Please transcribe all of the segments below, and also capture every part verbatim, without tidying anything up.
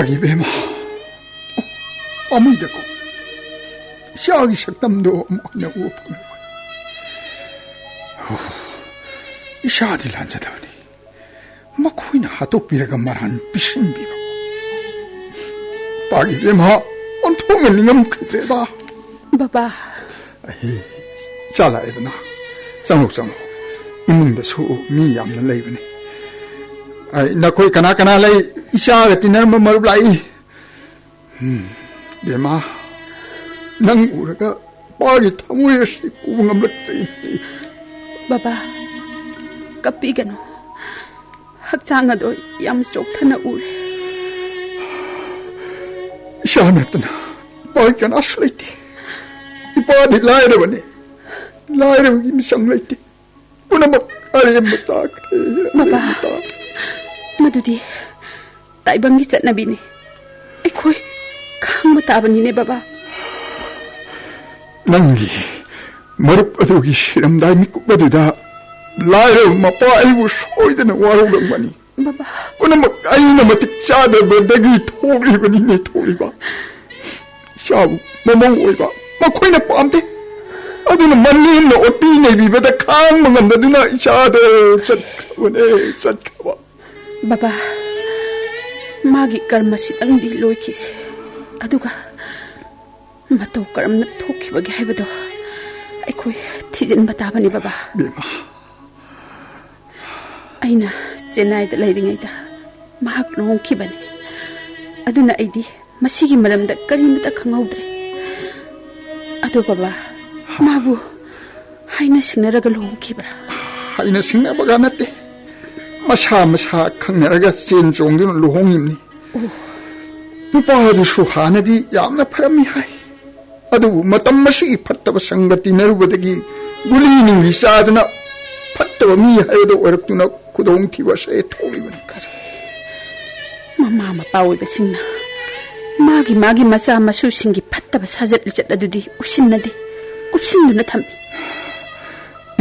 ꯏꯕꯦꯝꯃ, ꯑꯣ, ꯄꯥꯝꯃꯨꯏꯗꯀꯣ꯫ ꯏꯆꯥꯒꯤ ꯁꯛꯇꯝꯗꯣ ꯑꯃꯨꯛ ꯍꯟꯅ ꯎꯕ ꯐꯪꯉꯔꯣꯏ꯫ ꯑꯣ, ꯏꯆꯥꯗꯤ ꯂꯥꯟꯖꯗꯕꯅꯤ꯫ ꯃꯈꯣꯏꯅ ꯍꯥꯠꯇꯣꯛꯄꯤꯔꯒ ꯃꯔꯥꯟ ꯄꯤꯁꯤꯟꯕꯤꯕ꯫ ꯄꯥꯒꯤ ꯏꯕꯦꯝꯃ, ꯑꯣꯟꯊꯣꯛꯅ ꯅꯤꯡꯉꯝꯈꯤꯗ꯭ꯔꯦꯗ꯫ ꯕꯕꯥ꯫ ꯑꯩ ꯏꯆꯥ ꯂꯥꯛꯑꯦꯗꯅ꯫ ꯆꯪꯉꯣ, ꯆꯪꯉꯣ꯫ ꯏꯃꯨꯡꯗꯁꯨ ꯃꯤ ꯌꯥꯝꯅ ꯂꯩꯕꯅꯤ꯫ ꯑꯩ, ꯅꯈꯣꯏ ꯀꯅꯥ ꯀꯅꯥ ꯂꯩ? ꯏꯆꯥꯒ ꯇꯤꯟꯅꯔꯝꯕ ꯃꯔꯨꯞ ꯂꯥꯛꯏ꯫ ꯎꯝ, ꯕꯦꯝꯃ, ꯅꯪ ꯎꯔꯒ ꯄꯥꯒꯤ ꯊꯃꯣꯏ ꯑꯁꯤ ꯄꯨꯕ ꯉꯝꯂꯛꯇ꯭ꯔꯦ꯫ ꯕꯕꯥ, ꯀꯞꯄꯤꯒꯅꯨ꯫ ꯍꯛꯆꯥꯡ ꯑꯗꯣ ꯌꯥꯝ ꯆꯣꯛꯊꯅ ꯎꯔꯦ꯫ ꯏꯆꯥ ꯅꯠꯇꯅ ꯏꯄꯥꯒꯤ ꯀꯅꯥꯁꯨ ꯂꯩꯇꯦ꯫ ꯏꯄꯥꯗꯤ ꯂꯥꯏꯔꯕꯅꯤ꯫ ꯂꯥꯏꯔꯕꯒꯤ ꯃꯤꯆꯪ ꯂꯩꯇꯦ꯫ ꯄꯨꯝꯅꯃꯛ ꯑꯔꯦꯝꯕ ꯇꯥꯈ꯭ꯔꯦ, ꯕꯕꯥ, ꯑꯔꯦꯝꯕ ꯇꯥꯈ꯭ꯔꯦ꯫ ꯃꯗꯨꯗꯤ ꯇꯥꯏꯕꯪꯒꯤ ꯆꯠꯅꯕꯤꯅꯤ꯫ ꯑꯩꯈꯣꯏ ꯈꯥꯡꯕ ꯇꯥꯕꯅꯤꯅꯦ, ꯕꯕꯥ꯫ ꯅꯪꯒꯤ ꯃꯔꯨꯞ ꯑꯗꯨꯒꯤ ꯁꯤꯔꯝꯗꯥꯏ ꯃꯤꯀꯨꯞ ꯑꯗꯨꯗ ꯂꯥꯏꯔꯕ ꯃꯄꯥ ꯑꯩꯕꯨ ꯁꯣꯏꯗꯅ ꯋꯥꯔꯧꯔꯝꯒꯅꯤ꯫ ꯕꯕꯥ꯫ ꯄꯨꯝꯅꯃꯛ ꯑꯩꯅ ꯃꯇꯤꯛ ꯆꯥꯗꯕꯗꯒꯤ ꯊꯣꯛꯂꯤꯕꯅꯤꯅꯦ, ꯊꯣꯛꯂꯤꯕ꯫ ꯏꯆꯥꯕꯨ ꯃꯃꯧ ꯑꯣꯏꯕ ꯃꯈꯣꯏꯅ ꯄꯥꯝꯗꯦ꯫ ꯑꯗꯨꯅ ꯃꯅꯦꯝꯅ ꯑꯣꯠꯄꯤ ꯅꯩꯕꯤꯕꯗ ꯈꯥꯡꯕ ꯉꯝꯗꯗꯨꯅ ꯏꯆꯥꯗꯣ ꯆꯠꯈ꯭ꯔꯕꯅꯦ, ꯆꯠꯈ꯭ꯔꯕ꯫ ꯕꯕꯥ, ꯃꯥꯒꯤ ꯀꯔꯃꯁꯤꯗꯪꯗꯤ ꯂꯣꯏꯈꯤꯁꯦ꯫ ꯑꯗꯨꯒ ꯃꯇꯧ ꯀꯔꯝꯅ ꯊꯣꯛꯈꯤꯕꯒꯦ ꯍꯥꯏꯕꯗꯣ ꯑꯩꯈꯣꯏ ꯊꯤꯖꯤꯟꯕ ꯇꯥꯕꯅꯤ, ꯕꯕꯥ꯫ ꯕꯦꯝꯃ꯫ ꯑꯩꯅ ꯆꯦꯟꯅꯥꯏꯗ ꯂꯩꯔꯤꯉꯩꯗ ꯃꯍꯥꯛ ꯂꯨꯍꯣꯡꯈꯤꯕꯅꯤ꯫ ꯑꯗꯨꯅ ꯑꯩꯗꯤ ꯃꯁꯤꯒꯤ ꯃꯔꯝꯗ ꯀꯔꯤꯃꯇ ꯈꯪꯍꯧꯗ꯭ꯔꯦ꯫ ꯑꯗꯣ ꯕꯕꯥ, ꯃꯥꯕꯨ ꯍꯥꯏꯅ ꯁꯤꯡꯅꯔꯒ ꯂꯨꯍꯣꯡꯈꯤꯕ꯭ꯔꯥ? ꯍꯥꯏꯅ ꯁꯤꯡꯅꯕꯒ ꯅꯠꯇꯦ꯫ ꯃꯁꯥ ꯃꯁꯥ ꯈꯪꯅꯔꯒ ꯆꯦꯟ ꯆꯣꯡꯗꯨꯅ ꯂꯨꯍꯣꯡꯉꯤꯕꯅꯤ꯫ ꯑꯣ꯫ ꯅꯨꯄꯥꯗꯨꯁꯨ ꯍꯥꯟꯅꯗꯤ ꯌꯥꯝꯅ ꯐꯔꯝꯃꯤ ꯍꯥꯏ꯫ ꯑꯗꯨꯕꯨ ꯃꯇꯝ ꯑꯁꯤꯒꯤ ꯐꯠꯇꯕ ꯁꯪꯒ ꯇꯤꯟꯅꯔꯨꯕꯗꯒꯤ ꯒꯨꯂꯤ ꯅꯨꯡꯂꯤ ꯆꯥꯗꯨꯅ ꯐꯠꯇꯕ ꯃꯤ ꯍꯥꯏꯕꯗꯨ ꯑꯣꯏꯔꯛꯇꯨꯅ ꯈꯨꯗꯣꯡꯊꯤꯕ ꯑꯁꯦ ꯊꯣꯛꯂꯤꯕꯅꯤ꯫ ꯀꯔꯤ? ꯃꯃꯥ ꯃꯄꯥ ꯑꯣꯏꯕꯁꯤꯡꯅ ꯃꯥꯒꯤ ꯃꯥꯒꯤ ꯃꯆꯥ ꯃꯁꯨꯁꯤꯡꯒꯤ ꯐꯠꯇꯕ ꯁꯥꯖꯠ ꯂꯤꯆꯠ ꯑꯗꯨꯗꯤ ꯎꯁꯤꯟꯅꯗꯦ, ꯀꯨꯞꯁꯤꯟꯗꯨꯅ ꯊꯝꯃꯤ꯫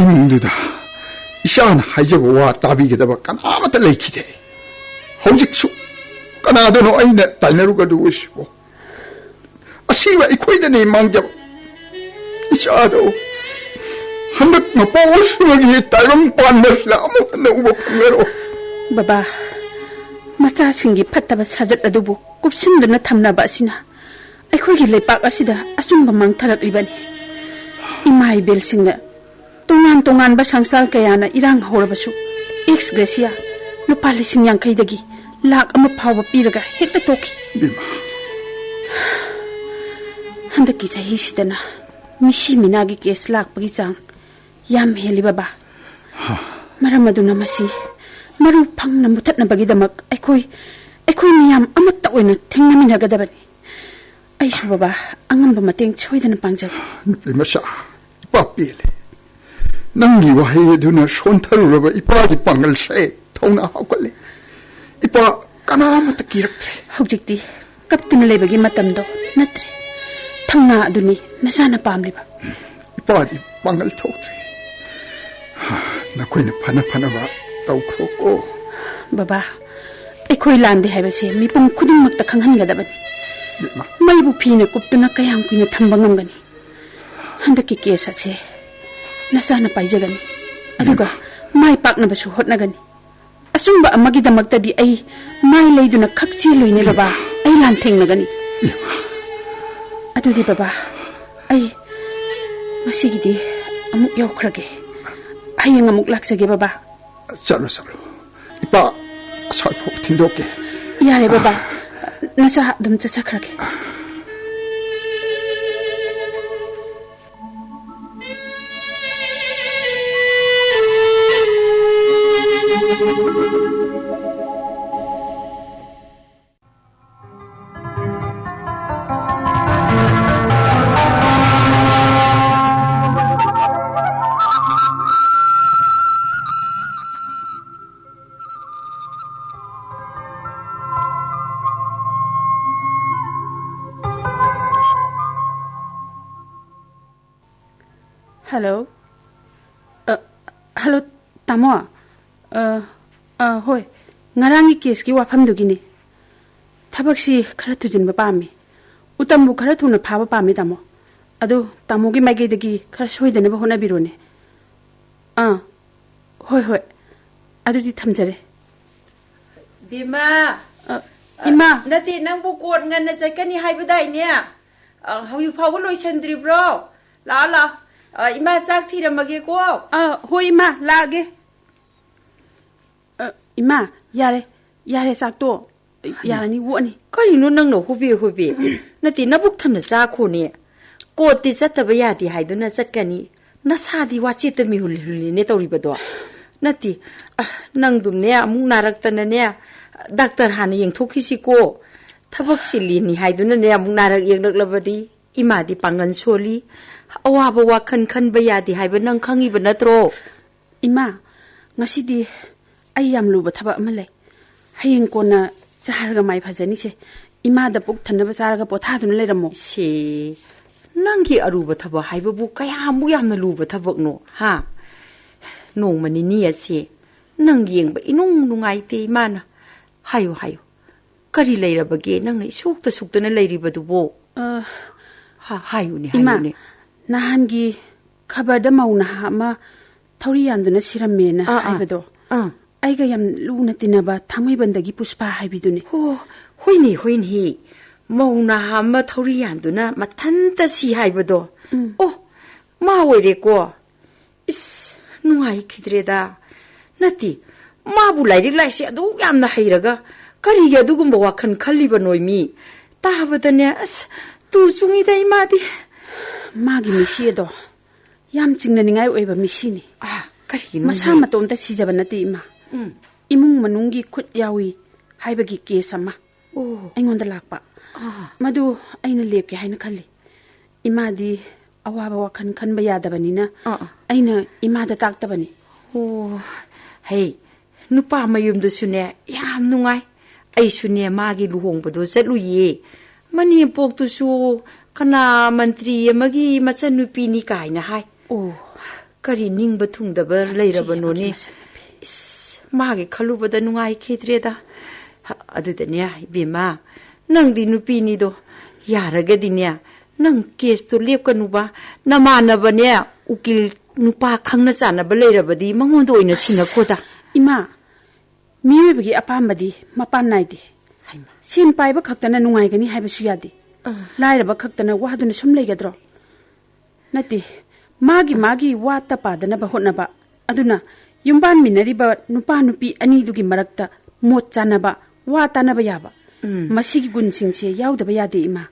ꯏꯃꯨꯡꯗꯨꯗ ꯏꯆꯥꯅ ꯍꯥꯏꯖꯕ ꯋꯥ ꯇꯥꯕꯤꯒꯗꯕ ꯀꯅꯥꯃꯠꯇ ꯂꯩꯈꯤꯗꯦ꯫ ꯍꯧꯖꯤꯛꯁꯨ ꯀꯅꯥꯗꯅꯣ ꯑꯩꯅ ꯇꯥꯏꯅꯔꯨꯒꯗꯧꯔꯤꯁꯤꯕꯣ? ꯑꯁꯤꯕ ꯑꯩꯈꯣꯏꯗꯅꯦ ꯃꯥꯡꯖꯕ꯫ ꯏꯆꯥꯗꯣ ꯍꯟꯗꯛ ꯃꯄꯣꯛ ꯑꯁꯤꯃꯒꯤ ꯇꯥꯏꯕꯪ ꯄꯥꯟꯕꯁꯤꯗ ꯑꯃꯨꯛ ꯍꯟꯅ ꯎꯕ ꯐꯪꯂꯔꯣꯏ꯫ ꯕꯕꯥ, ꯃꯆꯥꯁꯤꯡꯒꯤ ꯐꯠꯇꯕ ꯁꯥꯖꯠ ꯑꯗꯨꯕꯨ ꯀꯨꯞꯁꯤꯟꯗꯨꯅ ꯊꯝꯅꯕ ꯑꯁꯤꯅ ꯑꯩꯈꯣꯏꯒꯤ ꯂꯩꯄꯥꯛ ꯑꯁꯤꯗ ꯑꯆꯨꯝꯕ ꯃꯥꯡꯊꯔꯛꯂꯤꯕꯅꯤ꯫ ꯏꯃꯥ ꯏꯕꯦꯜꯁꯤꯡꯅ ꯇꯣꯉꯥꯟ ꯇꯣꯉꯥꯟꯕ ꯁꯪꯁꯊꯥꯟ ꯀꯌꯥꯅ ꯏꯔꯥꯡ ꯍꯧꯔꯕꯁꯨ, ꯑꯦꯛꯁ ꯒ꯭ꯔꯦꯁꯤꯌꯥ ꯂꯨꯄꯥ ꯂꯤꯁꯤꯡ ꯌꯥꯡꯈꯩꯗꯒꯤ ꯂꯥꯛ ꯑꯃ ꯐꯥꯎꯕ ꯄꯤꯔꯒ ꯍꯦꯛꯇ ꯇꯣꯛꯈꯤ꯫ ꯕꯤꯃꯥ꯫ ꯍꯟꯗꯛꯀꯤ ꯆꯍꯤꯁꯤꯗꯅ ꯃꯤꯁꯤ ꯃꯤꯅꯥꯒꯤ ꯀꯦꯁ ꯂꯥꯛꯄꯒꯤ ꯆꯥꯡ ꯌꯥꯝ ꯍꯦꯜꯂꯤ, ꯕꯕꯥ꯫ ꯃꯔꯝ ꯑꯗꯨꯅ ꯃꯁꯤ ꯃꯔꯨ ꯐꯪꯅ ꯃꯨꯊꯠꯅꯕꯒꯤꯗꯃꯛ ꯑꯩꯈꯣꯏ, ꯑꯩꯈꯣꯏ ꯃꯤꯌꯥꯝ ꯑꯃꯠꯇ ꯑꯣꯏꯅ ꯊꯦꯡꯅꯃꯤꯟꯅꯒꯗꯕꯅꯤ꯫ ꯑꯩꯁꯨ, ꯕꯕꯥ, ꯑꯉꯝꯕ ꯃꯇꯦꯡ ꯁꯣꯏꯗꯅ ꯄꯥꯡꯖꯒꯦ꯫ ꯅꯨꯄꯤ ꯃꯆꯥ, ꯏꯄꯥ ꯄꯦꯜꯂꯦ꯫ ꯅꯪꯒꯤ ꯋꯥꯍꯩ ꯑꯗꯨꯅ ꯁꯣꯟꯊꯔꯨꯔꯕ ꯏꯄꯥꯒꯤ ꯄꯥꯡꯒꯜꯁꯦ ꯊꯧꯅꯥ ꯍꯥꯞꯀꯠꯂꯦ꯫ ꯏꯄꯥ ꯀꯅꯥ ꯑꯃꯠꯇ ꯀꯤꯔꯛꯇ꯭ꯔꯦ꯫ ꯍꯧꯖꯤꯛꯇꯤ ꯀꯞꯇꯨꯅ ꯂꯩꯕꯒꯤ ꯃꯇꯝꯗꯣ ꯅꯠꯇ꯭ꯔꯦ꯫ ꯊꯧꯅꯥ ꯑꯗꯨꯅꯤ ꯅꯆꯥꯅ ꯄꯥꯝꯂꯤꯕ꯫ ꯏꯄꯥꯗꯤ ꯄꯥꯡꯒꯜ ꯊꯣꯛꯇ꯭ꯔꯦ꯫ ꯅꯈꯣꯏꯅ ꯐꯅ ꯐꯅꯕ ꯇꯧꯈ꯭ꯔꯣ꯫ ꯕꯕꯥ, ꯑꯩꯈꯣꯏ ꯂꯥꯟꯗꯦ ꯍꯥꯏꯕꯁꯦ ꯃꯤꯄꯨꯝ ꯈꯨꯗꯤꯡꯃꯛꯇ ꯈꯪꯍꯟꯒꯗꯕꯅꯤ꯫ ꯕꯦꯝꯃ꯫ ꯃꯩꯕꯨ ꯐꯤꯅ ꯀꯨꯞꯇꯨꯅ ꯀꯌꯥꯝ ꯀꯨꯏꯅ ꯊꯝꯕ ꯉꯝꯒꯅꯤ? ꯍꯟꯗꯛꯀꯤ ꯀꯦꯁ ꯑꯁꯦ ꯅꯆꯥꯅ ꯄꯥꯏꯖꯒꯅꯤ, ꯑꯗꯨꯒ ꯃꯥꯏ ꯄꯥꯛꯅꯕꯁꯨ ꯍꯣꯠꯅꯒꯅꯤ꯫ ꯑꯆꯨꯝꯕ ꯑꯃꯒꯤꯗꯃꯛꯇꯗꯤ ꯑꯩ ꯃꯥꯏ ꯂꯩꯗꯨꯅ ꯈꯛ ꯆꯦꯜꯂꯣꯏꯅꯦ, ꯕꯕꯥ꯫ ꯑꯩ ꯂꯥꯟꯊꯦꯡꯅꯒꯅꯤ꯫ ꯑꯗꯨꯗꯤ, ꯕꯕꯥ, ꯑꯩ ꯉꯁꯤꯒꯤꯗꯤ ꯑꯃꯨꯛ ꯌꯧꯈ꯭ꯔꯒꯦ꯫ ꯍꯌꯦꯡ ꯑꯃꯨꯛ ꯂꯥꯛꯆꯒꯦ, ꯕꯕꯥ꯫ ꯆꯠꯂꯣ, ꯆꯠꯂꯣ꯫ ꯏꯄꯥ, ꯑꯁ꯭ꯋꯥꯏ ꯐꯥꯎ ꯊꯤꯟꯗꯣꯛꯀꯦ꯫ ꯌꯥꯔꯦ, ꯕꯕꯥ꯫ ꯅꯆꯥ ꯑꯗꯨꯝ ꯆꯠꯆꯈ꯭ꯔꯒꯦ꯫ ꯍꯜꯂꯣ꯫ ꯑ, ꯍꯜꯂꯣ, ꯇꯥꯃꯣ꯫ ꯑ, ꯑ, ꯍꯣꯏ, ꯉꯔꯥꯡꯒꯤ ꯀꯦꯁꯀꯤ ꯋꯥꯐꯝꯗꯨꯒꯤꯅꯦ꯫ ꯊꯕꯛꯁꯤ ꯈꯔ ꯊꯨꯖꯤꯟꯕ ꯄꯥꯝꯃꯤ꯫ ꯎꯇꯝꯕꯨ ꯈꯔ ꯊꯨꯅ ꯐꯥꯕ ꯄꯥꯝꯃꯤ, ꯇꯥꯃꯣ꯫ ꯑꯗꯨ ꯇꯥꯃꯣꯒꯤ ꯃꯥꯏꯀꯩꯗꯒꯤ ꯈꯔ ꯁꯣꯏꯗꯅꯕ ꯍꯣꯠꯅꯕꯤꯔꯣꯅꯦ꯫ ꯑꯥ, ꯍꯣꯏ, ꯍꯣꯏ꯫ ꯑꯗꯨꯗꯤ ꯊꯝꯖꯔꯦ꯫ ꯕꯤꯃꯥ! ꯑ, ꯏꯃꯥ! ꯅꯠꯇꯦ, ꯅꯪꯕꯨ ꯀꯣꯔꯠ ꯉꯟꯅ ꯆꯠꯀꯅꯤ ꯍꯥꯏꯕꯗꯥꯏꯅꯦ? ꯑ, ꯍꯧꯖꯤꯛ ꯐꯥꯎꯕ ꯂꯣꯏꯁꯟꯗ꯭ꯔꯤꯕ꯭ꯔꯣ? ꯂꯥꯛꯑꯣ, ꯂꯥꯛꯑꯣ꯫ ꯑ, ꯏꯃꯥ, ꯆꯥꯛ ꯊꯤꯔꯝꯃꯒꯦꯀꯣ꯫ ꯑ, ꯍꯣꯏ, ꯏꯃꯥ, ꯂꯥꯛꯑꯒꯦ꯫ ꯑ, ꯏꯃꯥ, ꯌꯥꯔꯦ, ꯌꯥꯔꯦ, ꯆꯥꯛꯇꯣ꯫ ꯍꯩꯃꯥ꯫ ꯌꯥꯔꯅꯤ, ꯑꯣꯛꯑꯅꯤ꯫ ꯀꯔꯤꯅꯣ ꯅꯪꯅ ꯍꯨꯕꯦ ꯍꯨꯕꯦ? ꯅꯠꯇꯦ, ꯅꯕꯨꯛ ꯊꯟꯅ ꯆꯥꯈꯣꯅꯦ꯫ ꯀꯣꯔꯠꯇꯤ ꯆꯠꯇꯕ ꯌꯥꯗꯦ ꯍꯥꯏꯗꯨꯅ ꯆꯠꯀꯅꯤ꯫ ꯅꯁꯥꯗꯤ ꯋꯥꯆꯦꯠꯇ ꯃꯤꯍꯨꯜ ꯍꯨꯜꯂꯤꯅꯦ ꯇꯧꯔꯤꯕꯗꯣ꯫ ꯅꯠꯇꯦ, ꯑ, ꯅꯪꯗꯨꯝꯅꯦ ꯑꯃꯨꯛ ꯅꯥꯔꯛꯇꯅꯅꯦ, ꯗꯥꯛꯇꯔ ꯍꯥꯟꯅ ꯌꯦꯡꯊꯣꯛꯈꯤꯁꯤꯀꯣ꯫ ꯊꯕꯛ ꯆꯤꯜꯂꯤꯅꯤ ꯍꯥꯏꯗꯨꯅꯅꯦ ꯑꯃꯨꯛ ꯅꯥꯔꯛ ꯌꯦꯛꯂꯛꯂꯕꯗꯤ ꯏꯃꯥꯗꯤ ꯄꯥꯡꯒꯜ ꯁꯣꯜꯂꯤ꯫ ꯑꯋꯥꯕ ꯋꯥꯈꯜ ꯈꯟꯕ ꯌꯥꯗꯦ ꯍꯥꯏꯕ ꯅꯪ ꯈꯪꯉꯤꯕ ꯅꯠꯇ꯭ꯔꯣ? ꯏꯃꯥ, ꯉꯁꯤꯗꯤ ꯑꯩ ꯌꯥꯝ ꯂꯨꯕ ꯊꯕꯛ ꯑꯃ ꯂꯩ꯫ ꯍꯌꯦꯡ ꯀꯣꯟꯅ ꯆꯥꯔꯒ ꯃꯥꯏ ꯐꯖꯅꯤꯁꯦ꯫ ꯏꯃꯥꯗ ꯄꯨꯛ ꯊꯟꯅꯕ ꯆꯥꯔꯒ ꯄꯣꯊꯥꯗꯨꯅ ꯂꯩꯔꯝꯃꯣ꯫ ꯁꯤ, ꯅꯪꯒꯤ ꯑꯔꯨꯕ ꯊꯕꯛ ꯍꯥꯏꯕꯕꯨ ꯀꯌꯥꯃꯨꯛ ꯌꯥꯝꯅ ꯂꯨꯕ ꯊꯕꯛꯅꯣ, ꯍꯥ? ꯅꯣꯡꯃ ꯅꯤꯅꯤ ꯑꯁꯦ ꯅꯪ ꯌꯦꯡꯕ ꯏꯅꯨꯡ ꯅꯨꯡꯉꯥꯏꯇꯦ, ꯏꯃꯥꯅ꯫ ꯍꯥꯏꯌꯨ, ꯍꯥꯏꯌꯨ꯫ ꯀꯔꯤ ꯂꯩꯔꯕꯒꯦ ꯅꯪꯅ ꯏꯁꯨꯛꯇ ꯁꯨꯛꯇꯅ ꯂꯩꯔꯤꯕꯗꯨꯕꯣ? ꯑ, ꯍꯥ, ꯍꯥꯏꯌꯨꯅꯦ, ꯏꯃꯥ, ꯍꯥꯏꯌꯨꯅꯦ꯫ ꯅꯍꯥꯟꯒꯤ ꯈꯕꯔꯗ ꯃꯧ ꯅꯍꯥ ꯑꯃ ꯊꯧꯔꯤ ꯌꯥꯟꯗꯨꯅ ꯁꯤꯔꯝꯃꯦꯅ ꯑꯥ, ꯑꯥ꯫ ꯍꯥꯏꯕꯗꯣ, ꯑꯥ꯫ ꯑꯩꯒ ꯌꯥꯝ ꯂꯨꯅ ꯇꯤꯟꯅꯕ ꯊꯥꯡꯃꯩꯕꯟꯗꯒꯤ ꯄꯨꯁꯄꯥ ꯍꯥꯏꯕꯤꯗꯨꯅꯦ꯫ ꯑꯣ, ꯍꯣꯏꯅꯦ, ꯍꯣꯏꯅꯦ꯫ ꯃꯧ ꯅꯍꯥ ꯑꯃ ꯊꯧꯔꯤ ꯌꯥꯟꯗꯨꯅ ꯃꯊꯟꯇ ꯁꯤ ꯍꯥꯏꯕꯗꯣ꯫ ꯎꯝ꯫ ꯑꯣ, ꯃꯥ ꯑꯣꯏꯔꯦꯀꯣ꯫ ꯏꯁ, ꯅꯨꯡꯉꯥꯏꯈꯤꯗ꯭ꯔꯦꯗ꯫ ꯅꯠꯇꯦ, ꯃꯥꯕꯨ ꯂꯥꯏꯔꯤꯛ ꯂꯥꯏꯁꯤ ꯑꯗꯨꯛ ꯌꯥꯝꯅ ꯍꯩꯔꯒ ꯀꯔꯤꯒꯤ ꯑꯗꯨꯒꯨꯝꯕ ꯋꯥꯈꯜ ꯈꯜꯂꯤꯕꯅꯣ ꯃꯤ? ꯇꯥꯕꯗꯅꯦ, ꯑꯁ, ꯇꯨ ꯆꯨꯡꯉꯤꯗ ꯏꯃꯥꯗꯤ꯫ ꯃꯥꯒꯤ ꯃꯤꯁꯤ ꯑꯗꯣ ꯌꯥꯝ ꯆꯤꯡꯅꯅꯤꯡꯉꯥꯏ ꯑꯣꯏꯕ ꯃꯤꯁꯤꯅꯤ꯫ ꯑꯥ, ꯀꯔꯤꯒꯤꯅꯣ ꯃꯁꯥ ꯍꯦ? ꯃꯇꯣꯝꯇ ꯁꯤꯖꯕ ꯅꯠꯇꯦ, ꯏꯃꯥ꯫ ꯎꯝ꯫ ꯏꯃꯨꯡ ꯃꯅꯨꯡꯒꯤ ꯈꯨꯠ ꯌꯥꯎꯏ ꯍꯥꯏꯕꯒꯤ ꯀꯦꯁ ꯑꯃ ꯑꯣ꯫ ꯑꯩꯉꯣꯟꯗ ꯂꯥꯛꯄ꯫ ꯑꯥ꯫ ꯃꯗꯨ ꯑꯩꯅ ꯂꯦꯞꯀꯦ ꯍꯥꯏꯅ ꯈꯜꯂꯤ꯫ ꯏꯃꯥꯗꯤ ꯑꯋꯥꯕ ꯋꯥꯈꯜ ꯈꯟꯕ ꯌꯥꯗꯕꯅꯤꯅ ꯑꯥ, ꯑꯥ꯫ ꯑꯩꯅ ꯏꯃꯥꯗ ꯇꯥꯛꯇꯕꯅꯤ꯫ ꯑꯣ, ꯍꯩ, ꯅꯨꯄꯥ ꯃꯌꯨꯝꯗꯁꯨꯅꯦ ꯌꯥꯝ ꯅꯨꯡꯉꯥꯏ꯫ ꯑꯩꯁꯨꯅꯦ ꯃꯥꯒꯤ ꯂꯨꯍꯣꯡꯕꯗꯣ ꯆꯠꯂꯨꯏꯌꯦ꯫ ꯃꯅꯦꯝꯄꯣꯛꯇꯨꯁꯨ ꯀꯅꯥ ꯃꯟꯇ꯭ꯔꯤ ꯑꯃꯒꯤ ꯃꯆꯟꯅꯨꯄꯤꯅꯤ ꯀꯥꯏꯅ ꯍꯥꯏ꯫ ꯑꯣ꯫ ꯀꯔꯤ ꯅꯤꯡꯕ ꯊꯨꯡꯗꯕ ꯌꯥꯝ ꯂꯩꯔꯕꯅꯣꯅꯦ? ꯃꯆꯟꯅꯨꯄꯤ꯫ ꯏꯁ, ꯃꯥꯒꯤ ꯈꯜꯂꯨꯕꯗ ꯅꯨꯡꯉꯥꯏꯈꯤꯗ꯭ꯔꯦꯗ꯫ ꯑꯗꯨꯗꯅꯦ, ꯏꯕꯦꯝꯃ, ꯅꯪꯗꯤ ꯅꯨꯄꯤꯅꯤꯗꯣ, ꯌꯥꯔꯒꯗꯤꯅꯦ, ꯅꯪ ꯀꯦꯁꯇꯣ ꯂꯦꯞꯀꯅꯨꯕ, ꯅꯃꯥꯟꯅꯕꯅꯦ, ꯎꯀꯤꯜ ꯅꯨꯄꯥ ꯈꯪꯅ ꯆꯥꯟꯅꯕ ꯂꯩꯔꯕꯗꯤ ꯃꯉꯣꯟꯗ ꯑꯣꯏꯅ ꯁꯤꯟꯅꯈꯣꯗ꯫ ꯏꯃꯥ, ꯃꯤꯑꯣꯏꯕꯒꯤ ꯑꯄꯥꯝꯕꯗꯤ ꯃꯄꯥꯟ ꯅꯥꯏꯗꯦ꯫ ꯍꯩꯃꯥ꯫ ꯁꯦꯟ ꯄꯥꯏꯕ ꯈꯛꯇꯅ ꯅꯨꯡꯉꯥꯏꯒꯅꯤ ꯍꯥꯏꯕꯁꯨ ꯌꯥꯗꯦ꯫ ꯑꯥ꯫ ꯂꯥꯏꯔꯕ ꯈꯛꯇꯅ ꯋꯥꯗꯨꯅ ꯁꯨꯝ ꯂꯩꯒꯗ꯭ꯔꯣ? ꯅꯠꯇꯦ, ꯃꯥꯒꯤ ꯃꯥꯒꯤ ꯋꯥꯠꯇ ꯄꯥꯗꯅꯕ ꯍꯣꯠꯅꯕ꯫ ꯑꯗꯨꯅ ꯌꯨꯝꯕꯥꯟꯃꯤꯟꯅꯔꯤꯕ ꯅꯨꯄꯥ ꯅꯨꯄꯤ ꯑꯅꯤꯗꯨꯒꯤ ꯃꯔꯛꯇ ꯃꯣꯠ ꯆꯥꯟꯅꯕ, ꯋꯥ ꯇꯥꯅꯕ ꯌꯥꯕ꯫ ꯎꯝ꯫ ꯃꯁꯤꯒꯤ ꯒꯨꯟꯁꯤꯡꯁꯦ ꯌꯥꯎꯗꯕ ꯌꯥꯗꯦ, ꯏꯃꯥ꯫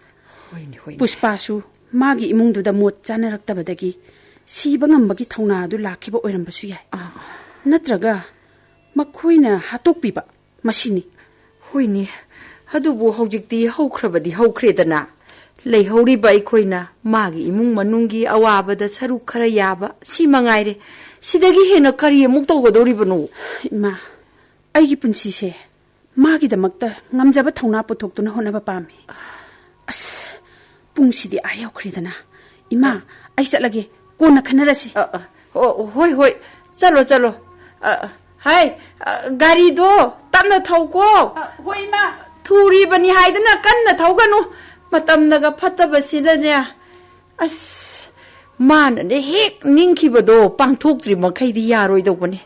ꯍꯣꯏꯅꯦ, ꯍꯣꯏꯅꯦ꯫ ꯄꯨꯁꯄꯥꯁꯨ ꯃꯥꯒꯤ ꯏꯃꯨꯡꯗꯨꯗ ꯃꯣꯠ ꯆꯥꯅꯔꯛꯇꯕꯗꯒꯤ ꯁꯤꯕ ꯉꯝꯕꯒꯤ ꯊꯧꯅꯥ ꯑꯗꯨ ꯂꯥꯛꯈꯤꯕ ꯑꯣꯏꯔꯝꯕꯁꯨ ꯌꯥꯏ꯫ ꯑꯥ꯫ ꯅꯠꯇ꯭ꯔꯒ ꯃꯈꯣꯏꯅ ꯍꯥꯠꯇꯣꯛꯄꯤꯕ꯫ ꯃꯁꯤꯅꯤ꯫ ꯍꯣꯏꯅꯦ, ꯑꯗꯨꯕꯨ ꯍꯧꯖꯤꯛꯇꯤ ꯍꯧꯈ꯭ꯔꯕꯗꯤ ꯍꯧꯈ꯭ꯔꯦꯗꯅ꯫ ꯂꯩꯍꯧꯔꯤꯕ ꯑꯩꯈꯣꯏꯅ ꯃꯥꯒꯤ ꯏꯃꯨꯡ ꯃꯅꯨꯡꯒꯤ ꯑꯋꯥꯕꯗ ꯁꯔꯨꯛ ꯈꯔ ꯌꯥꯕ, ꯁꯤ ꯃꯉꯥꯏꯔꯦ꯫ ꯁꯤꯗꯒꯤ ꯍꯦꯟꯅ ꯀꯔꯤ ꯑꯃꯨꯛ ꯇꯧꯒꯗꯧꯔꯤꯕꯅꯣ? ꯏꯃꯥ, ꯑꯩꯒꯤ ꯄꯨꯟꯁꯤꯁꯦ ꯃꯥꯒꯤꯗꯃꯛꯇ ꯉꯝꯖꯕ ꯊꯧꯅꯥ ꯄꯨꯊꯣꯛꯇꯨꯅ ꯍꯣꯠꯅꯕ ꯄꯥꯝꯃꯤ꯫ ꯑꯁ, ꯄꯨꯡꯁꯤꯗꯤ ꯑꯥ ꯌꯧꯈ꯭ꯔꯦꯗꯅ꯫ ꯏꯃꯥ, ꯑ꯫ ꯑꯩ ꯆꯠꯂꯒꯦ, ꯀꯣꯟꯅ ꯈꯟꯅꯔꯁꯤ꯫ ꯑ, ꯑ, ꯑꯣ, ꯍꯣꯏ, ꯍꯣꯏ, ꯆꯠꯂꯣ, ꯆꯠꯂꯣ꯫ ꯑ, ꯑ, ꯍꯥꯏ, ꯑ, ꯒꯥꯔꯤꯗꯣ ꯇꯞꯅ ꯊꯧꯀꯣ꯫ ꯑ, ꯍꯣꯏ, ꯏꯃꯥ꯫ ꯊꯨꯔꯤꯕꯅꯤ ꯍꯥꯏꯗꯅ ꯀꯟꯅ ꯊꯧꯒꯅꯨ꯫ ꯃꯇꯝꯅꯒ ꯐꯠꯇꯕꯁꯤꯗꯅꯦ꯫ ꯑꯁ, ꯃꯥꯅꯅꯦ ꯍꯦꯛ ꯅꯤꯡꯈꯤꯕꯗꯣ ꯄꯥꯡꯊꯣꯛꯇ꯭ꯔꯤ ꯃꯈꯩꯗꯤ ꯌꯥꯔꯣꯏꯗꯧꯕꯅꯦ꯫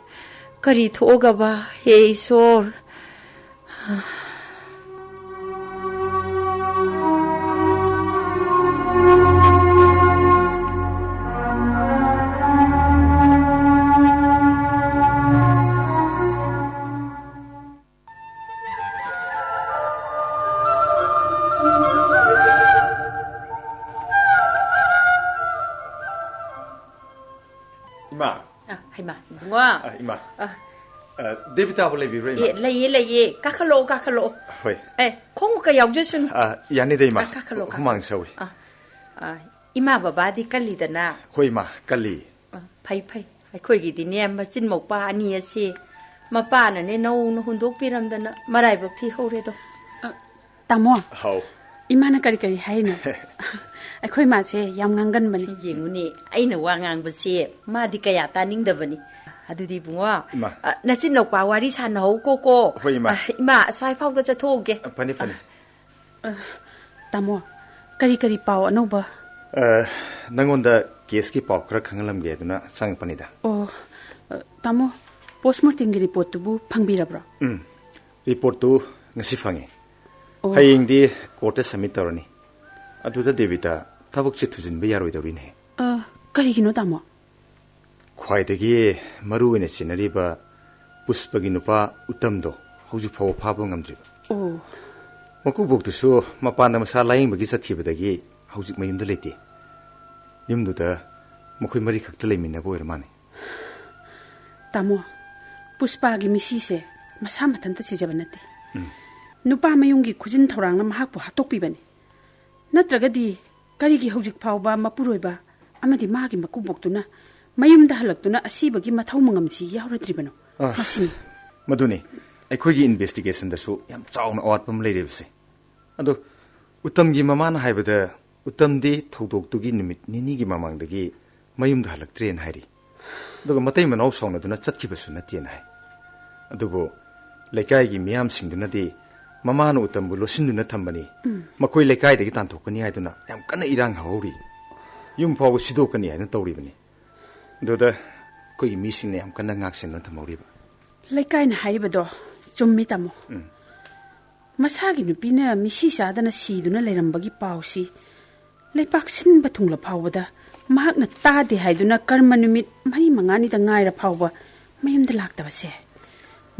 ꯀꯔꯤ ꯊꯣꯛꯑꯒꯕ, ꯍꯦ ꯏꯁꯣꯔ? ꯏꯃꯥ꯫ ꯑ, ꯍꯩꯃꯥ, ꯏꯕꯨꯡꯉꯣ꯫ ꯑ, ꯏꯃꯥ꯫ ꯑ꯫ ꯑ, ꯗꯦꯕꯤꯇꯥꯕꯨ ꯂꯩꯕꯤꯕ꯭ꯔꯥ, ꯏꯃꯥ? ꯑꯦ, ꯂꯩꯌꯦ, ꯂꯩꯌꯦ꯫ ꯀꯥꯈꯠꯂꯛꯑꯣ, ꯀꯥꯈꯠꯂꯛꯑꯣ꯫ ꯍꯣꯏ꯫ ꯑꯦ, ꯈꯣꯡꯎꯞꯀ ꯌꯥꯎꯖꯁꯅꯨ꯫ ꯑ, ꯌꯥꯅꯤꯗ, ꯏꯃꯥ꯫ ꯑ, ꯀꯥꯈꯠꯂꯣ, ꯀꯥꯈꯠꯂꯣ꯫ ꯍꯨꯃꯥꯡ ꯁꯧꯏ꯫ ꯑ, ꯑ, ꯏꯃꯥ ꯕꯕꯥꯗꯤ ꯀꯜꯂꯤꯗꯅ? ꯍꯣꯏ, ꯏꯃꯥ, ꯀꯜꯂꯤ꯫ ꯑ, ꯐꯩ, ꯐꯩ꯫ ꯑꯩꯈꯣꯏꯒꯤꯗꯤꯅꯦ, ꯃꯆꯤꯟ ꯃꯧꯄꯥ ꯑꯅꯤ ꯑꯁꯤ ꯃꯄꯥꯅꯅꯦ ꯅꯧꯅ ꯍꯨꯟꯗꯣꯛꯄꯤꯔꯝꯗꯅ ꯃꯔꯥꯏꯕꯛ ꯊꯤꯍꯧꯔꯦꯗꯣ꯫ ꯑ, ꯇꯥꯃꯣ꯫ ꯍꯥꯎ꯫ ꯏꯃꯥꯅ ꯀꯔꯤ ꯀꯔꯤ ꯍꯥꯏꯅꯣ? ꯑꯩꯈꯣꯏ ꯃꯥꯁꯦ ꯌꯥꯝ ꯉꯥꯡꯒꯟꯕꯅꯤ꯫ ꯌꯦꯡꯉꯨꯅꯦ, ꯑꯩꯅ ꯋꯥ ꯉꯥꯡꯕꯁꯦ ꯃꯥꯗꯤ ꯀꯌꯥ ꯇꯥꯅꯤꯡꯗꯕꯅꯤ꯫ ꯑꯗꯨꯗꯤ ꯏꯕꯨꯡꯉꯣ, ꯏꯃꯥ꯫ ꯑ, ꯅꯆꯤꯟ ꯅꯧꯄꯥ ꯋꯥꯔꯤ ꯁꯥꯟꯅꯍꯧꯀꯣꯀꯣ꯫ ꯍꯣꯏ, ꯏꯃꯥ꯫ ꯑ, ꯏꯃꯥ, ꯑꯁ꯭ꯋꯥꯏ ꯐꯥꯎꯗ ꯆꯠꯊꯣꯛꯎꯒꯦ꯫ ꯑ, ꯐꯅꯤ, ꯐꯅꯤ꯫ ꯑ, ꯇꯥꯃꯣ, ꯀꯔꯤ ꯀꯔꯤ ꯄꯥꯎ ꯑꯅꯧꯕ? ꯑ, ꯅꯪꯉꯣꯟꯗ ꯀꯦꯁꯀꯤ ꯄꯥꯎ ꯈꯔ ꯈꯪꯍꯜꯂꯝꯒꯦ ꯑꯗꯨꯅ ꯆꯪꯉꯛꯄꯅꯤꯗ꯫ ꯑꯣ, ꯑ, ꯇꯥꯃꯣ, ꯄꯣꯁꯃꯣꯔꯇꯦꯝꯒꯤ ꯔꯤꯄꯣꯔꯠꯇꯨꯕꯨ ꯐꯪꯕꯤꯔꯕ꯭ꯔꯣ? ꯎꯝ, ꯔꯤꯄꯣꯔꯠꯇꯨ ꯉꯁꯤ ꯐꯪꯉꯦ꯫ ꯑꯣ꯫ ꯍꯌꯦꯡꯗꯤ ꯀꯣꯔꯠꯇ ꯁꯕꯃꯤꯠ ꯇꯧꯔꯅꯤ꯫ ꯑꯗꯨꯗ ꯗꯦꯕꯤꯇꯥ, ꯊꯕꯛꯁꯦ ꯊꯨꯖꯤꯟꯕ ꯌꯥꯔꯣꯏꯗꯧꯔꯤꯅꯦ꯫ ꯑ, ꯀꯔꯤꯒꯤꯅꯣ, ꯇꯥꯃꯣ? ꯈ꯭ꯋꯥꯏꯗꯒꯤ ꯃꯔꯨ ꯑꯣꯏꯅ ꯆꯦꯟꯅꯔꯤꯕ ꯄꯨꯁꯄꯒꯤ ꯅꯨꯄꯥ ꯎꯇꯝꯗꯣ ꯍꯧꯖꯤꯛ ꯐꯥꯎꯕ ꯐꯥꯕ ꯉꯝꯗ꯭ꯔꯤꯕ꯫ ꯑꯣ꯫ ꯃꯀꯨꯕꯣꯛꯇꯨꯁꯨ ꯃꯄꯥꯟꯗ ꯃꯁꯥ ꯂꯥꯌꯦꯡꯕꯒꯤ ꯆꯠꯈꯤꯕꯗꯒꯤ ꯍꯧꯖꯤꯛ ꯃꯌꯨꯝꯗ ꯂꯩꯇꯦ꯫ ꯌꯨꯝꯗꯨꯗ ꯃꯈꯣꯏ ꯃꯔꯤꯈꯛꯇ ꯂꯩꯃꯤꯟꯅꯕ ꯑꯣꯏꯔ ꯃꯥꯜꯂꯦ꯫ ꯇꯥꯃꯣ, ꯄꯨꯁꯄꯥꯒꯤ ꯃꯤꯁꯤꯁꯦ ꯃꯁꯥ ꯃꯊꯟꯇ ꯁꯤꯖꯕ ꯅꯠꯇꯦ꯫ ꯎꯝ꯫ ꯅꯨꯄꯥ ꯃꯌꯨꯝꯒꯤ ꯈꯨꯖꯤꯟ ꯊꯧꯔꯥꯡꯅ ꯃꯍꯥꯛꯄꯨ ꯍꯥꯠꯇꯣꯛꯄꯤꯕꯅꯤ꯫ ꯅꯠꯇ꯭ꯔꯒꯗꯤ ꯀꯔꯤꯒꯤ ꯍꯧꯖꯤꯛ ꯐꯥꯎꯕ ꯃꯄꯨꯔꯣꯏꯕ ꯑꯃꯗꯤ ꯃꯥꯒꯤ ꯃꯀꯨꯕꯣꯛꯇꯨꯅ ꯃꯌꯨꯝꯗ ꯍꯜꯂꯛꯇꯨꯅ ꯑꯁꯤꯕꯒꯤ ꯃꯊꯧ ꯃꯉꯝꯁꯤ ꯌꯥꯎꯔꯗ꯭ꯔꯤꯕꯅꯣ? ꯑ, ꯃꯁꯤꯅꯤ꯫ ꯃꯗꯨꯅꯤ ꯑꯩꯈꯣꯏꯒꯤ ꯏꯟꯚꯦꯁꯇꯤꯒꯦꯁꯟꯗꯁꯨ ꯌꯥꯝ ꯆꯥꯎꯅ ꯑꯋꯥꯠꯄ ꯑꯃ ꯂꯩꯔꯤꯕꯁꯦ꯫ ꯑꯗꯣ ꯎꯇꯝꯒꯤ ꯃꯃꯥꯅ ꯍꯥꯏꯕꯗ, ꯎꯇꯝꯗꯤ ꯊꯧꯗꯣꯛꯇꯨꯒꯤ ꯅꯨꯃꯤꯠ ꯅꯤꯅꯤꯒꯤ ꯃꯃꯥꯡꯗꯒꯤ ꯃꯌꯨꯝꯗ ꯍꯜꯂꯛꯇ꯭ꯔꯦꯅ ꯍꯥꯏꯔꯤ꯫ ꯑꯗꯨꯒ ꯃꯇꯩ ꯃꯅꯥꯎ ꯁꯥꯎꯅꯗꯨꯅ ꯆꯠꯈꯤꯕꯁꯨ ꯅꯠꯇꯦꯅ ꯍꯥꯏ꯫ ꯑꯗꯨꯕꯨ ꯂꯩꯀꯥꯏꯒꯤ ꯃꯤꯌꯥꯝꯁꯤꯡꯗꯨꯅꯗꯤ ꯃꯃꯥꯅ ꯎꯇꯝꯕꯨ ꯂꯣꯠꯁꯤꯟꯗꯨꯅ ꯊꯝꯕꯅꯤ, ꯎꯝ꯫ ꯃꯈꯣꯏ ꯂꯩꯀꯥꯏꯗꯒꯤ ꯇꯥꯟꯊꯣꯛꯀꯅꯤ ꯍꯥꯏꯗꯨꯅ ꯌꯥꯝ ꯀꯟꯅ ꯏꯔꯥꯡ ꯍꯧꯍꯧꯔꯤ꯫ ꯌꯨꯝ ꯐꯥꯎꯕ ꯁꯤꯗꯣꯛꯀꯅꯤ ꯍꯥꯏꯗꯨꯅ ꯇꯧꯔꯤꯕꯅꯤ꯫ ꯑꯗꯨꯗ ꯑꯩꯈꯣꯏꯒꯤ ꯃꯤꯁꯤꯡꯅ ꯌꯥꯝ ꯀꯟꯅ ꯉꯥꯛꯁꯦꯟꯗꯨꯅ ꯊꯝꯍꯧꯔꯤꯕ꯫ ꯂꯩꯀꯥꯏꯅ ꯍꯥꯏꯔꯤꯕꯗꯣ ꯆꯨꯝꯃꯤ, ꯇꯥꯃꯣ꯫ ꯎꯝ꯫ ꯃꯁꯥꯒꯤ ꯅꯨꯄꯤꯅ ꯃꯤꯁꯤ ꯆꯥꯗꯅ ꯁꯤꯗꯨꯅ ꯂꯩꯔꯝꯕꯒꯤ ꯄꯥꯎꯁꯤ ꯂꯩꯄꯥꯛ ꯁꯤꯟꯕ ꯊꯨꯡꯂ ꯐꯥꯎꯕꯗ ꯃꯍꯥꯛꯅ ꯇꯥꯗꯦ ꯍꯥꯏꯗꯨꯅ ꯀꯔꯃ ꯅꯨꯃꯤꯠ ꯃꯔꯤ ꯃꯉꯥꯅꯤꯗ ꯉꯥꯏꯔ ꯐꯥꯎꯕ ꯃꯌꯨꯝꯗ ꯂꯥꯛꯇꯕꯁꯦ,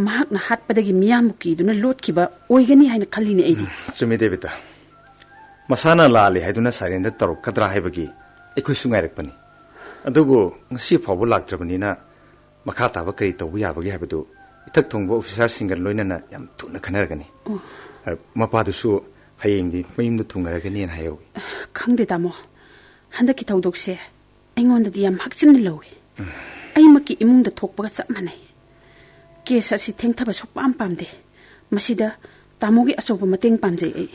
ꯃꯍꯥꯛꯅ ꯍꯥꯠꯄꯗꯒꯤ ꯃꯤꯌꯥꯝꯕꯨ ꯀꯤꯗꯨꯅ ꯂꯣꯠꯈꯤꯕ ꯑꯣꯏꯒꯅꯤ ꯍꯥꯏꯅ ꯈꯜꯂꯤꯅꯦ ꯑꯩꯗꯤ꯫ ꯎꯝ, ꯆꯨꯝꯃꯤ, ꯗꯦꯕꯤꯇꯥ꯫ ꯃꯁꯥꯅ ꯂꯥꯜꯂꯦ ꯍꯥꯏꯗꯨꯅ ꯁꯔꯦꯟꯗꯔ ꯇꯧꯔꯛꯀꯗ꯭ꯔꯥ ꯍꯥꯏꯕꯒꯤ ꯑꯩꯈꯣꯏꯁꯨ ꯉꯥꯏꯔꯛꯄꯅꯤ꯫ ꯑꯗꯨꯕꯨ ꯉꯁꯤ ꯐꯥꯎꯕ ꯂꯥꯛꯇ꯭ꯔꯕꯅꯤꯅ ꯃꯈꯥ ꯇꯥꯕ ꯀꯔꯤ ꯇꯧꯕ ꯌꯥꯕꯒꯦ ꯍꯥꯏꯕꯗꯨ ꯏꯊꯛ ꯊꯣꯡꯕ ꯑꯣꯐꯤꯁꯥꯔꯁꯤꯡꯒ ꯂꯣꯏꯅꯅ ꯌꯥꯝ ꯊꯨꯅ ꯈꯟꯅꯔꯒꯅꯤ꯫ ꯑꯣ꯫ ꯑ, ꯃꯄꯥꯗꯨꯁꯨ ꯍꯌꯦꯡꯗꯤ ꯃꯌꯨꯝꯗ ꯊꯨꯡꯉꯔꯒꯅꯤꯅ ꯍꯥꯏꯍꯧꯏ꯫ ꯈꯪꯗꯦ, ꯇꯥꯃꯣ꯫ ꯍꯟꯗꯛꯀꯤ ꯊꯧꯗꯣꯛꯁꯦ ꯑꯩꯉꯣꯟꯗꯗꯤ ꯌꯥꯝ ꯍꯛꯆꯤꯟꯅ ꯂꯧꯏ꯫ ꯎꯝ꯫ ꯑꯩꯃꯛꯀꯤ ꯏꯃꯨꯡꯗ ꯊꯣꯛꯄꯒ ꯆꯞ ꯃꯥꯟꯅꯩ꯫ ꯀꯦꯁ ꯑꯁꯤ ꯊꯦꯡꯊꯕ ꯁꯨꯛꯄꯥꯝ ꯄꯥꯝꯗꯦ꯫ ꯃꯁꯤꯗ ꯇꯥꯃꯣꯒꯤ ꯑꯆꯧꯕ ꯃꯇꯦꯡ ꯄꯥꯝꯖꯩ ꯑꯩ꯫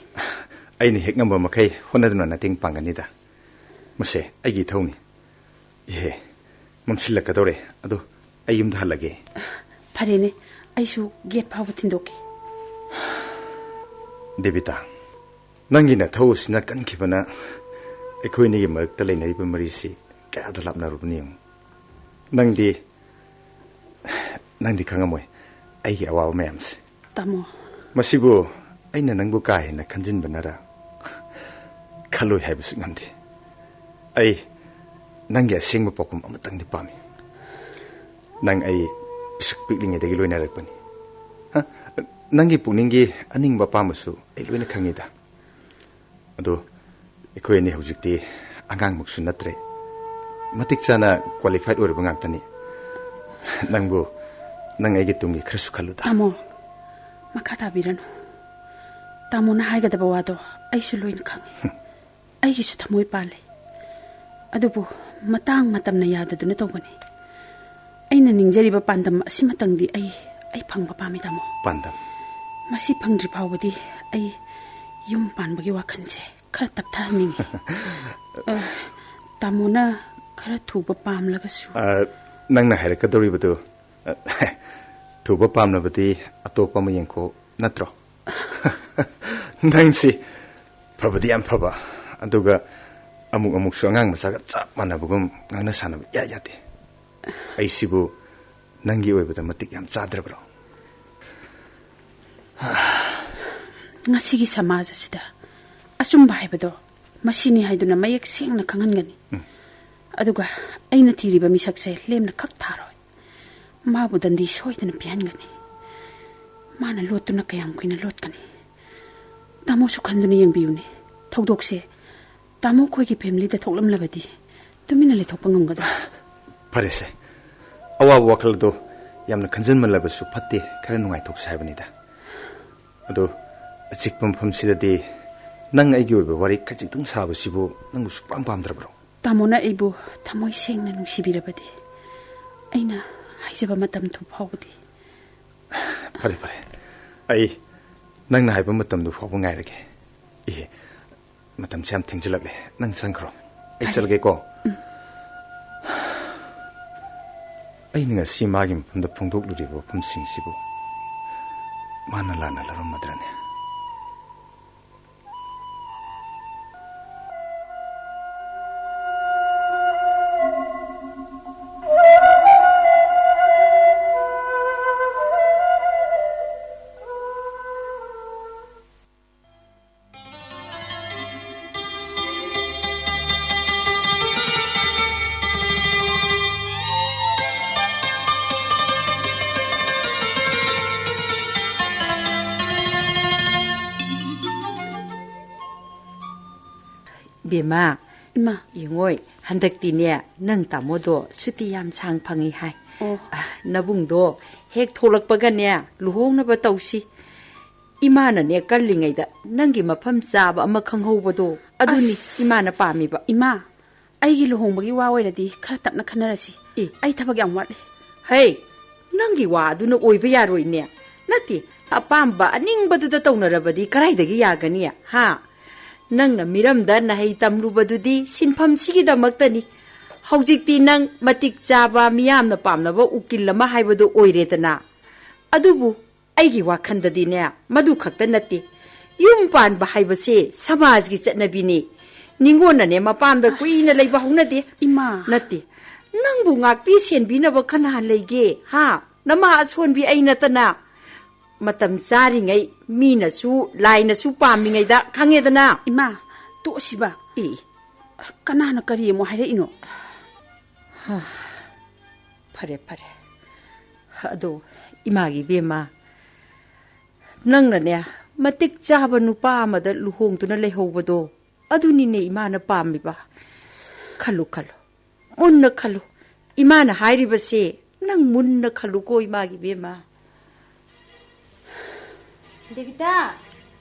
ꯑꯩꯅ ꯍꯦꯛ ꯉꯝꯕ ꯃꯈꯩ ꯍꯣꯠꯅꯗꯨꯅ ꯃꯇꯦꯡ ꯄꯥꯡꯒꯅꯤꯗ꯫ ꯃꯁꯦ ꯑꯩꯒꯤ ꯏꯊꯧꯅꯤ꯫ ꯏꯍꯦ, ꯃꯝꯁꯤꯜꯂꯛꯀꯗꯧꯔꯦ꯫ ꯑꯗꯣ ꯑꯩ ꯌꯨꯝꯗ ꯍꯜꯂꯒꯦ꯫ ꯐꯔꯦꯅꯦ, ꯑꯩꯁꯨ ꯒꯦꯠ ꯐꯥꯎꯕ ꯊꯤꯟꯗꯣꯛꯀꯦ꯫ ꯗꯦꯕꯤꯇꯥ, ꯅꯪꯒꯤ ꯅꯊꯧ ꯑꯁꯤꯅ ꯀꯟꯈꯤꯕꯅ ꯑꯩꯈꯣꯏ ꯑꯅꯤꯒꯤ ꯃꯔꯛꯇ ꯂꯩꯅꯔꯤꯕ ꯃꯔꯤꯁꯤ ꯀꯌꯥꯗ ꯂꯥꯞꯅꯔꯨꯕꯅꯤ ꯌꯦꯡꯉꯨ꯫ ꯅꯪꯗꯤ, ꯅꯪꯗꯤ ꯈꯪꯉꯝꯃꯣꯏ ꯑꯩꯒꯤ ꯑꯋꯥꯕ ꯃꯌꯥꯝꯁꯦ꯫ ꯇꯥꯃꯣ꯫ ꯃꯁꯤꯕꯨ ꯑꯩꯅ ꯅꯪꯕꯨ ꯀꯥ ꯍꯦꯟꯅ ꯈꯟꯖꯤꯟꯕꯅꯔ? ꯈꯜꯂꯣꯏ ꯍꯥꯏꯕꯁꯨ ꯉꯝꯗꯦ꯫ ꯑꯩ ꯅꯪꯒꯤ ꯑꯁꯦꯡꯕ ꯄꯥꯎꯈꯨꯝ ꯑꯃꯇꯪꯗꯤ ꯄꯥꯝꯃꯤ꯫ ꯅꯪ ꯑꯩ ꯄꯤꯁꯛ ꯄꯤꯛꯂꯤꯉꯩꯗꯒꯤ ꯂꯣꯏꯅꯔꯛꯄꯅꯤ꯫ ꯍ? ꯅꯪꯒꯤ ꯄꯨꯛꯅꯤꯡꯒꯤ ꯑꯅꯤꯡꯕ ꯑꯄꯥꯝꯕꯁꯨ ꯑꯩ ꯂꯣꯏꯅ ꯈꯪꯉꯤꯗ꯫ ꯑꯗꯣ ꯑꯩꯈꯣꯏ ꯑꯅꯤ ꯍꯧꯖꯤꯛꯇꯤ ꯑꯉꯥꯡꯃꯛꯁꯨ ꯅꯠꯇ꯭ꯔꯦ꯫ ꯃꯇꯤꯛ ꯆꯥꯅ ꯀ꯭ꯋꯥꯂꯤꯐꯥꯏꯗ ꯑꯣꯏꯔꯕ ꯉꯥꯛꯇꯅꯤ꯫ ꯅꯪꯕꯨ, ꯅꯪ ꯑꯩꯒꯤ ꯇꯨꯡꯒꯤ ꯈꯔꯁꯨ ꯈꯜꯂꯨꯗ꯫ ꯇꯥꯃꯣ, ꯃꯈꯥ ꯇꯥꯕꯤꯔꯅꯨ꯫ ꯇꯥꯃꯣꯅ ꯍꯥꯏꯒꯗꯕ ꯋꯥꯗꯣ ꯑꯩꯁꯨ ꯂꯣꯏꯅ ꯈꯪꯉꯤ꯫ ꯑꯩꯒꯤꯁꯨ ꯊꯃꯣꯏ ꯄꯥꯜꯂꯦ꯫ ꯑꯗꯨꯕꯨ ꯃꯇꯥꯡ ꯃꯇꯝꯅ ꯌꯥꯗꯗꯨꯅ ꯇꯧꯕꯅꯤ꯫ ꯑꯩꯅ ꯅꯤꯡꯖꯔꯤꯕ ꯄꯥꯟꯗꯝ ꯑꯁꯤꯃꯇꯪꯗꯤ ꯑꯩ, ꯑꯩ ꯐꯪꯕ ꯄꯥꯝꯃꯤ, ꯇꯥꯃꯣ꯫ ꯄꯥꯟꯗꯝ? ꯃꯁꯤ ꯐꯪꯗ꯭ꯔꯤ ꯐꯥꯎꯕꯗꯤ ꯑꯩ ꯌꯨꯝ ꯄꯥꯟꯕꯒꯤ ꯋꯥꯈꯜꯁꯦ ꯈꯔ ꯇꯞꯊꯍꯟꯅꯤꯡꯉꯤ꯫ ꯑ, ꯇꯥꯃꯣꯅ ꯈꯔ ꯊꯨꯕ ꯄꯥꯝꯂꯒꯁꯨ꯫ ꯑ, ꯅꯪꯅ ꯍꯥꯏꯔꯛꯀꯗꯧꯔꯤꯕꯗꯨ, ꯑ, ꯊꯨꯕ ꯄꯥꯝꯂꯕꯗꯤ ꯑꯇꯣꯞꯄ ꯑꯃ ꯌꯦꯡꯈꯣ, ꯅꯠꯇ꯭ꯔꯣ? ꯅꯪꯁꯤ ꯐꯕꯗꯤ ꯌꯥꯝ ꯐꯕ, ꯑꯗꯨꯒ ꯑꯃꯨꯛ ꯑꯃꯨꯛꯁꯨ ꯑꯉꯥꯡ ꯃꯆꯥꯒ ꯆꯞ ꯃꯥꯟꯅꯕꯒꯨꯝ ꯉꯥꯡꯅ ꯁꯥꯟꯅꯕ ꯏꯌꯥ ꯌꯥꯗꯦ꯫ ꯑꯩꯁꯤꯕꯨ ꯅꯪꯒꯤ ꯑꯣꯏꯕꯗ ꯃꯇꯤꯛ ꯌꯥꯝ ꯆꯥꯗ꯭ꯔꯕ꯭ꯔꯣ? ꯉꯁꯤꯒꯤ ꯁꯃꯥꯖ ꯑꯁꯤꯗ ꯑꯆꯨꯝꯕ ꯍꯥꯏꯕꯗꯣ ꯃꯁꯤꯅꯤ ꯍꯥꯏꯗꯨꯅ ꯃꯌꯦꯛ ꯁꯦꯡꯅ ꯈꯪꯍꯟꯒꯅꯤ꯫ ꯎꯝ꯫ ꯑꯗꯨꯒ ꯑꯩꯅ ꯊꯤꯔꯤꯕ ꯃꯤꯁꯛꯁꯦ ꯂꯦꯝꯅ ꯈꯛ ꯊꯥꯔꯣꯏ꯫ ꯃꯥꯕꯨ ꯗꯟꯗꯤ ꯁꯣꯏꯗꯅ ꯄꯤꯍꯟꯒꯅꯤ꯫ ꯃꯥꯅ ꯂꯣꯠꯇꯨꯅ ꯀꯌꯥꯝ ꯀꯨꯏꯅ ꯂꯣꯠꯀꯅꯤ? ꯇꯥꯃꯣꯁꯨ ꯈꯟꯗꯨꯅ ꯌꯦꯡꯕꯤꯌꯨꯅꯦ꯫ ꯊꯧꯗꯣꯛꯁꯦ ꯇꯥꯃꯣ ꯑꯩꯈꯣꯏꯒꯤ ꯐꯦꯃꯤꯂꯤꯗ ꯊꯣꯛꯂꯝꯂꯕꯗꯤ ꯇꯨꯃꯤꯟꯅ ꯂꯩꯊꯣꯛꯄ ꯉꯝꯒꯗ꯭ꯔꯥ? ꯐꯔꯦꯁꯦ, ꯑꯋꯥꯕ ꯋꯥꯈꯜꯗꯣ ꯌꯥꯝꯅ ꯈꯟꯖꯟꯃꯜꯂꯕꯁꯨ ꯐꯠꯇꯦ, ꯈꯔ ꯅꯨꯡꯉꯥꯏꯊꯣꯛꯁꯦ ꯍꯥꯏꯕꯅꯤꯗ꯫ ꯑꯗꯣ ꯑꯆꯤꯛꯄ ꯃꯐꯝꯁꯤꯗꯗꯤ ꯅꯪ ꯑꯩꯒꯤ ꯑꯣꯏꯕ ꯋꯥꯔꯤ ꯈꯖꯤꯛꯇꯪ ꯁꯥꯕꯁꯤꯕꯨ ꯅꯪꯕꯨ ꯁꯨꯛꯄꯥꯝ ꯄꯥꯝꯗ꯭ꯔꯕ꯭ꯔꯣ? ꯇꯥꯃꯣꯅ ꯑꯩꯕꯨ ꯊꯃꯣꯏ ꯁꯦꯡꯅ ꯅꯨꯡꯁꯤꯕꯤꯔꯕꯗꯤ ꯑꯩꯅ ꯍꯥꯏꯖꯕ ꯃꯇꯝ ꯊꯨ ꯐꯥꯎꯕꯗꯤ꯫ ꯐꯔꯦ, ꯐꯔꯦ, ꯑꯩ ꯅꯪꯅ ꯍꯥꯏꯕ ꯃꯇꯝꯗꯨ ꯐꯥꯎꯕ ꯉꯥꯏꯔꯒꯦ꯫ ꯏꯍꯦ, ꯃꯇꯝꯁꯦ ꯌꯥꯝ ꯊꯦꯡꯖꯤꯜꯂꯛꯂꯦ, ꯅꯪ ꯆꯪꯈ꯭ꯔꯣ, ꯑꯩ ꯐꯔꯦ꯫ ꯆꯠꯂꯒꯦꯀꯣ꯫ ꯎꯝ꯫ ꯑꯩꯅ ꯉꯁꯤ ꯃꯥꯒꯤ ꯃꯐꯝꯗ ꯐꯣꯡꯗꯣꯛꯂꯨꯔꯤꯕ ꯋꯥꯐꯝꯁꯤꯡꯁꯤꯕꯨ ꯃꯥꯅ ꯂꯥꯟꯅ ꯂꯧꯔꯝꯃꯗ꯭ꯔꯅꯦ? ꯕꯦꯝꯃ, ꯏꯃꯥ꯫ ꯌꯦꯡꯉꯣꯏ, ꯍꯟꯗꯛꯇꯤꯅꯦ, ꯅꯪ ꯇꯥꯃꯣꯗꯣ ꯁꯨꯇꯤ ꯌꯥꯝ ꯁꯥꯡ ꯐꯪꯉꯤ ꯍꯥꯏ꯫ ꯑꯣ꯫ ꯑ, ꯅꯕꯨꯡꯗꯣ ꯍꯦꯛ ꯊꯣꯛꯂꯛꯄꯒꯅꯦ, ꯂꯨꯍꯣꯡꯅꯕ ꯇꯧꯁꯤ꯫ ꯏꯃꯥꯅꯅꯦ, ꯀꯜꯂꯤꯉꯩꯗ ꯅꯪꯒꯤ ꯃꯐꯝ ꯆꯥꯕ ꯑꯃ ꯈꯪꯍꯧꯕꯗꯣ, ꯑꯗꯨꯅꯤ ꯑꯁ꯫ ꯏꯃꯥꯅ ꯄꯥꯝꯃꯤꯕ꯫ ꯏꯃꯥ, ꯑꯩꯒꯤ ꯂꯨꯍꯣꯡꯕꯒꯤ ꯋꯥ ꯑꯣꯏꯔꯗꯤ ꯈꯔ ꯇꯞꯅ ꯈꯟꯅꯔꯁꯤ꯫ ꯑꯦ꯫ ꯑꯩ ꯊꯕꯛ ꯌꯥꯝ ꯋꯥꯠꯂꯤ꯫ ꯍꯩ, ꯅꯪꯒꯤ ꯋꯥ ꯑꯗꯨꯅ ꯑꯣꯏꯕ ꯌꯥꯔꯣꯏꯅꯦ꯫ ꯅꯠꯇꯦ, ꯑꯄꯥꯝꯕ ꯑꯅꯤꯡꯕꯗꯨꯗ ꯇꯧꯅꯔꯕꯗꯤ ꯀꯗꯥꯏꯗꯒꯤ ꯌꯥꯒꯅꯤ? ꯍꯥ? ꯅꯪꯅ ꯃꯤꯔꯝꯗ ꯅꯍꯩ ꯇꯝꯂꯨꯕꯗꯨꯗꯤ ꯁꯤꯟꯐꯝꯁꯤꯒꯤꯗꯃꯛꯇꯅꯤ꯫ ꯍꯧꯖꯤꯛꯇꯤ ꯅꯪ ꯃꯇꯤꯛ ꯆꯥꯕ, ꯃꯤꯌꯥꯝꯅ ꯄꯥꯝꯅꯕ ꯎꯀꯤꯜ ꯑꯃ ꯍꯥꯏꯕꯗꯨ ꯑꯣꯏꯔꯦꯗꯅ꯫ ꯑꯗꯨꯕꯨ ꯑꯩꯒꯤ ꯋꯥꯈꯟꯗꯗꯤꯅꯦ, ꯃꯗꯨ ꯈꯛꯇ ꯅꯠꯇꯦ꯫ ꯌꯨꯝ ꯄꯥꯟꯕ ꯍꯥꯏꯕꯁꯦ ꯁꯃꯥꯖꯒꯤ ꯆꯠꯅꯕꯤꯅꯤ꯫ ꯅꯤꯉꯣꯟꯅꯅꯦ ꯃꯄꯥꯝꯗ ꯀꯨꯏꯅ ꯂꯩꯕ ꯍꯧꯅꯗꯦ꯫ ꯏꯃꯥ꯫ ꯅꯠꯇꯦ, ꯅꯪꯕꯨ ꯉꯥꯛꯄꯤ ꯁꯦꯟꯕꯤꯅꯕ ꯀꯅꯥ ꯂꯩꯒꯦ? ꯍꯥ? ꯅꯃꯥ ꯑꯁꯣꯟꯕꯤ ꯑꯩ ꯅꯠꯇꯅ꯫ ꯃꯇꯝ ꯆꯥꯔꯤꯉꯩ ꯃꯤꯅꯁꯨ ꯂꯥꯏꯅꯁꯨ ꯄꯥꯝꯃꯤꯉꯩꯗ, ꯈꯪꯉꯦꯗꯅ꯫ ꯏꯃꯥ, ꯇꯣꯛꯑꯁꯤꯕ꯫ ꯏ꯫ ꯀꯅꯥꯅ ꯀꯔꯤ ꯑꯃꯨꯛ ꯍꯥꯏꯔꯛꯏꯅꯣ? ꯍꯥ, ꯐꯔꯦ, ꯐꯔꯦ꯫ ꯑꯗꯣ, ꯏꯃꯥꯒꯤ ꯏꯕꯦꯝꯃ, ꯅꯪꯅꯅꯦ, ꯃꯇꯤꯛ ꯆꯥꯕ ꯅꯨꯄꯥ ꯑꯃꯗ ꯂꯨꯍꯣꯡꯗꯨꯅ ꯂꯩꯍꯧꯕꯗꯣ, ꯑꯗꯨꯅꯤꯅꯦ ꯏꯃꯥꯅ ꯄꯥꯝꯃꯤꯕ꯫ ꯈꯜꯂꯨ, ꯈꯜꯂꯨ꯫ ꯃꯨꯟꯅ ꯈꯜꯂꯨ꯫ ꯏꯃꯥꯅ ꯍꯥꯏꯔꯤꯕꯁꯦ ꯅꯪ ꯃꯨꯟꯅ ꯈꯜꯂꯨꯀꯣ, ꯏꯃꯥꯒꯤ ꯏꯕꯦꯝꯃ꯫ ꯗꯦꯕꯤꯇꯥ!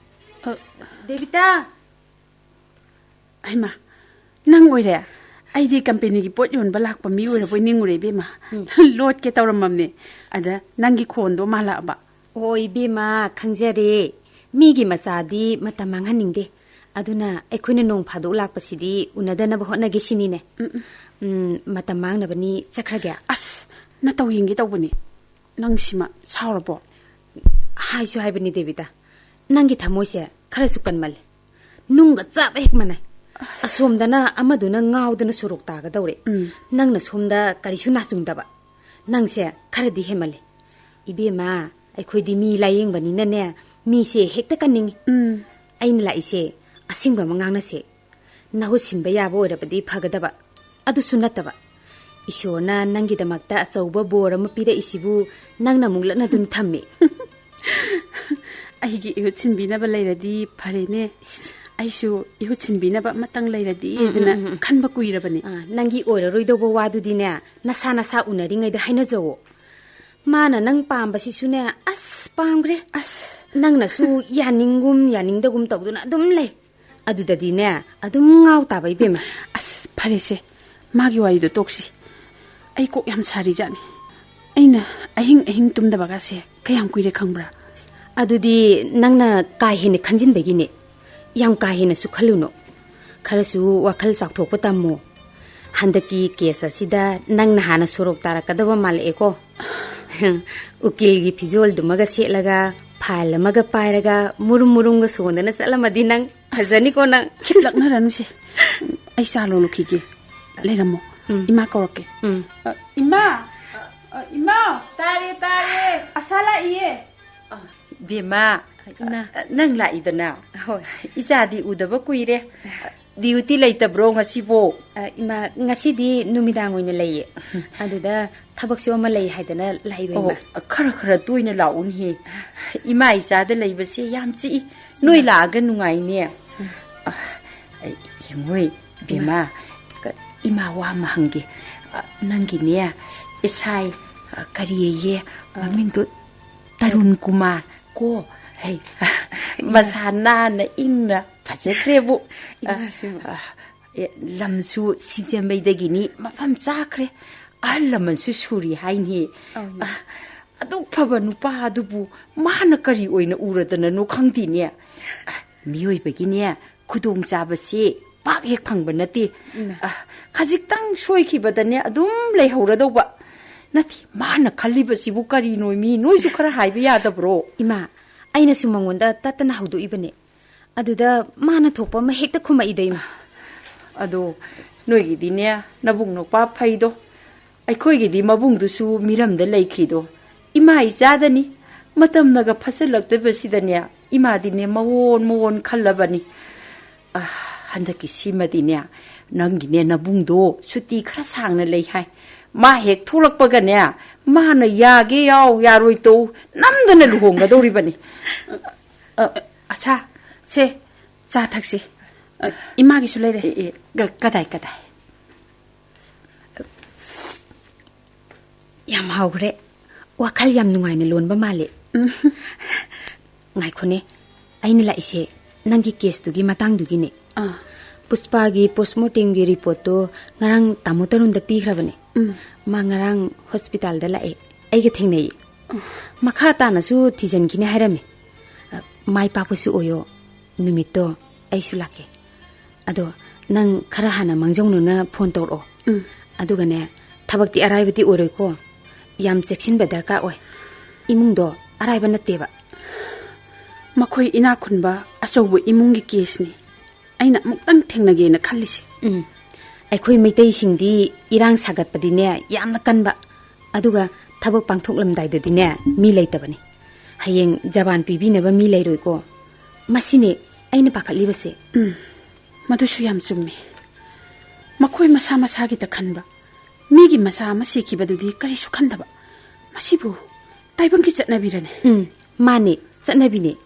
ꯑ꯫ ꯗꯦꯕꯤꯇꯥ! ꯍꯩꯃꯥ, ꯅꯪ ꯑꯣꯏꯔꯦ? ꯑꯩꯗꯤ ꯀꯝꯄꯦꯅꯤꯒꯤ ꯄꯣꯠ ꯌꯣꯟꯕ ꯂꯥꯛꯄ ꯃꯤ ꯑꯣꯏꯔꯕꯣꯏ ꯅꯤꯡꯉꯨꯔꯦ, ꯏꯕꯦꯝꯃ꯫ ꯎꯝ꯫ ꯂꯣꯠꯀꯦ ꯇꯧꯔꯝꯃꯕꯅꯦ꯫ ꯑꯗ ꯅꯪꯒꯤ ꯈꯣꯟꯗꯣ ꯃꯥꯜꯂꯛꯑꯕ꯫ ꯑꯣ, ꯏꯕꯦꯝꯃ, ꯈꯪꯖꯔꯦ꯫ ꯃꯤꯒꯤ ꯃꯆꯥꯗꯤ ꯃꯇꯝ ꯃꯥꯡꯍꯟꯅꯤꯡꯗꯦ꯫ ꯑꯗꯨꯅ ꯑꯩꯈꯣꯏꯅ ꯅꯣꯡ ꯐꯥꯗꯣꯛ ꯂꯥꯛꯄꯁꯤꯗꯤ ꯎꯅꯗꯅꯕ ꯍꯣꯠꯅꯒꯦ ꯁꯤꯅꯤꯅꯦ꯫ ꯎꯝ, ꯎꯝ꯫ ꯎꯝ, ꯃꯇꯝ ꯃꯥꯡꯅꯕꯅꯤ, ꯆꯠꯈ꯭ꯔꯒꯦ꯫ ꯑꯁ, ꯅꯇꯧ ꯌꯦꯡꯒꯦ ꯇꯧꯕꯅꯤ꯫ ꯅꯪ ꯁꯤꯃ ꯁꯥꯎꯔꯕꯣ? ꯍꯥꯏꯁꯨ ꯍꯥꯏꯕꯅꯤ ꯗꯦꯕꯤꯇꯥ, ꯅꯪꯒꯤ ꯊꯃꯣꯏꯁꯦ ꯈꯔꯁꯨ ꯀꯟꯃꯜꯂꯦ꯫ ꯅꯨꯡꯒ ꯆꯞ ꯍꯦꯛ ꯃꯥꯟꯅꯩ꯫ ꯑꯁꯣꯝꯗꯅ ꯑꯃꯗꯨꯅ ꯉꯥꯎꯗꯅ ꯁꯣꯔꯣꯛ ꯇꯥꯒꯗꯧꯔꯦ꯫ ꯎꯝ꯫ ꯅꯪꯅ ꯁꯣꯝꯗ ꯀꯔꯤꯁꯨ ꯅꯥꯆꯨꯡꯗꯕ꯫ ꯅꯪꯁꯦ ꯈꯔꯗꯤ ꯍꯦꯟꯃꯜꯂꯦ꯫ ꯏꯕꯦꯝꯃ, ꯑꯩꯈꯣꯏꯗꯤ ꯃꯤ ꯂꯥꯏꯌꯦꯡꯕꯅꯤꯅꯅꯦ, ꯃꯤꯁꯦ ꯍꯦꯛꯇ ꯀꯟꯅꯤꯡꯉꯤ꯫ ꯎꯝ꯫ ꯑꯩꯅ ꯂꯥꯛꯏꯁꯦ ꯑꯁꯦꯡꯕ ꯑꯃ ꯉꯥꯡꯅꯁꯦ꯫ ꯅꯍꯨꯠ ꯁꯤꯟꯕ ꯌꯥꯕ ꯑꯣꯏꯔꯕꯗꯤ ꯐꯒꯗꯕ꯫ ꯑꯗꯨꯁꯨ ꯅꯠꯇꯕ꯫ ꯏꯁꯣꯔꯅ ꯅꯪꯒꯤꯗꯃꯛꯇ ꯑꯆꯧꯕ ꯕꯣꯔ ꯑꯃ ꯄꯤꯔꯛꯏꯁꯤꯕꯨ ꯅꯪꯅ ꯑꯃꯨꯛ ꯂꯛꯅꯗꯨꯅ ꯊꯝꯃꯤ꯫ ꯑꯩꯒꯤ ꯏꯍꯨꯠ ꯁꯤꯟꯕꯤꯅꯕ ꯂꯩꯔꯗꯤ ꯐꯔꯦꯅꯦ꯫ ꯑꯩꯁꯨ ꯏꯍꯨꯠ ꯁꯤꯟꯕꯤꯅꯕ ꯑꯃꯇꯪ ꯂꯩꯔꯗꯤ ꯎꯝ, ꯎꯝ, ꯍꯥꯏꯗꯅ ꯎꯝ, ꯎꯝ꯫ ꯈꯟꯕ ꯀꯨꯏꯔꯕꯅꯤ꯫ ꯑꯥ, ꯅꯪꯒꯤ ꯑꯣꯏꯔꯔꯣꯏꯗꯧꯕ ꯋꯥꯗꯨꯗꯤꯅꯦ, ꯅꯁꯥ ꯅꯁꯥ ꯎꯅꯔꯤꯉꯩꯗ ꯍꯥꯏꯅꯖꯧꯋꯣ꯫ ꯃꯥꯅ ꯅꯪ ꯄꯥꯝꯕꯁꯤꯁꯨꯅꯦ, ꯑꯁ, ꯄꯥꯝꯈ꯭ꯔꯦ꯫ ꯑꯁ꯫ ꯅꯪꯅꯁꯨ ꯌꯥꯅꯤꯡꯒꯨꯝ ꯌꯥꯅꯤꯡꯗꯒꯨꯝ ꯇꯧꯗꯨꯅ ꯑꯗꯨꯝ ꯂꯩ꯫ ꯑꯗꯨꯗꯗꯤꯅꯦ, ꯑꯗꯨꯝ ꯉꯥꯎ ꯇꯥꯕ ꯏꯕꯦꯝꯃ꯫ ꯑꯁ, ꯐꯔꯦꯁꯦ, ꯃꯥꯒꯤ ꯋꯥꯔꯤꯗꯣ ꯇꯣꯛꯁꯤ꯫ ꯑꯩ ꯀꯣꯛ ꯌꯥꯝ ꯁꯥꯔꯤꯖꯥꯠꯅꯤ꯫ ꯑꯩꯅ ꯑꯍꯤꯡ ꯑꯍꯤꯡ ꯇꯨꯝꯗꯕꯒꯁꯦ ꯀꯌꯥꯝ ꯀꯨꯏꯔꯦ ꯈꯪꯕ꯭ꯔꯥ? ꯑꯗꯨꯗꯤ ꯅꯪꯅ ꯀꯥ ꯍꯦꯟꯅ ꯈꯟꯖꯤꯟꯕꯒꯤꯅꯦ꯫ ꯌꯥꯝ ꯀꯥ ꯍꯦꯟꯅꯁꯨ ꯈꯜꯂꯨꯅꯨ꯫ ꯈꯔꯁꯨ ꯋꯥꯈꯜ ꯆꯥꯎꯊꯣꯛꯄ ꯇꯝꯃꯨ꯫ ꯍꯟꯗꯛꯀꯤ ꯀꯦꯁ ꯑꯁꯤꯗ ꯅꯪꯅ ꯍꯥꯟꯅ ꯁꯣꯔꯣꯛ ꯇꯥꯔꯛꯀꯗꯕ ꯃꯥꯜꯂꯛꯑꯦꯀꯣ꯫ ꯎꯀꯤꯜꯒꯤ ꯐꯤꯖꯣꯜꯗꯨꯃꯒ ꯁꯦꯠꯂꯒ, ꯐꯥꯏꯜ ꯑꯃꯒ ꯄꯥꯏꯔꯒ, ꯃꯨꯔꯨꯝ ꯃꯨꯔꯨꯝꯒ ꯁꯣꯟꯗꯅ ꯆꯠꯂꯝꯃꯗꯤ ꯅꯪ ꯐꯖꯅꯤꯀꯣ ꯅꯪ꯫ ꯈꯤꯠꯂꯛꯅꯔꯅꯨꯁꯦ꯫ ꯑꯩ ꯆꯥ ꯂꯣꯜꯂꯨꯈꯤꯒꯦ꯫ ꯂꯩꯔꯝꯃꯣ꯫ ꯎꯝ꯫ ꯏꯃꯥ ꯀꯧꯔꯛꯀꯦ꯫ ꯎꯝ꯫ ꯑ, ꯏꯃꯥ! ꯑ, ꯏꯃꯥ! ꯇꯥꯔꯦ, ꯇꯥꯔꯦ꯫ ꯑꯁꯥ ꯂꯥꯛꯏꯌꯦ꯫ ꯑ, ꯏꯕꯦꯝꯃ, ꯏꯃꯥ꯫ ꯑ, ꯅꯪ ꯂꯥꯛꯏꯗꯅ? ꯍꯣꯏ꯫ ꯏꯆꯥꯗꯤ ꯎꯗꯕ ꯀꯨꯏꯔꯦ꯫ ꯗ꯭ꯌꯨꯇꯤ ꯂꯩꯇꯕ꯭ꯔꯣ ꯉꯁꯤꯕꯣ? ꯑ, ꯏꯃꯥ, ꯉꯁꯤꯗꯤ ꯅꯨꯃꯤꯗꯥꯡ ꯑꯣꯏꯅ ꯂꯩꯌꯦ꯫ ꯑꯗꯨꯗ ꯊꯕꯛꯁꯨ ꯑꯃ ꯂꯩ ꯍꯥꯏꯗꯅ ꯂꯥꯛꯏꯕ, ꯑꯣ, ꯏꯃꯥ꯫ ꯈꯔ ꯈꯔ ꯇꯣꯏꯅ ꯂꯥꯛꯎꯅꯦꯍꯦ꯫ ꯏꯃꯥ ꯏꯆꯥꯗ ꯂꯩꯕꯁꯦ ꯌꯥꯝ ꯆꯤꯛꯏ꯫ ꯅꯣꯏ ꯂꯥꯛꯑꯒ ꯅꯨꯡꯉꯥꯏꯅꯦ꯫ ꯑ, ꯌꯦꯡꯉꯣꯏ, ꯏꯕꯦꯝꯃ, ꯏꯃꯥ꯫ ꯀ-, ꯏꯃꯥ ꯋꯥ ꯑꯃ ꯍꯪꯒꯦ꯫ ꯑ, ꯅꯪꯒꯤꯅꯦ, ꯏꯁꯥꯏ, ꯑ, ꯀꯔꯤ ꯑꯌꯦ? ꯑ꯫ ꯃꯃꯤꯡꯗꯣ ꯇꯔꯨꯟ ꯀꯨꯃꯥꯔ ꯀꯣ꯫ ꯍꯩ, ꯏꯃꯥ꯫ ꯃꯁꯥ ꯅꯥꯟꯅ ꯏꯪꯅ ꯐꯖꯈ꯭ꯔꯦꯕꯨ꯫ ꯏꯃꯥꯁꯤꯕꯨ꯫ ꯑ, ꯑꯦ, ꯂꯝꯁꯨ ꯁꯤꯡꯖꯃꯩꯗꯒꯤꯅꯤ, ꯃꯐꯝ ꯆꯥꯈ꯭ꯔꯦ꯫ ꯑꯍꯜ ꯂꯃꯟꯁꯨ ꯁꯨꯔꯤ ꯍꯥꯏꯅꯤ꯫ ꯑꯧ, ꯏꯃꯥ꯫ ꯑ, ꯑꯗꯨꯛ ꯐꯕ ꯅꯨꯄꯥ ꯑꯗꯨꯕꯨ ꯃꯥꯅ ꯀꯔꯤ ꯑꯣꯏꯅ ꯎꯔꯗꯅꯅꯣ ꯈꯪꯗꯦꯅꯦ꯫ ꯑ, ꯃꯤꯑꯣꯏꯕꯒꯤꯅꯦ, ꯈꯨꯗꯣꯡꯆꯥꯕꯁꯤ ꯄꯥꯛ ꯍꯦꯛ ꯐꯪꯕ ꯅꯠꯇꯦ꯫ ꯏꯃꯥ꯫ ꯑ, ꯈꯖꯤꯛꯇꯪ ꯁꯣꯏꯈꯤꯕꯗꯅꯦ, ꯑꯗꯨꯝ ꯂꯩꯍꯧꯔꯗꯧꯕ꯫ ꯅꯠꯇꯦ, ꯃꯥꯅ ꯈꯜꯂꯤꯕꯁꯤꯕꯨ ꯀꯔꯤꯅꯣ ꯃꯤ? ꯅꯣꯏꯁꯨ ꯈꯔ ꯍꯥꯏꯕ ꯌꯥꯗꯕ꯭ꯔꯣ? ꯏꯃꯥ, ꯑꯩꯅꯁꯨ ꯃꯉꯣꯟꯗ ꯇꯠꯇꯅ ꯍꯧꯗꯣꯛꯏꯕꯅꯦ꯫ ꯑꯗꯨꯗ ꯃꯥꯅ ꯊꯣꯛꯄ ꯑꯃ ꯍꯦꯛꯇ ꯈꯨꯝꯃꯛꯏꯗ, ꯏꯃꯥ꯫ ꯑꯗꯣ ꯅꯣꯏꯒꯤꯗꯤꯅꯦ, ꯅꯕꯨꯡ ꯅꯨꯄꯥ ꯐꯩꯗꯣ꯫ ꯑꯩꯈꯣꯏꯒꯤꯗꯤ ꯃꯕꯨꯡꯗꯨꯁꯨ ꯃꯤꯔꯝꯗ ꯂꯩꯈꯤꯗꯣ꯫ ꯏꯃꯥ ꯏꯆꯥꯗꯅꯤ꯫ ꯃꯇꯝꯅꯒ ꯐꯠꯁꯤꯜꯂꯛꯇꯕꯁꯤꯗꯅꯦ, ꯏꯃꯥꯗꯤꯅꯦ ꯃꯋꯣꯟ ꯃꯋꯣꯟ ꯈꯜꯂꯕꯅꯤ꯫ ꯑ, ꯍꯟꯗꯛꯀꯤ ꯁꯤꯃꯗꯤꯅꯦ, ꯅꯪꯒꯤꯅꯦ ꯅꯕꯨꯡꯗꯣ ꯁꯨꯇꯤ ꯈꯔ ꯁꯥꯡꯅ ꯂꯩ ꯍꯥꯏ꯫ ꯃꯥ ꯍꯦꯛ ꯊꯣꯛꯂꯛꯄꯒꯅꯦ, ꯃꯥꯅ ꯌꯥꯒꯦ ꯌꯥꯎ, ꯌꯥꯔꯣꯏ ꯇꯧ, ꯅꯝꯗꯅ ꯂꯨꯍꯣꯡꯒꯗꯧꯔꯤꯕꯅꯤ꯫ ꯑ, ꯑꯁꯥ, ꯁꯦ, ꯆꯥ ꯊꯛꯁꯤ꯫ ꯑ, ꯏꯃꯥꯒꯤꯁꯨ ꯂꯩꯔꯦ꯫ ꯑꯦ, ꯑꯦ, ꯀ-, ꯀꯗꯥꯏ, ꯀꯗꯥꯏ? ꯌꯥꯝ ꯍꯥꯎꯈ꯭ꯔꯦ꯫ ꯋꯥꯈꯜ ꯌꯥꯝ ꯅꯨꯡꯉꯥꯏꯅ ꯂꯣꯟꯕ ꯃꯥꯜꯂꯦ꯫ ꯎꯝ꯫ ꯉꯥꯏꯈꯣꯅꯦ, ꯑꯩꯅ ꯂꯥꯛꯏꯁꯦ ꯅꯪꯒꯤ ꯀꯦꯁꯇꯨꯒꯤ ꯃꯇꯥꯡꯗꯨꯒꯤꯅꯦ꯫ ꯑꯥ꯫ ꯄꯨꯁꯄꯥꯒꯤ ꯄꯣꯁꯃꯣꯔꯇꯦꯝꯒꯤ ꯔꯤꯄꯣꯔꯠꯇꯣ ꯉꯔꯥꯡ ꯇꯥꯃꯣ ꯇꯔꯨꯟꯗ ꯄꯤꯈ꯭ꯔꯕꯅꯦ꯫ ꯎꯝ꯫ ꯃꯥ ꯉꯔꯥꯡ ꯍꯣꯁꯄꯤꯇꯥꯜꯗ ꯂꯥꯛꯑꯦ, ꯑꯩꯒ ꯊꯦꯡꯅꯩꯌꯦ꯫ ꯎꯝ꯫ ꯃꯈꯥ ꯇꯥꯅꯁꯨ ꯊꯤꯖꯤꯟꯈꯤꯅꯤ ꯍꯥꯏꯔꯝꯃꯦ꯫ ꯑ, ꯃꯥꯏ ꯄꯥꯛꯄꯁꯨ ꯑꯣꯏꯌꯣ, ꯅꯨꯃꯤꯠꯇꯣ ꯑꯩꯁꯨ ꯂꯥꯛꯀꯦ꯫ ꯑꯗꯣ ꯅꯪ ꯈꯔ ꯍꯥꯟꯅ ꯃꯥꯡꯖꯧꯅꯅ ꯐꯣꯟ ꯇꯧꯔꯛꯑꯣ꯫ ꯎꯝ꯫ ꯑꯗꯨꯒꯅꯦ, ꯊꯕꯛꯇꯤ ꯑꯔꯥꯏꯕꯗꯤ ꯑꯣꯏꯔꯣꯏꯀꯣ꯫ ꯌꯥꯝ ꯆꯦꯛꯁꯤꯟꯕ ꯗꯔꯀꯥꯔ ꯑꯣꯏ꯫ ꯏꯃꯨꯡꯗꯣ ꯑꯔꯥꯏꯕ ꯅꯠꯇꯦꯕ꯫ ꯃꯈꯣꯏ ꯏꯅꯥꯛ ꯈꯨꯟꯕ ꯑꯆꯧꯕ ꯏꯃꯨꯡꯒꯤ ꯀꯦꯁꯅꯤ ꯑꯩꯅ ꯑꯃꯨꯛꯇꯪ ꯊꯦꯡꯅꯒꯦꯅ ꯈꯜꯂꯤꯁꯦ꯫ ꯎꯝ꯫ ꯑꯩꯈꯣꯏ ꯃꯩꯇꯩꯁꯤꯡꯗꯤ ꯏꯔꯥꯡ ꯁꯥꯒꯠꯄꯗꯤꯅꯦ ꯌꯥꯝꯅ ꯀꯟꯕ꯫ ꯑꯗꯨꯒ ꯊꯕꯛ ꯄꯥꯡꯊꯣꯛꯂꯝꯗꯥꯏꯗꯗꯤꯅꯦ ꯃꯤ ꯂꯩꯇꯕꯅꯤ꯫ ꯍꯌꯦꯡ ꯖꯕꯥꯟ ꯄꯤꯕꯤꯅꯕ ꯃꯤ ꯂꯩꯔꯣꯏꯀꯣ꯫ ꯃꯁꯤꯅꯦ ꯑꯩꯅ ꯄꯥꯈꯠꯂꯤꯕꯁꯦ꯫ ꯎꯝ, ꯃꯗꯨꯁꯨ ꯌꯥꯝ ꯆꯨꯝꯃꯤ꯫ ꯃꯈꯣꯏ ꯃꯁꯥ ꯃꯁꯥꯒꯤꯇ ꯈꯟꯕ, ꯃꯤꯒꯤ ꯃꯆꯥ ꯑꯃ ꯁꯤꯈꯤꯕꯗꯨꯗꯤ ꯀꯔꯤꯁꯨ ꯈꯟꯗꯕ꯫ ꯃꯁꯤꯕꯨ ꯇꯥꯏꯕꯪꯒꯤ ꯆꯠꯅꯕꯤꯔꯅꯦ? ꯎꯝ, ꯃꯥꯅꯦ, ꯆꯠꯅꯕꯤꯅꯦ꯫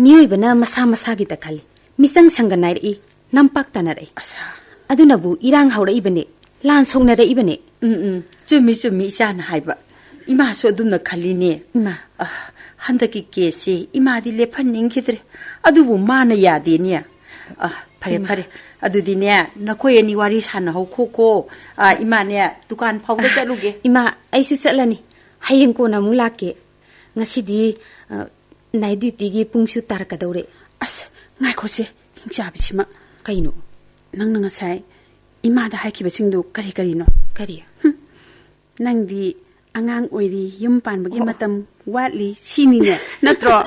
ꯃꯤꯑꯣꯏꯕꯅ ꯃꯁꯥ ꯃꯁꯥꯒꯤꯇ ꯈꯜꯂꯤ꯫ ꯃꯤꯆꯪ ꯁꯪꯒ ꯅꯥꯏꯔꯛꯏ, ꯅꯝꯄꯥꯛ ꯇꯥꯅꯔꯛꯏ꯫ ꯑꯁꯥ꯫ ꯑꯗꯨꯅꯕꯨ ꯏꯔꯥꯡ ꯍꯧꯔꯛꯏꯕꯅꯦ, ꯂꯥꯟ ꯁꯣꯛꯅꯔꯛꯏꯕꯅꯦ꯫ ꯎꯝ, ꯎꯝ, ꯆꯨꯝꯃꯤ, ꯆꯨꯝꯃꯤ ꯏꯆꯥꯅ ꯍꯥꯏꯕ꯫ ꯏꯃꯥꯁꯨ ꯑꯗꯨꯝꯅ ꯈꯜꯂꯤꯅꯦ꯫ ꯏꯃꯥ꯫ ꯑ, ꯍꯟꯗꯛꯀꯤ ꯀꯦꯁꯁꯦ ꯏꯃꯥꯗꯤ ꯂꯦꯞꯍꯟꯅꯤꯡꯈꯤꯗ꯭ꯔꯦ꯫ ꯑꯗꯨꯕꯨ ꯃꯥꯅ ꯌꯥꯗꯦꯅꯦ꯫ ꯑ, ꯐꯔꯦ, ꯏꯃꯥ꯫ ꯐꯔꯦ꯫ ꯑꯗꯨꯗꯤꯅꯦ, ꯅꯈꯣꯏ ꯑꯅꯤ ꯋꯥꯔꯤ ꯁꯥꯟꯅꯍꯧꯈꯣꯀꯣ꯫ ꯑ, ꯏꯃꯥꯅꯦ, ꯗꯨꯀꯥꯟ ꯐꯥꯎꯕ ꯆꯠꯂꯨꯒꯦ꯫ ꯏꯃꯥ, ꯑꯩꯁꯨ ꯆꯠꯂꯅꯤ꯫ ꯍꯌꯦꯡ ꯀꯣꯟꯅ ꯑꯃꯨꯛ ꯂꯥꯛꯀꯦ꯫ ꯉꯁꯤꯗꯤ, ꯑ, ꯅꯥꯏꯠ ꯗ꯭ꯌꯨꯇꯤꯒꯤ ꯄꯨꯡꯁꯨ ꯇꯥꯔꯛꯀꯗꯧꯔꯦ꯫ ꯑꯁ, ꯉꯥꯏꯈꯣꯁꯦ, ꯍꯤꯡꯆꯥꯕꯤꯁꯤꯃ꯫ ꯀꯩꯅꯣ? ꯅꯪꯅ ꯉꯁꯥꯏ ꯏꯃꯥꯗ ꯍꯥꯏꯈꯤꯕꯁꯤꯡꯗꯨ ꯀꯔꯤ ꯀꯔꯤꯅꯣ? ꯀꯔꯤ? ꯍꯨꯝ꯫ ꯅꯪꯗꯤ ꯑꯉꯥꯡ ꯑꯣꯏꯔꯤ, ꯌꯨꯝ ꯄꯥꯟꯕꯒꯤ ꯑꯣ꯫ ꯃꯇꯝ ꯋꯥꯠꯂꯤ ꯁꯤꯅꯤꯅꯦ, ꯅꯠꯇ꯭ꯔꯣ?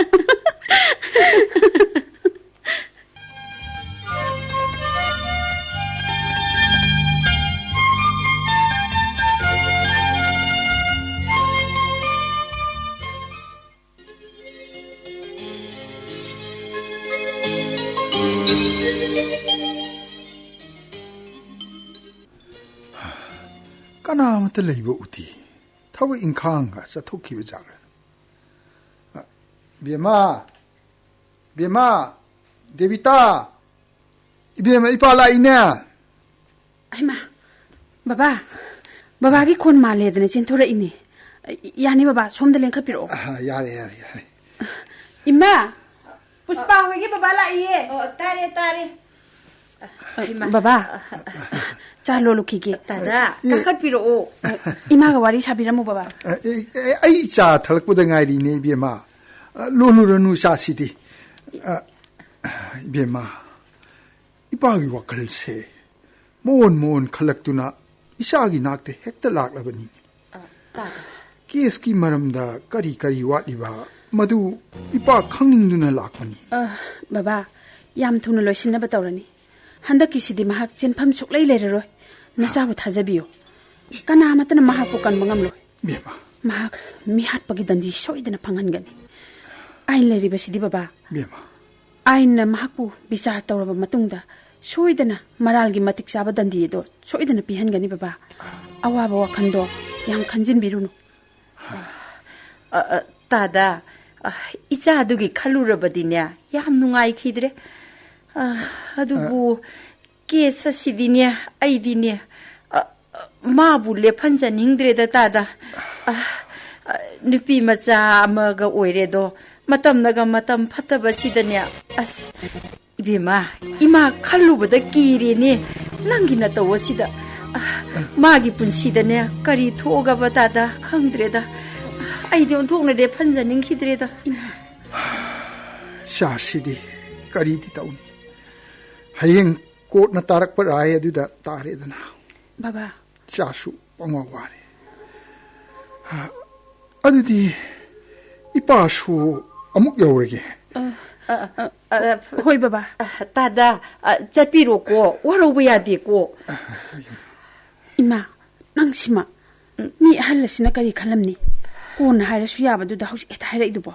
ꯀꯅꯥꯃꯠꯇ ꯂꯩꯕ ꯎꯗꯦ꯫ ꯊꯕꯛ ꯏꯪꯈꯥꯡꯒ ꯆꯠꯊꯣꯛꯈꯤꯕ ꯖꯥꯠꯂ? ꯑ, ꯕꯦꯝꯃ! ꯕꯦꯝꯃ! ꯗꯦꯕꯤꯇꯥ! ꯏꯕꯦꯝꯃ, ꯏꯄꯥ ꯂꯥꯛꯏꯅꯦ! ꯍꯩꯃꯥ! ꯕꯕꯥ! ꯕꯕꯥꯒꯤ ꯈꯣꯟ ꯃꯥꯜꯂꯦꯗꯅ ꯆꯦꯟꯊꯣꯔꯛꯏꯅꯦ꯫ ꯌꯥꯅꯤ ꯕꯕꯥ, ꯁꯣꯝꯗ ꯂꯦꯡꯈꯠꯄꯤꯔꯛꯑꯣ꯫ ꯑ, ꯌꯥꯔꯦ, ꯌꯥꯔꯦ, ꯌꯥꯔꯦ꯫ ꯏꯃꯥ! ꯄꯨꯁꯄꯥ ꯍꯣꯏꯒꯤ ꯕꯕꯥ ꯂꯥꯛꯏꯌꯦ꯫ ꯑꯣ, ꯇꯥꯔꯦ, ꯇꯥꯔꯦ꯫ ꯏꯃꯥ꯫ ꯕꯕꯥ, ꯆꯥ ꯂꯣꯜꯂꯨꯈꯤꯒꯦ꯫ ꯇꯥꯗꯥ, ꯑꯦ꯫ ꯀꯥꯈꯠꯄꯤꯔꯛꯑꯣ꯫ ꯏꯃꯥꯒ ꯋꯥꯔꯤ ꯁꯥꯕꯤꯔꯝꯃꯨ, ꯕꯕꯥ꯫ ꯑꯦ, ꯑꯦ, ꯑꯩ ꯆꯥ ꯊꯛꯂꯛꯄꯗ ꯉꯥꯏꯔꯤꯅꯦ, ꯏꯕꯦꯝꯃ꯫ ꯂꯣꯜꯂꯨꯔꯅꯨ ꯆꯥꯁꯤꯗꯤ꯫ ꯏꯕꯦꯝꯃ, ꯏꯄꯥꯒꯤ ꯋꯥꯈꯜꯁꯦ ꯃꯑꯣꯟ ꯃꯑꯣꯟ ꯈꯜꯂꯛꯇꯨꯅ ꯏꯆꯥꯒꯤ ꯅꯥꯛꯇ ꯍꯦꯛꯇ ꯂꯥꯛꯂꯕꯅꯤ꯫ ꯑ, ꯇꯥꯗꯥ꯫ ꯀꯦꯁꯀꯤ ꯃꯔꯝꯗ ꯀꯔꯤ ꯀꯔꯤ ꯋꯥꯠꯂꯤꯕ, ꯃꯗꯨ ꯏꯄꯥ ꯈꯪꯅꯤꯡꯗꯨꯅ ꯂꯥꯛꯄꯅꯤ꯫ ꯑ, ꯕꯕꯥ, ꯌꯥꯝ ꯊꯨꯅ ꯂꯣꯏꯁꯤꯟꯅꯕ ꯇꯧꯔꯅꯤ꯫ ꯍꯟꯗꯛꯀꯤꯁꯤꯗꯤ ꯃꯍꯥꯛ ꯆꯦꯟꯐꯝ ꯁꯨꯛꯂꯩ ꯂꯩꯔꯔꯣꯏ꯫ ꯅꯆꯥꯕꯨ ꯊꯥꯖꯕꯤꯌꯨ꯫ ꯀꯅꯥꯃꯠꯇꯅ ꯃꯍꯥꯛꯄꯨ ꯀꯟꯕ ꯉꯝꯂꯣꯏ꯫ ꯕꯦꯝꯃ꯫ ꯃꯍꯥꯛ ꯃꯤꯍꯥꯠꯄꯒꯤ ꯗꯟꯗꯤ ꯁꯣꯏꯗꯅ ꯐꯪꯍꯟꯒꯅꯤ꯫ ꯑꯥꯏꯟ ꯂꯩꯔꯤꯕꯁꯤꯗꯤ, ꯕꯕꯥ꯫ ꯕꯦꯝꯃ꯫ ꯑꯥꯏꯟꯅ ꯃꯍꯥꯛꯄꯨ ꯕꯤꯆꯥꯔ ꯇꯧꯔꯕ ꯃꯇꯨꯡꯗ ꯁꯣꯏꯗꯅ ꯃꯔꯥꯜꯒꯤ ꯃꯇꯤꯛ ꯆꯥꯕ ꯗꯟꯗꯤ ꯑꯗꯣ ꯁꯣꯏꯗꯅ ꯄꯤꯍꯟꯒꯅꯤ, ꯕꯕꯥ꯫ ꯑꯋꯥꯕ ꯋꯥꯈꯜꯗꯣ ꯌꯥꯝ ꯈꯟꯖꯤꯟꯕꯤꯔꯨꯅꯨ꯫ ꯑ, ꯑ, ꯇꯥꯗꯥ, ꯑ, ꯏꯆꯥꯗꯨꯒꯤ ꯈꯜꯂꯨꯔꯕꯗꯤꯅꯦ, ꯌꯥꯝ ꯅꯨꯡꯉꯥꯏꯈꯤꯗ꯭ꯔꯦ꯫ ꯑ, ꯑꯗꯨꯕꯨ, ꯀꯦꯁ ꯑꯁꯤꯗꯤꯅꯦ, ꯑꯩꯗꯤꯅꯦ, ꯑ, ꯑ, ꯃꯥꯕꯨ ꯂꯦꯞꯍꯟꯖꯅꯤꯡꯗ꯭ꯔꯦꯗ, ꯇꯥꯗꯥ꯫ ꯑ, ꯑ, ꯅꯨꯄꯤ ꯃꯆꯥ ꯑꯃꯒ ꯑꯣꯏꯔꯦꯗꯣ, ꯃꯇꯝꯅꯒ ꯃꯇꯝ ꯐꯠꯇꯕꯁꯤꯗꯅꯦ, ꯑꯁ, ꯏꯕꯦꯝꯃ, ꯏꯃꯥ ꯈꯜꯂꯨꯕꯗ ꯀꯤꯔꯦꯅꯦ, ꯅꯪꯒꯤ ꯅꯇꯧ ꯑꯁꯤꯗ꯫ ꯑ, ꯃꯥꯒꯤ ꯄꯨꯟꯁꯤꯗꯅꯦ, ꯀꯔꯤ ꯊꯣꯛꯑꯒꯕ, ꯇꯥꯗꯥ, ꯈꯪꯗ꯭ꯔꯦꯗ꯫ ꯑ, ꯑꯩꯗꯤ ꯑꯣꯟꯊꯣꯛꯅ ꯂꯦꯞꯍꯟꯖꯅꯤꯡꯈꯤꯗ꯭ꯔꯦꯗ꯫ ꯆꯥꯁꯤꯗꯤ ꯀꯔꯤꯗꯤ ꯇꯧꯅꯤ? ꯍꯌꯦꯡ ꯀꯣꯔꯠꯅ ꯇꯥꯔꯛꯄ ꯔꯥꯏ ꯑꯗꯨꯗ ꯇꯥꯔꯦꯗꯅ꯫ ꯕꯕꯥ꯫ ꯆꯥꯁꯨ ꯄꯪꯋꯥ ꯋꯥꯔꯦ꯫ ꯑꯗꯨꯗꯤ ꯏꯄꯥꯁꯨ ꯑꯃꯨꯛ ꯌꯧꯔꯒꯦ꯫ ꯑ, ꯑ, ꯑ, ꯍꯣꯏ, ꯕꯕꯥ꯫ ꯑ, ꯇꯥꯗ, ꯑ, ꯆꯠꯄꯤꯔꯣꯀꯣ, ꯋꯥꯔꯧꯕ ꯌꯥꯗꯦꯀꯣ꯫ ꯏꯃꯥ, ꯅꯪꯁꯤꯃ, ꯃꯤ ꯑꯍꯜ ꯑꯁꯤꯅ ꯀꯔꯤ ꯈꯜꯂꯝꯅꯤ? ꯀꯣꯟꯅ ꯍꯥꯏꯔꯁꯨ ꯌꯥꯕꯗꯨꯗ ꯍꯧꯖꯤꯛ ꯍꯦꯛꯇ ꯍꯥꯏꯔꯛꯏꯗꯨꯕꯣ?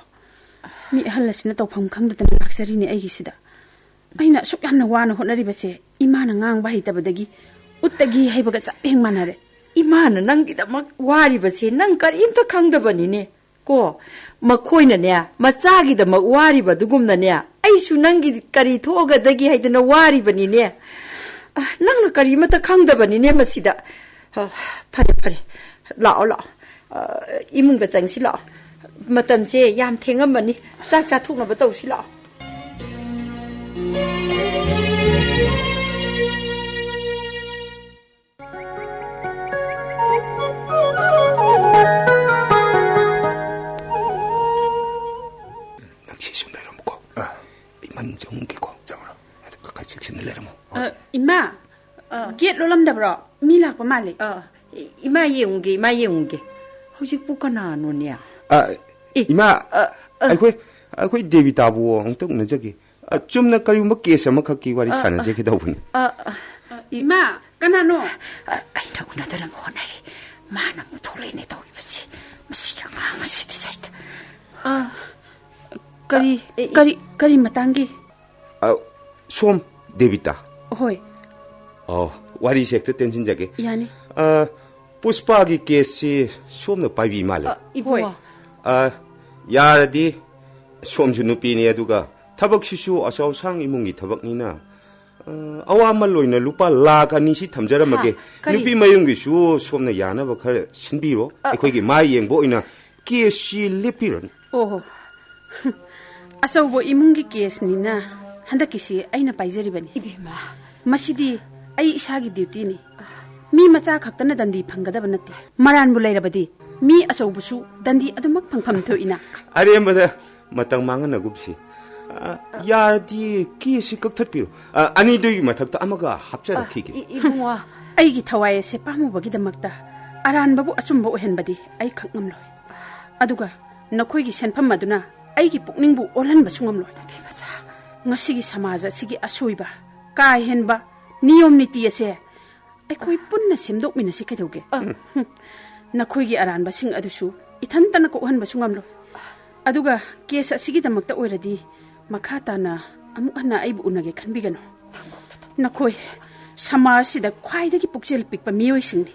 ꯃꯤ ꯑꯍꯜ ꯑꯁꯤꯅ ꯇꯧꯐꯝ ꯈꯪꯗꯗꯅ ꯂꯥꯛꯆꯔꯤꯅꯦ ꯑꯩꯒꯤꯁꯤꯗ꯫ ꯑꯩꯅ ꯑꯁꯨꯛ ꯌꯥꯝꯅ ꯋꯥꯅ ꯍꯣꯠꯅꯔꯤꯕꯁꯦ, ꯏꯃꯥꯅ ꯉꯥꯡꯕ ꯍꯩꯇꯕꯗꯒꯤ ꯎꯠꯇꯒꯤ ꯍꯩꯕꯒ ꯆꯞ ꯍꯦꯛ ꯃꯥꯟꯅꯔꯦ꯫ ꯏꯃꯥꯅ ꯅꯪꯒꯤꯗꯃꯛ ꯋꯥꯔꯤꯕꯁꯦ ꯅꯪ ꯀꯔꯤꯝꯇ ꯈꯪꯗꯕꯅꯤꯅꯦ꯫ ꯀꯣ, ꯃꯈꯣꯏꯅꯅꯦ, ꯃꯆꯥꯒꯤꯗꯃꯛ ꯋꯥꯔꯤꯕ ꯑꯗꯨꯒꯨꯝꯅꯅꯦ, ꯑꯩꯁꯨ ꯅꯪꯒꯤ ꯀꯔꯤ ꯊꯣꯛꯑꯒꯗꯒꯦ ꯍꯥꯏꯗꯅ ꯋꯥꯔꯤꯕꯅꯤꯅꯦ꯫ ꯑ, ꯅꯪꯅ ꯀꯔꯤꯃꯠꯇ ꯈꯪꯗꯕꯅꯤꯅꯦ ꯃꯁꯤꯗ꯫ ꯑ, ꯐꯔꯦ, ꯐꯔꯦ, ꯂꯥꯛꯑꯣ, ꯂꯥꯛꯑꯣ꯫ ꯑ, ꯏꯃꯨꯡꯗ ꯆꯪꯁꯤ ꯂꯥꯛꯑꯣ꯫ ꯃꯇꯝꯁꯦ ꯌꯥꯝ ꯊꯦꯡꯉꯝꯃꯅꯤ, ꯆꯥꯛ ꯆꯥꯊꯣꯛꯅꯕ ꯇꯧꯁꯤ ꯂꯥꯛꯑꯣ꯫ ꯅꯪ ꯁꯤ ꯁꯨꯝ ꯂꯩꯔꯝꯃꯨꯀꯣ꯫ ꯑ꯫ ꯏꯃꯟ ꯆꯪꯉꯨꯒꯦꯀꯣ꯫ ꯆꯪꯉꯨꯔꯣ꯫ ꯑꯗꯨ ꯈꯔ ꯆꯦꯛꯁꯤꯟꯅ ꯂꯩꯔꯝꯃꯣ꯫ ꯑ, ꯏꯃꯥ, ꯑ꯫ ꯒꯦꯠ ꯂꯣꯜꯂꯝꯗꯕ꯭ꯔꯣ? ꯃꯤ ꯂꯥꯛꯄ ꯃꯥꯜꯂꯦ꯫ ꯑ, ꯏ-, ꯏꯃꯥ ꯌꯦꯡꯉꯨꯒꯦ, ꯏꯃꯥ ꯌꯦꯡꯉꯨꯒꯦ꯫ ꯍꯧꯖꯤꯛꯄꯨ ꯀꯅꯥꯅꯣꯅꯦ? ꯑ, ꯑꯦ, ꯏꯃꯥ, ꯑ, ꯑ꯫ ꯑꯩꯈꯣꯏ, ꯑꯩꯈꯣꯏ ꯗꯦꯕꯤꯇꯥꯕꯨ ꯑꯃꯨꯛꯇ ꯎꯅꯖꯒꯦ꯫ ꯑ, ꯆꯨꯝꯅ ꯀꯔꯤꯒꯨꯝꯕ ꯀꯦꯁ ꯑꯃꯈꯛꯀꯤ ꯋꯥꯔꯤ ꯑ, ꯑ꯫ ꯁꯥꯟꯅꯖꯒꯦ ꯇꯧꯕꯅꯤ꯫ ꯑ, ꯑ, ꯏꯃꯥ, ꯀꯅꯥꯅꯣ? ꯑ, ꯑꯩꯅ ꯎꯅꯗꯅꯕ ꯍꯣꯠꯅꯔꯤ꯫ ꯃꯥꯅ ꯑꯃꯨꯛ ꯊꯣꯛꯂꯛꯑꯦꯅꯦ ꯇꯧꯔꯤꯕꯁꯤ꯫ ꯃꯁꯤꯒꯤ ꯑꯉꯥꯡ ꯑꯁꯤꯗꯤ ꯁꯩꯇ꯫ ꯑ, ꯀꯔꯤ, ꯑ, ꯑꯦ, ꯑꯦ꯫ ꯀꯔꯤ, ꯀꯔꯤ ꯃꯇꯥꯡꯒꯤ? ꯑ, ꯁꯣꯝ ꯗꯦꯕꯤꯇꯥ? ꯍꯣꯏ꯫ ꯑꯣ, ꯋꯥꯔꯤꯁꯦ ꯍꯦꯛꯇ ꯇꯦꯟꯁꯤꯟꯖꯒꯦ꯫ ꯌꯥꯅꯤ꯫ ꯑ, ꯄꯨꯁꯄꯥꯒꯤ ꯀꯦꯁꯁꯤ ꯁꯣꯝꯅ ꯄꯥꯏꯕꯤ ꯃꯥꯜꯂꯦ꯫ ꯑ, ꯏꯕꯨꯡꯉꯣ꯫ ꯍꯣꯏ꯫ ꯑ, ꯌꯥꯔꯗꯤ ꯁꯣꯝꯁꯨ ꯅꯨꯄꯤꯅꯤ, ꯑꯗꯨꯒ ꯊꯕꯛꯁꯤꯁꯨ ꯑꯆꯧ ꯑꯁꯥꯡ ꯏꯃꯨꯡꯒꯤ ꯊꯕꯛꯅꯤꯅ, ꯑ, ꯑꯋꯥꯃꯜ ꯑꯣꯏꯅ ꯂꯨꯄꯥ ꯂꯥꯈ ꯑꯅꯤꯁꯤ ꯊꯝꯖꯔꯝꯃꯒꯦ꯫ ꯍꯥ, ꯀꯔꯤ? ꯅꯨꯄꯤ ꯃꯌꯨꯝꯒꯤꯁꯨ ꯁꯣꯝꯅ ꯌꯥꯅꯕ ꯈꯔ ꯁꯤꯟꯕꯤꯔꯣ꯫ ꯑ, ꯑ꯫ ꯑꯩꯈꯣꯏꯒꯤ ꯃꯥꯏ ꯌꯦꯡꯕ ꯑꯣꯏꯅ ꯀꯦꯁꯁꯤ ꯂꯦꯞꯄꯤꯔꯅꯨ꯫ ꯑꯣꯍꯣ꯫ ꯑꯆꯧꯕ ꯏꯃꯨꯡꯒꯤ ꯀꯦꯁꯅꯤꯅ ꯍꯟꯗꯛꯀꯤꯁꯤ ꯑꯩꯅ ꯄꯥꯏꯖꯔꯤꯕꯅꯤ꯫ ꯏꯕꯦꯝꯃ꯫ ꯃꯁꯤꯗꯤ ꯑꯩ ꯏꯁꯥꯒꯤ ꯗ꯭ꯌꯨꯇꯤꯅꯤ꯫ ꯃꯤ ꯃꯆꯥ ꯈꯛꯇꯅ ꯗꯟꯗꯤ ꯐꯪꯒꯗꯕ ꯅꯠꯇꯦ꯫ ꯃꯔꯥꯟꯕꯨ ꯂꯩꯔꯕꯗꯤ ꯃꯤ ꯑꯆꯧꯕꯁꯨ ꯗꯟꯗꯤ ꯑꯗꯨꯃꯛ ꯐꯪꯐꯝ ꯊꯣꯛꯏꯅ꯫ ꯑꯔꯦꯝꯕꯗ ꯃꯇꯝ ꯃꯥꯡꯍꯟꯅꯒꯨꯝꯁꯤ꯫ ꯑ, ꯌꯥꯔꯗꯤ ꯀꯦꯁꯁꯤ ꯀꯛꯊꯠꯄꯤꯔꯣ꯫ ꯑ, ꯑꯅꯤꯗꯨꯒꯤ ꯃꯊꯛꯇ ꯑꯃꯒ ꯍꯥꯞꯆꯔꯛꯈꯤꯒꯦ꯫ ꯑ, ꯏ-, ꯏꯕꯨꯡꯉꯣ꯫ ꯑꯩꯒꯤ ꯊꯋꯥꯏ ꯑꯁꯦ ꯄꯥꯝꯃꯨꯕꯒꯤꯗꯃꯛꯇ ꯑꯔꯥꯟꯕꯕꯨ ꯑꯆꯨꯝꯕ ꯑꯣꯏꯍꯟꯕꯗꯤ ꯑꯩ ꯈꯛ ꯉꯝꯂꯣꯏ꯫ ꯑꯗꯨꯒ ꯅꯈꯣꯏꯒꯤ ꯁꯦꯟꯐꯝ ꯑꯗꯨꯅ ꯑꯩꯒꯤ ꯄꯨꯛꯅꯤꯡꯕꯨ ꯑꯣꯜꯍꯟꯕꯁꯨ ꯉꯝꯂꯣꯏ꯫ ꯏꯕꯦꯝꯃꯆꯥ, ꯉꯁꯤꯒꯤ ꯁꯃꯥꯖ ꯑꯁꯤꯒꯤ ꯑꯁꯣꯏꯕ, ꯀꯥ ꯍꯦꯟꯕ, ꯅꯤꯌꯣꯝ ꯅꯤꯇꯤ ꯑꯁꯦ ꯑꯩꯈꯣꯏ ꯄꯨꯟꯅ ꯁꯦꯝꯗꯣꯛꯃꯤꯟꯅꯁꯤ ꯀꯩꯗꯧꯒꯦ? ꯑ꯫ ꯍꯨꯝ꯫ ꯅꯈꯣꯏꯒꯤ ꯑꯔꯥꯟꯕꯁꯤꯡ ꯑꯗꯨꯁꯨ ꯏꯊꯟꯇꯅ ꯀꯣꯛꯍꯟꯕꯁꯨ ꯉꯝꯂꯣꯏ꯫ ꯑꯗꯨꯒ ꯀꯦꯁ ꯑꯁꯤꯒꯤꯗꯃꯛꯇ ꯑꯣꯏꯔꯗꯤ ꯃꯈꯥ ꯇꯥꯅ ꯑꯃꯨꯛ ꯍꯟꯅ ꯑꯩꯕꯨ ꯎꯅꯒꯦ ꯈꯟꯕꯤꯒꯅꯨ꯫ ꯅꯈꯣꯏ ꯁꯃꯥꯖꯁꯤꯗ ꯈ꯭ꯋꯥꯏꯗꯒꯤ ꯄꯨꯛꯆꯦꯜ ꯄꯤꯛꯄ ꯃꯤꯑꯣꯏꯁꯤꯡꯅꯤ꯫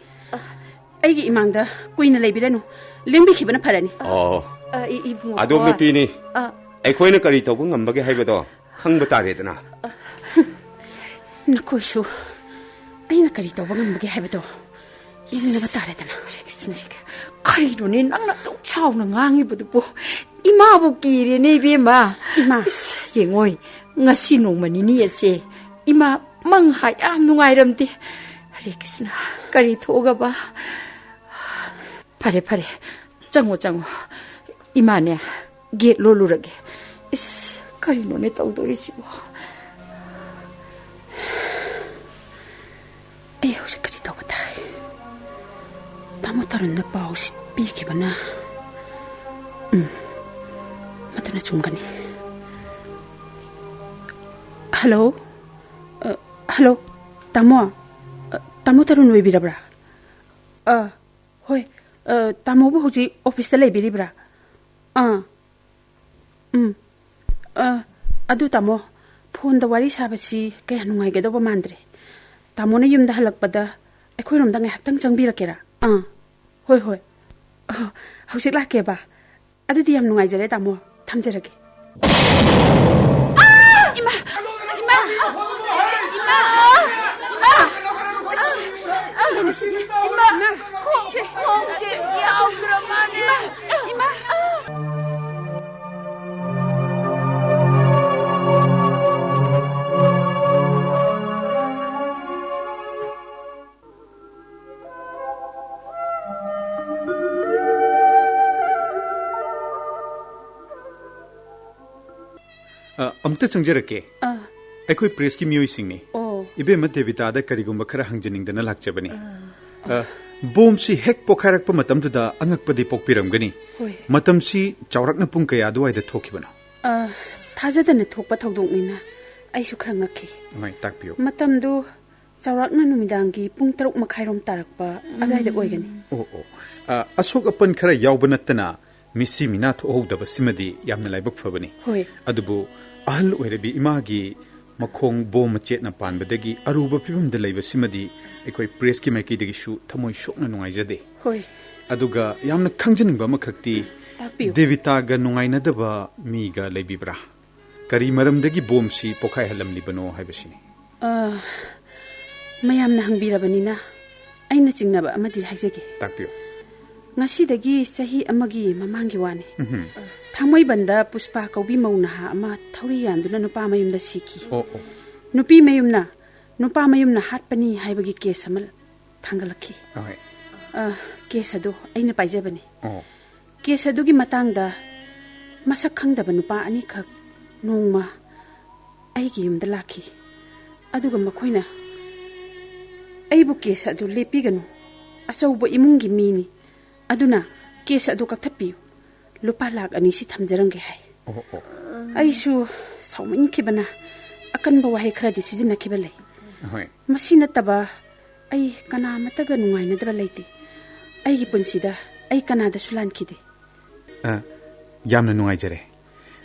ꯑꯩꯒꯤ ꯏꯃꯥꯡꯗ ꯀꯨꯏꯅ ꯂꯩꯕꯤꯔꯅꯨ꯫ ꯂꯦꯡꯕꯤꯈꯤꯕꯅ ꯐꯔꯅꯤ꯫ ꯑꯣ꯫ ꯑ, ꯏ-, ꯏꯕꯨꯡꯉꯣ꯫ ꯑꯗꯣꯝ ꯅꯨꯄꯤꯅꯤ꯫ ꯑ꯫ ꯑꯩꯈꯣꯏꯅ ꯀꯔꯤ ꯇꯧꯕ ꯉꯝꯕꯒꯦ ꯍꯥꯏꯕꯗꯣ ꯈꯪꯕ ꯇꯥꯔꯦꯗꯅ꯫ ꯅꯈꯣꯏꯁꯨ ꯑꯩꯅ ꯀꯔꯤ ꯇꯧꯕ ꯉꯝꯕꯒꯦ ꯍꯥꯏꯕꯗꯣ ꯌꯦꯡꯅꯕ ꯇꯥꯔꯦꯗꯅ꯫ ꯀꯔꯤꯅꯣꯅꯦ ꯅꯪꯅ ꯑꯗꯨꯛ ꯆꯥꯎꯅ ꯉꯥꯡꯉꯤꯕꯗꯨꯕꯨ? ꯏꯃꯥꯕꯨ ꯀꯤꯔꯦꯅꯦ, ꯏꯕꯦꯝꯃ꯫ ꯏꯃꯥ꯫ ꯏꯁ, ꯌꯦꯡꯉꯣꯏ, ꯉꯁꯤ ꯅꯣꯡꯃ ꯅꯤꯅꯤ ꯑꯁꯦ ꯏꯃꯥ ꯃꯪ ꯍꯥꯏ ꯌꯥꯝ ꯅꯨꯡꯉꯥꯏꯔꯝꯗꯦ꯫ ꯍꯔꯦ ꯀ꯭ꯔꯤꯁꯅ, ꯀꯔꯤ ꯊꯣꯛꯑꯒꯕ? ꯐꯔꯦ, ꯐꯔꯦ, ꯆꯪꯉꯣ, ꯆꯪꯉꯣ꯫ ꯏꯃꯥꯅꯦ, ꯒꯦꯠ ꯂꯣꯜꯂꯨꯔꯒꯦ꯫ ꯏꯁ, ꯀꯔꯤꯅꯣꯅꯦ ꯇꯧꯗꯣꯔꯤꯁꯤꯕꯣ? ꯑꯩ ꯍꯧꯖꯤꯛ ꯀꯔꯤ ꯇꯧꯕ ꯇꯥꯏ? ꯇꯥꯃꯣ ꯇꯔꯨꯟꯗ ꯄꯥꯎ ꯁꯤ ꯄꯤꯈꯤꯕꯅ, ꯎꯝ, ꯃꯗꯨꯅ ꯆꯨꯝꯒꯅꯤ꯫ ꯍꯜꯂꯣ? ꯑ, ꯍꯜꯂꯣ, ꯇꯥꯃꯣ? ꯑ, ꯇꯥꯃꯣ ꯇꯔꯨꯟ ꯑꯣꯏꯕꯤꯔꯕ꯭ꯔꯥ? ꯑ, ꯍꯣꯏ꯫ ꯑ, ꯇꯥꯃꯣꯕꯨ ꯍꯧꯖꯤꯛ ꯑꯣꯐꯤꯁꯇ ꯂꯩꯕꯤꯔꯤꯕ꯭ꯔꯥ? ꯑꯥ꯫ ꯎꯝ꯫ ꯑ, ꯑꯗꯨ ꯇꯥꯃꯣ, ꯐꯣꯟꯗ ꯋꯥꯔꯤ ꯁꯥꯕꯁꯤ ꯀꯌꯥ ꯅꯨꯡꯉꯥꯏꯒꯗꯧꯕ ꯃꯥꯟꯗ꯭ꯔꯦ꯫ ꯇꯥꯃꯣꯅ ꯌꯨꯝꯗ ꯍꯜꯂꯛꯄꯗ ꯑꯩꯈꯣꯏꯔꯣꯝꯗ ꯉꯥꯏꯍꯥꯛꯇꯪ ꯆꯪꯕꯤꯔꯛꯀꯦꯔꯥ? ꯑꯥ, ꯍꯣꯏ, ꯍꯣꯏ꯫ ꯑ, ꯍꯧꯖꯤꯛ ꯂꯥꯛꯀꯦꯕ꯫ ꯑꯗꯨꯗꯤ ꯌꯥꯝ ꯅꯨꯡꯉꯥꯏꯖꯔꯦ, ꯇꯥꯃꯣ꯫ ꯊꯝꯖꯔꯒꯦ꯫ ꯏꯃꯥ! ꯏꯃꯥ! ꯏꯃꯥ! ꯏꯃꯥ! ꯑꯁ! ꯀꯩꯅꯣ ꯁꯤꯗꯤ? ꯏꯃꯥ! ꯈꯣꯡꯁꯦ! ꯈꯣꯡꯁꯦ ꯌꯥꯎꯗ꯭ꯔ ꯃꯥꯅꯦ! ꯏꯃꯥ! ꯏꯃꯥ! ꯑ, ꯑꯃꯨꯛꯇ ꯆꯪꯖꯔꯛꯀꯦ꯫ ꯑ꯫ ꯑꯩꯈꯣꯏ ꯄ꯭ꯔꯦꯁꯀꯤ ꯃꯤꯑꯣꯏꯁꯤꯡꯅꯤ꯫ ꯑꯣ꯫ ꯏꯕꯦꯝꯃ ꯗꯦꯕꯤꯇꯥꯗ ꯀꯔꯤꯒꯨꯝꯕ ꯈꯔ ꯍꯪꯖꯅꯤꯡꯗꯅ ꯂꯥꯛꯆꯕꯅꯤ꯫ ꯑ꯫ ꯑ, ꯕꯣꯝꯁꯤ ꯍꯦꯛ ꯄꯣꯈꯥꯏꯔꯛꯄ ꯃꯇꯝꯗꯨꯗ ꯑꯉꯛꯄꯗꯤ ꯄꯣꯛꯄꯤꯔꯝꯒꯅꯤ꯫ ꯍꯣꯏ꯫ ꯃꯇꯝꯁꯤ ꯆꯥꯎꯔꯥꯛꯅ ꯄꯨꯡ ꯀꯌꯥ ꯑꯗꯨꯋꯥꯏꯗ ꯊꯣꯛꯈꯤꯕꯅꯣ? ꯑ, ꯊꯥꯖꯗꯅ ꯊꯣꯛꯄ ꯊꯧꯗꯣꯛꯅꯤꯅ ꯑꯩꯁꯨ ꯈꯔ ꯉꯛꯈꯤ꯫ ꯍꯣꯏ, ꯇꯥꯛꯄꯤꯌꯨ꯫ ꯃꯇꯝꯗꯨ ꯆꯥꯎꯔꯥꯛꯅ ꯅꯨꯃꯤꯗꯥꯡꯒꯤ ꯄꯨꯡ ꯇꯔꯨꯛ ꯃꯈꯥꯏꯔꯣꯝ ꯇꯥꯔꯛꯄ ꯑꯗꯨꯋꯥꯏꯗ ꯑꯣꯏꯒꯅꯤ꯫ ꯑꯣ, ꯑꯣ꯫ ꯑ, ꯑꯁꯣꯛ ꯑꯄꯟ ꯈꯔ ꯌꯥꯎꯕ ꯅꯠꯇꯅ ꯃꯤꯁꯤ ꯃꯤꯅꯥ ꯊꯣꯛꯍꯧꯗꯕꯁꯤꯃꯗꯤ ꯌꯥꯝꯅ ꯂꯥꯏꯕꯛ ꯐꯕꯅꯤ꯫ ꯍꯣꯏ꯫ ꯑꯗꯨꯕꯨ ꯑꯍꯜ ꯑꯣꯏꯔꯕꯤ ꯏꯃꯥꯒꯤ ꯃꯈꯣꯡ ꯕꯣꯝ ꯃꯆꯦꯠꯅ ꯄꯥꯟꯕꯗꯒꯤ ꯑꯔꯨꯕ ꯐꯤꯕꯝꯗ ꯂꯩꯕꯁꯤꯃꯗꯤ ꯑꯩꯈꯣꯏ ꯄ꯭ꯔꯦꯁꯀꯤ ꯃꯥꯏꯀꯩꯗꯒꯤꯁꯨ ꯊꯃꯣꯏ ꯁꯣꯛꯅ ꯅꯨꯡꯉꯥꯏꯖꯗꯦ꯫ ꯍꯣꯏ꯫ ꯑꯗꯨꯒ ꯌꯥꯝꯅ ꯈꯪꯖꯅꯤꯡꯕ ꯑꯃꯈꯛꯇꯤ, ꯇꯥꯛꯄꯤꯌꯨ꯫ ꯗꯦꯕꯤꯇꯥꯒ ꯅꯨꯡꯉꯥꯏꯅꯗꯕ ꯃꯤꯒ ꯂꯩꯕꯤꯕ꯭ꯔꯥ? ꯀꯔꯤ ꯃꯔꯝꯗꯒꯤ ꯕꯣꯝꯁꯤ ꯄꯣꯈꯥꯏꯍꯜꯂꯝꯂꯤꯕꯅꯣ ꯍꯥꯏꯕꯁꯤꯅꯤ꯫ ꯑ, ꯃꯌꯥꯝꯅ ꯍꯪꯕꯤꯔꯕꯅꯤꯅ ꯑꯩꯅ ꯆꯤꯡꯅꯕ ꯑꯃꯗꯤ ꯍꯥꯏꯖꯒꯦ꯫ ꯇꯥꯛꯄꯤꯌꯨ꯫ ꯉꯁꯤꯗꯒꯤ ꯆꯍꯤ ꯑꯃꯒꯤ ꯃꯃꯥꯡꯒꯤ ꯋꯥꯅꯤ꯫ ꯎꯝꯍꯨꯝ꯫ ꯊꯥꯡꯃꯩꯕꯟꯗ ꯄꯨꯁꯄꯥ ꯀꯧꯕꯤ ꯃꯧ ꯅꯍꯥ ꯑꯃ ꯊꯧꯔꯤ ꯌꯥꯟꯗꯨꯅ ꯅꯨꯄꯥ ꯃꯌꯨꯝꯗ ꯁꯤꯈꯤ꯫ ꯑꯣ, ꯑꯣ꯫ ꯅꯨꯄꯤ ꯃꯌꯨꯝꯅ, ꯅꯨꯄꯥ ꯃꯌꯨꯝꯅ ꯍꯥꯠꯄꯅꯤ ꯍꯥꯏꯕꯒꯤ ꯀꯦꯁ ꯑꯃ ꯊꯥꯡꯒꯠꯂꯛꯈꯤ꯫ ꯑꯍꯣꯏ꯫ ꯑ, ꯀꯦꯁ ꯑꯗꯨ ꯑꯩꯅ ꯄꯥꯏꯖꯕꯅꯤ꯫ ꯑꯣ꯫ ꯀꯦꯁ ꯑꯗꯨꯒꯤ ꯃꯇꯥꯡꯗ ꯃꯁꯛ ꯈꯪꯗꯕ ꯅꯨꯄꯥ ꯑꯅꯤꯈꯛ ꯅꯣꯡꯃ ꯑꯩꯒꯤ ꯌꯨꯝꯗ ꯂꯥꯛꯈꯤ꯫ ꯑꯗꯨꯒ ꯃꯈꯣꯏꯅ ꯑꯩꯕꯨ ꯀꯦꯁ ꯑꯗꯨ ꯂꯦꯞꯄꯤꯒꯅꯨ, ꯑꯆꯧꯕ ꯏꯃꯨꯡꯒꯤ ꯃꯤꯅꯤ, ꯑꯗꯨꯅ ꯀꯦꯁ ꯑꯗꯨ ꯀꯛꯊꯠꯄꯤꯌꯨ, ꯂꯨꯄꯥ ꯂꯥꯈ ꯑꯅꯤ ꯁꯤ ꯊꯝꯖꯔꯝꯒꯦ ꯍꯥꯏ꯫ ꯑꯣ, ꯑꯣ꯫ ꯑꯩꯁꯨ ꯁꯥꯎꯃꯟꯈꯤꯕꯅ ꯑꯀꯟꯕ ꯋꯥꯍꯩ ꯈꯔꯗꯤ ꯁꯤꯖꯤꯟꯅꯈꯤꯕ ꯂꯩ꯫ ꯍꯣꯏ꯫ ꯃꯁꯤ ꯅꯠꯇꯕ ꯑꯩ ꯀꯅꯥ ꯑꯃꯠꯇꯒ ꯅꯨꯡꯉꯥꯏꯅꯗꯕ ꯂꯩꯇꯦ꯫ ꯑꯩꯒꯤ ꯄꯨꯟꯁꯤꯗ ꯑꯩ ꯀꯅꯥꯗꯁꯨ ꯂꯥꯟꯈꯤꯗꯦ꯫ ꯑ, ꯌꯥꯝꯅ ꯅꯨꯡꯉꯥꯏꯖꯔꯦ꯫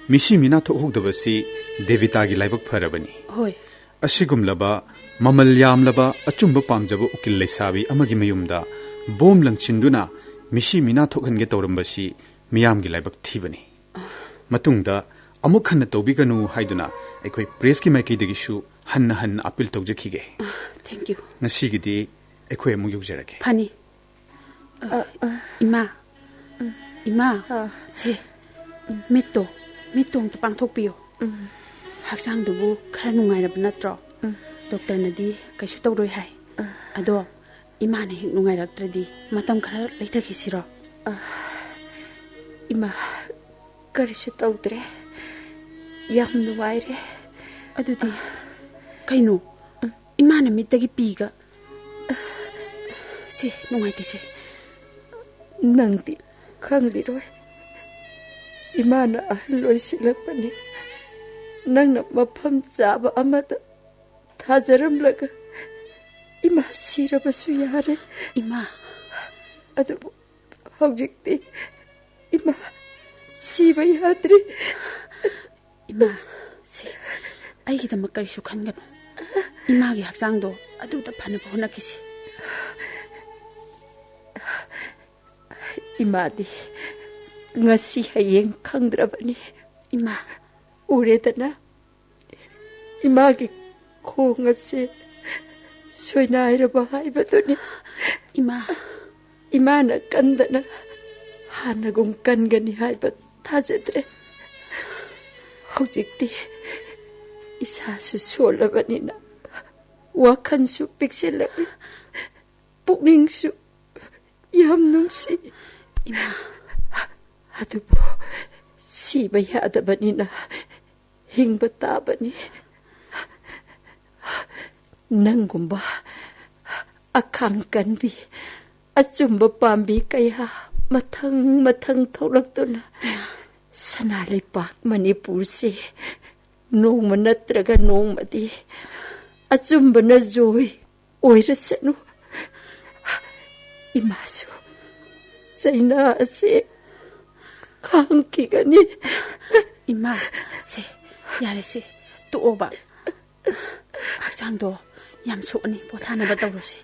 ꯃꯤꯁꯤ ꯃꯤꯅꯥ ꯊꯣꯛꯍꯧꯗꯕꯁꯤ ꯗꯦꯕꯤꯇꯥꯒꯤ ꯂꯥꯏꯕꯛ ꯐꯔꯕꯅꯤ꯫ ꯍꯣꯏ꯫ ꯑꯁꯤꯒꯨꯝꯂꯕ ꯃꯃꯜ ꯌꯥꯝꯂꯕ ꯑꯆꯨꯝꯕ ꯄꯥꯝꯖꯕ ꯎꯀꯤꯜ ꯂꯩꯁꯥꯕꯤ ꯑꯃꯒꯤ ꯃꯌꯨꯝꯗ ꯕꯣꯝ ꯂꯪꯁꯤꯟꯗꯨꯅ ꯃꯤꯁꯤ ꯃꯤꯅꯥ ꯊꯣꯛꯍꯟꯒꯦ ꯇꯧꯔꯝꯕꯁꯤ ꯃꯤꯌꯥꯝꯒꯤ ꯂꯥꯏꯕꯛ ꯊꯤꯕꯅꯤ꯫ ꯃꯇꯨꯡꯗ ꯑꯃꯨꯛ ꯍꯟꯅ ꯇꯧꯕꯤꯒꯅꯨ ꯍꯥꯏꯗꯨꯅ ꯑꯩꯈꯣꯏ ꯄ꯭ꯔꯦꯁꯀꯤ ꯃꯥꯏꯀꯩꯗꯒꯤꯁꯨ ꯍꯟꯅ ꯍꯟꯅ ꯑꯄꯤꯜ ꯇꯧꯖꯈꯤꯒꯦ꯫ ꯑ, thank you꯫ ꯉꯁꯤꯒꯤꯗꯤ ꯑꯩꯈꯣꯏ ꯑꯃꯨꯛ ꯌꯧꯖꯔꯒꯦ꯫ ꯐꯅꯤ꯫ ꯑ, ꯏꯃꯥ, ꯏꯃꯥ, ꯑ꯫ ꯁꯦ, ꯃꯤꯠꯇꯣ, ꯃꯤꯠꯇꯣ ꯑꯝꯇ ꯄꯥꯡꯊꯣꯛꯄꯤꯌꯣ꯫ ꯎꯝ꯫ ꯍꯛꯆꯥꯡꯗꯨꯕꯨ ꯈꯔ ꯅꯨꯡꯉꯥꯏꯔꯕ ꯅꯠꯇ꯭ꯔꯣ? ꯎꯝ꯫ ꯗꯣꯛꯇꯔꯅꯗꯤ ꯀꯩꯁꯨ ꯇꯧꯔꯣꯏ ꯍꯥꯏ꯫ ꯑ꯫ ꯑꯗꯣ ꯏꯃꯥꯅ ꯍꯦꯛ ꯅꯨꯡꯉꯥꯏꯔꯛꯇ꯭ꯔꯗꯤ ꯃꯇꯝ ꯈꯔ ꯂꯩꯊꯈꯤꯁꯤꯔꯣ? ꯑ, ꯏꯃꯥ, ꯀꯔꯤꯁꯨ ꯇꯧꯗ꯭ꯔꯦ꯫ ꯌꯥꯝ ꯅꯨꯡꯉꯥꯏꯔꯦ꯫ ꯑꯗꯨꯗꯤ ꯀꯩꯅꯣ? ꯎꯝ꯫ ꯏꯃꯥꯅ ꯃꯤꯠꯇꯒꯤ ꯄꯤꯒ ꯁꯤ ꯅꯨꯡꯉꯥꯏꯇꯦ ꯁꯤ꯫ ꯅꯪꯗꯤ ꯈꯪꯂꯤꯔꯣꯏ꯫ ꯏꯃꯥꯅ ꯑꯍꯜ ꯑꯣꯏꯁꯤꯜꯂꯛꯄꯅꯤ꯫ ꯅꯪꯅ ꯃꯐꯝ ꯆꯥꯕ ꯑꯃꯗ ꯊꯥꯖꯔꯝꯂꯒ ꯏꯃꯥ ꯁꯤꯔꯕꯁꯨ ꯌꯥꯔꯦ꯫ ꯏꯃꯥ꯫ ꯑꯗꯨꯕꯨ ꯍꯧꯖꯤꯛꯇꯤ ꯏꯃꯥ ꯁꯤꯕ ꯌꯥꯗ꯭ꯔꯤ꯫ ꯏꯃꯥ, ꯁꯦ, ꯑꯩꯒꯤꯗꯃꯛ ꯀꯔꯤꯁꯨ ꯈꯟꯒꯅꯨ꯫ ꯏꯃꯥꯒꯤ ꯍꯛꯆꯥꯡꯗꯣ ꯑꯗꯨꯗ ꯐꯅꯕ ꯍꯣꯠꯅꯈꯤꯁꯤ꯫ ꯏꯃꯥꯗꯤ ꯉꯁꯤ ꯍꯌꯦꯡ ꯈꯪꯗ꯭ꯔꯕꯅꯤ꯫ ꯏꯃꯥ꯫ ꯎꯔꯦꯗꯅ, ꯏꯃꯥꯒꯤ ꯈꯣꯡ ꯑꯁꯤ ꯁꯣꯏꯅꯥꯏꯔꯕ ꯍꯥꯏꯕꯗꯨꯅꯤ꯫ ꯏꯃꯥ꯫ ꯏꯃꯥꯅ ꯀꯟꯗꯅ ꯍꯥꯟꯅꯒꯨꯝ ꯀꯟꯒꯅꯤ ꯍꯥꯏꯕ ꯊꯥꯖꯗ꯭ꯔꯦ꯫ ꯍꯧꯖꯤꯛꯇꯤ ꯏꯁꯥꯁꯨ ꯁꯣꯜꯂꯕꯅꯤꯅ ꯋꯥꯈꯜꯁꯨ ꯄꯤꯛꯁꯤꯜꯂꯛꯏ, ꯄꯨꯛꯅꯤꯡꯁꯨ ꯌꯥꯝ ꯅꯨꯡꯁꯤ꯫ ꯏꯃꯥ꯫ ꯑꯗꯨꯕꯨ ꯁꯤꯕ ꯌꯥꯗꯕꯅꯤꯅ ꯍꯤꯡꯕ ꯇꯥꯕꯅꯤ꯫ ꯅꯪꯒꯨꯝꯕ ꯑꯈꯥꯡ ꯀꯟꯕꯤ, ꯑꯆꯨꯝꯕ ꯄꯥꯝꯕꯤ ꯀꯌꯥ ꯃꯊꯪ ꯃꯊꯪ ꯊꯣꯛꯂꯛꯇꯨꯅ ꯁꯅꯥ ꯂꯩꯄꯥꯛ ꯃꯅꯤꯄꯨꯔꯁꯦ ꯅꯣꯡꯃ ꯅꯠꯇ꯭ꯔꯒ ꯅꯣꯡꯃꯗꯤ ꯑꯆꯨꯝꯕꯅ ꯖꯣꯏ ꯑꯣꯏꯔꯁꯅꯨ꯫ ꯏꯃꯥꯁꯨ ꯆꯩꯅꯥ ꯑꯁꯦ ꯈꯥꯡꯈꯤꯒꯅꯤ꯫ ꯏꯃꯥ, ꯁꯦ, ꯌꯥꯔꯦ ꯁꯦ, ꯇꯣꯛꯑꯣꯕ꯫ ꯍꯛꯆꯥꯡꯗꯣ ꯌꯥꯝ ꯁꯣꯛꯑꯅꯤ, ꯄꯣꯊꯥꯅꯕ ꯇꯧꯔꯁꯤ꯫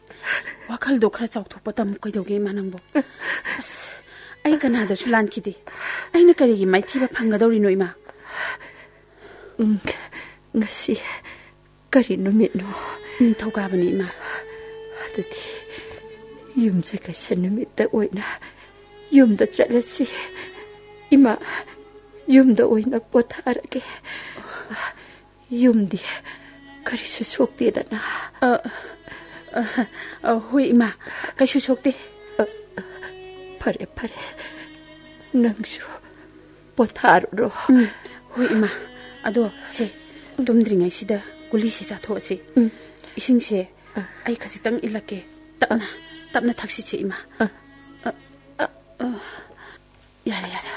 ꯋꯥꯈꯜꯗꯣ ꯈꯔ ꯆꯥꯎꯊꯣꯛꯄ ꯇꯝꯃꯨ꯫ ꯀꯩꯗꯧꯒꯦ ꯏꯃꯥ ꯅꯪꯕꯣ? ꯑꯁ, ꯑꯩ ꯀꯅꯥꯗꯁꯨ ꯂꯥꯟꯈꯤꯗꯦ꯫ ꯑꯩꯅ ꯀꯔꯤꯒꯤ ꯃꯥꯏꯊꯤꯕ ꯐꯪꯒꯗꯧꯔꯤꯅꯣ ꯏꯃꯥ? ꯎꯝ, ꯉꯁꯤ ꯀꯔꯤ ꯅꯨꯃꯤꯠꯅꯣ? ꯅꯤꯡꯊꯧꯀꯥꯕꯅꯤ ꯏꯃꯥ꯫ ꯑꯗꯨꯗꯤ ꯌꯨꯝꯁꯀꯩꯁ ꯅꯨꯃꯤꯠꯇ ꯑꯣꯏꯅ ꯌꯨꯝꯗ ꯆꯠꯂꯁꯤ꯫ ꯏꯃꯥ, ꯌꯨꯝꯗ ꯑꯣꯏꯅ ꯄꯣꯊꯥꯔꯒꯦ꯫ ꯌꯨꯝꯗꯤ ꯀꯔꯤꯁꯨ ꯁꯣꯛꯇꯦꯗꯅ? ꯑ, ꯑ, ꯑ, ꯍꯣꯏ ꯏꯃꯥ, ꯀꯩꯁꯨ ꯁꯣꯛꯇꯦ꯫ ꯑ, ꯐꯔꯦ, ꯐꯔꯦ, ꯅꯪꯁꯨ ꯄꯣꯊꯥꯔꯨꯔꯣ꯫ ꯎꯝ, ꯍꯣꯏ ꯏꯃꯥ꯫ ꯑꯗꯣ ꯁꯦ, ꯇꯨꯝꯗ꯭ꯔꯤꯉꯩꯁꯤꯗ ꯒꯨꯂꯤꯁꯤ ꯆꯥꯊꯣꯛꯑꯁꯤ꯫ ꯎꯝ꯫ ꯏꯁꯤꯡꯁꯦ ꯑ꯫ ꯑꯩ ꯈꯖꯤꯛꯇꯪ ꯏꯜꯂꯛꯀꯦ, ꯇꯞꯅ꯫ ꯇꯞꯅ ꯊꯛꯁꯤꯁꯦ, ꯏꯃꯥ꯫ ꯑ, ꯑ, ꯑ, ꯌꯥꯔꯦ, ꯌꯥꯔꯦ꯫